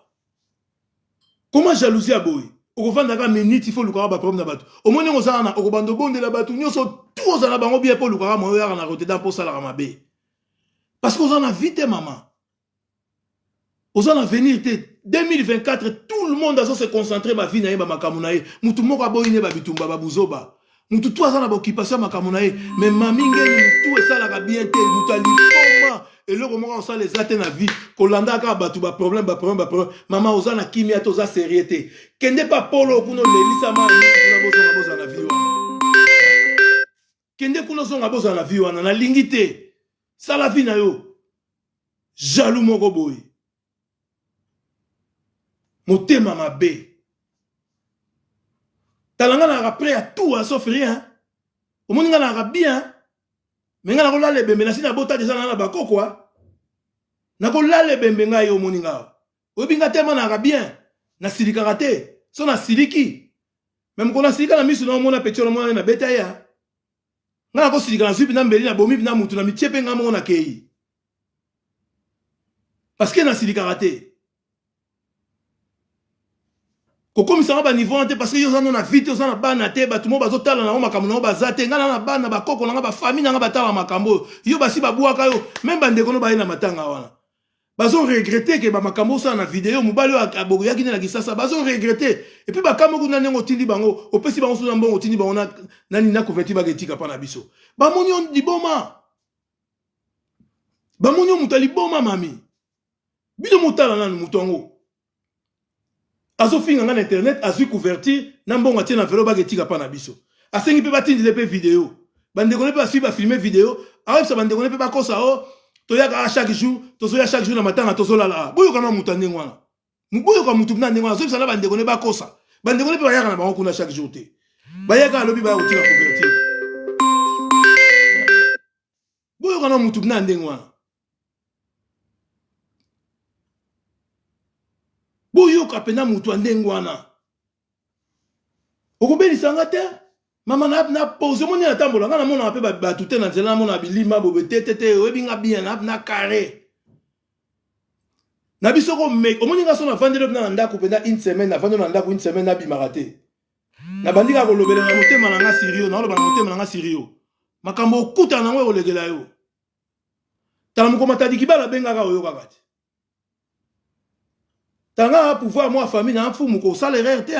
Speaker 1: koma jalousie ya boye okovanda kaka minute ifo olukaka baproblème na bato omoni ndenge oza wana okobanda obondela bato nyonso tu ozala na bango bien mpo olukaka moyo oyaka na rotterdam mpo osalaka mabe parce que oza na vie te mama oza na avenir te 2024 tout le monde azo se concentrer ba vie na ye ba makambo na ye mutu moko aboyi ne ba bitumba ba buzoba mutu tu aza na ba occupation ya makambo na ye mais mami ngeni mutu esalaka bien te mutu aliboma eloko moko akosala eza te na vie kolanda kaka bato ba problème ba problème ba problème mama oza na kimia te oza sérieux te kende pa polo kuna olelisa ma kuna bozonga bozala na vie wana kende kuna ozonga bozala na vie wana nalingi te sala vie na yo jaloux moko boye motema mabe tala nga nalaka prêt à tout hein, sauf rien omoni nga nalaka bien me nga nakolala ebembe nasi nabota deja na na bakokwa nakolala ebembe ngai omoni nga oyebi nga tema nalaka bien nasilikaka te so nasiliki me mokolo nasilika na miso na omona peti wana omona nabeta ye nga nakosilika nazwi mpena mbeli nabomi mpena motu na mitie mpe nga moko nakei parce que nasilikaka te. Kokomisa nga ba niveau wana te parce que yo oza no na vie te, oza na bana te, bato moko bazotala nango makambo nango baza te. Ngai na na bana, bakoko na nga, bafamille na nga batala makambo oyo. Yo basi babwaka yo, meme bandeko no baye na matanga wana bazo regretter ke bamakambo osala na video, mobali oyo aboyaki nde na Kisasa, bazo regretter. Et puis bakambo kuna ndenge otindi bango, opesi bango so na mbongo, otindi bango na nani na couverture, baketika mpa na biso, bamoni yo liboma, bamoni yo moto ya liboma. Mami, bino motala nanu moto yango azofinga nga na internet, azwi couverture na mbongo, atie na velo, baketika mpa na biso. Asengi mpe batindile mpe video, bandeko ne mpe basui bafilme video, ayebisa bandeko ne mpe bakosa o toyaka chaque jour, tozoya chaque jour na matanga, tozolala. Boyoka na moto ya ndenge wana, boyoka motu na ndenge wana azoyebisa na bandeko ne bakosa, bandeko ne mpe bayaka na bango kuna chaque jour te, bayaka alobi baya kotika couverture. Boyoka na motu na ndenge wana, boyoka mpena motu ya ndenge wana. Okobelisa nga te, mama, na pose omoni natambola, nga namonaka mpe bato te na nzela, namonaka bilima bobe te te te. Oyebi nga bien na carré na biso ko omoni nga so navandeli mpena na ndako mpenza une semaine, navandeli na ndako une semaine, nabimaka te, nabandi kaka kolobela na motema na nga sirio, naoloba na motema na nga sirio, makambo okutana nango ekolekela yo. Tala mokoma tadiki bala abengaka, oyokaka te. Tanga pouvoir mwa famille na mfumu, kosala erreur te.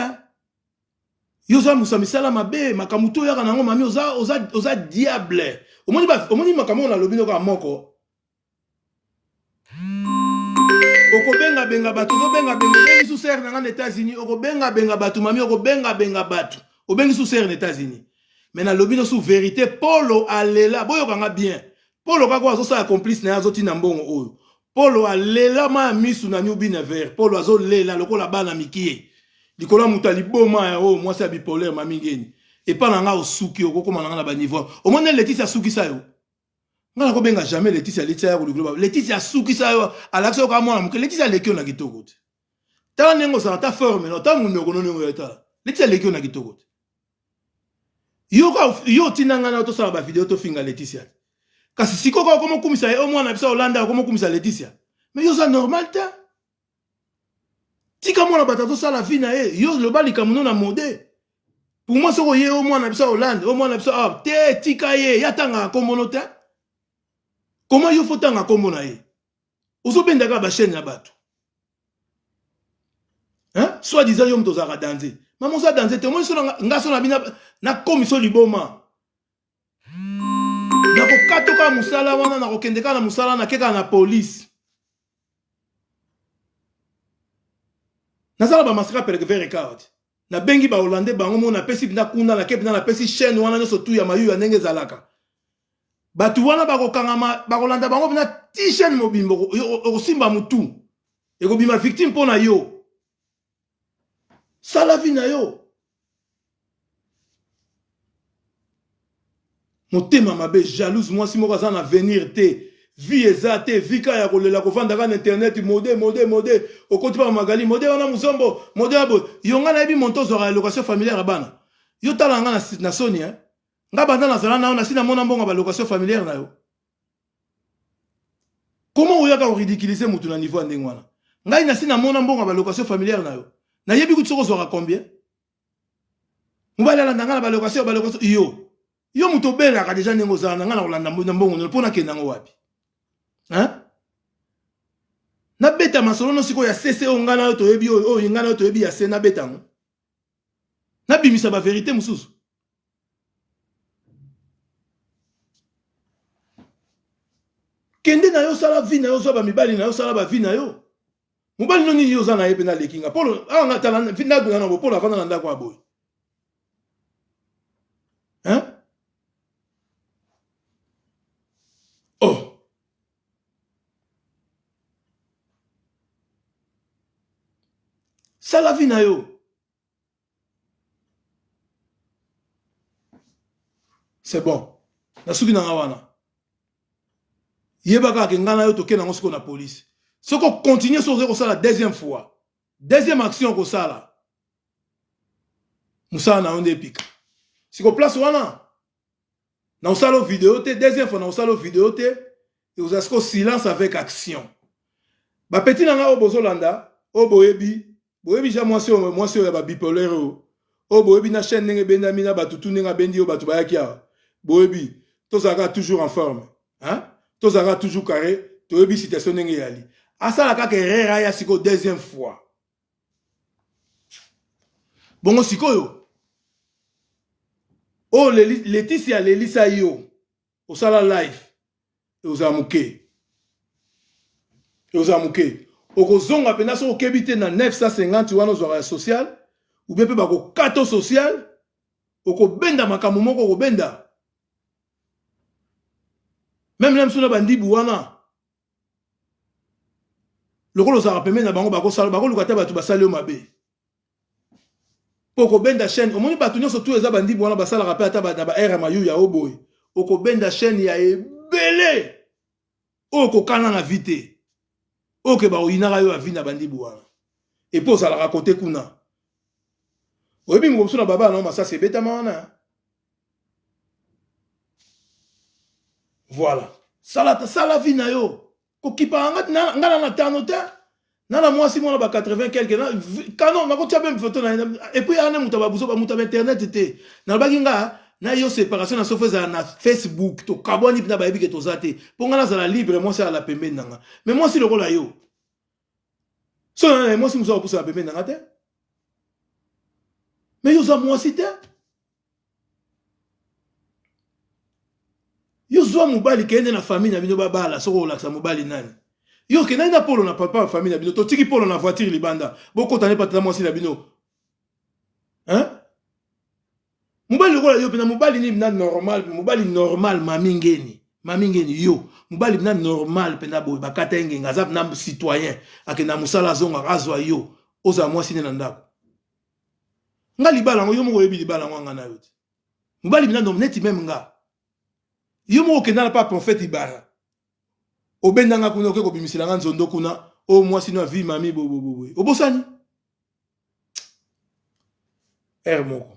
Speaker 1: Yo oza mosa misala mabe, makambo to oyaka nango, mami, oza, oza, oza diable. Omoni, omoni makambo oyo nalobi noka moko, okobengabenga bato, ozobengabenga, obengi su sere na nga na États-Unis, okobengabenga bato, mami, okobengabenga bato, obengi su sere na États-Unis. Mais nalobi no su vérité, Polo alela, boyokanga bien, Polo kaka oyo azosala complice na ye, azotinda mbongo oyo. Polo alela ma ya misu na New Binever. Polo azolela lokola bana mikie likolo ya moto ya liboma ya oyo mwasi ya bipolaire. Mami Ngeni, epa na nga osuki, okokoma na nga na baniveau omoni Letisi asukisa yo. Nga nakobenga jamais Letisi. Letisi aya kolikolo, Letisi asukisa yo, alakisa yo kaka mwana moke. Letisi aleki yo na kitoko te. Tala ndenge ozala, ta forme no, ta monoko no ndenge oyo. Tala, Letisi aleki yo na kitoko te. Yo yo otinda ngai na tosala bavideo, tofinga Leticia, kasi sikoyo kaka okomokumisa ye, o mwana biso Olanda okomokumisa Leticia. Mais yo oza normal te. Tika mwana bato azosala vie na ye. Yo loba likambo no na mode. Pour moi, soki oye o mwana biso Hollande, o mwana biso awa te, tika ye, ye atangaka kombono te. Comment yo fo tanga kombo na ye? Ozobenda kaka bachaîne ya bato, hein? Soit disant yo moto ozalaka danze, mama, oza danze te. Omoni so nga so na bino nakomiso liboma, nakokatoka mosala wana, nakokende kaka na mosala, nake kaka na police. Naza na bamasika peleke card, nabengi bahollandais bango mo, napesi mpena kuna, nake mpena napesi chaîne wana nyonso tu ya mayu ya ndenge ezalaka. Bato wana bakokangama, bakolanda bango mpena ti chaîne mobimba, okosimba motu, ekobima victime mpo na yo. Sala vie na yo. Motema mabe, jalouse, mwasi moko aza na avenir te, vie eza te, vie kaka ya kolela, kovanda kaka na internet, mode mode mode, okoti mpa Magali, mode wana mozombo, mode ya boye. Yo ngai nayebi monto ozwaka ya location familiare ya bana. Yo tala nga na soni, eh? Nga banda nazala na yo, nasi namona mbongo ya balocation familiare na yo? Comment oyaka koridiculiser motu na niveau ya ndenge wana? Ngai nasi namona mbongo ya balocation familiare na yo? Nayebi kuti soki ozwaka combien. Mobali alanda ngai na balocation, balocation. Yo moto obelaka deja ndenge ozala na ngai, na kolanda na mbongo mpo nakende yango wapi, hein? Nabeta masolo no sikoyo ya sese oyo ngai na yo toyebi, oyo ngai na yo toyebi ya se, nabeta yango, nabimisa baverité mosusu. Kende na yo, sala vie na yo, zwa bamibali na yo, sala bavie na yo. Mobali no nini yo oza na ye mpe naleki nga? Polo awa nga tala ndako na bo, Polo avanda na ndako ya boye, hein? Oh, sala vie na yo, c'est bon. Nasuki na nga wana. Yeba kaka ke ngai na yo tokende yango sikoyo na police. Soki ocontinue, soki ozoki kosala deuxième fois, deuxième action okosala, mosala na yo nde epika. Siko place wana na osala video te, deuxième fois na osala video te, ekozala siko silence avec action. Bapeti na ngai oyo bozolanda, oyo boyebi. Boyebi ja mwasi oyo, mwasi oyo ya ba bipolaire oyo. Oyo boyebi na chaîne ndenge ebendami na bato tu ndenge abendi oyo bato bayaki awa. Boyebi tozalaka toujours en forme. Hein? Tozalaka toujours carré, toyebi situation ndenge eyali. Asala kaka erreur aya sikoyo deuxième fois. Bongo sikoyo oyo Leticia alelisa yo osala live ekozala moke ekozala moke okozonga mpenza soki okebi te na 950 wana ozwaka ya social ubie mpe bakokata social okobenda makambo moko okobenda meme na biso na bandibu wana lokola ozalaka pembeni na bango bakosala bakoluka ata bato basali yo mabe mpo okobenda chaîne omoni bato nyonso tu eza bandibu wana basalaka mpe ata na ba aire ya mayuya o boye okobenda chaîne ya ebele oyo okokana na vie te oyo ke bakoyinaka yo ya vie na bandibu wana epo ozalaka kote kuna oyebi mokomosu na baba na masasi ebetama wana. Voilà, sala sala vie na yo kokipaka nga nga na tano te na na mwasi mwana ba 80 quelque na kano nakotia mpe photo na et puis ane moto babuzo ba moto ya internet te nalobaki nga na yo séparation na sofo ezala na Facebook tokabwani mpena bayebi ke toza te mpo nga nazala libre mwasi alala pembeni na nga mais mwasi lokola yo so na mwasi mosusu akopusana pembeni na nga te mais yo oza mwasi te. Yo zwa mobali kende na famille na bino babala soki olakisa mobali nani yo okendaki na polo na papa ya famille na bino totiki polo na voiture libanda bokota ne patata mwasi na bino hein mobali lokola yo pena mobali nini na normal mobali normal mami ngeni mami ngeni yo mobali na normal pena boye bakata ye ngenga aza na citoyen akenda mosala azongaka azwa yo ozala mwasi ne na ndako nga libala yango yo moko oyebi libala yango nga na yo te mobali mina neti meme nga yo moko okenda na pa prophète Ibara obenda nga kuna oke kobimisela nga nzondo kuna o mwasi no avi mami boboboboye obosani heure moko.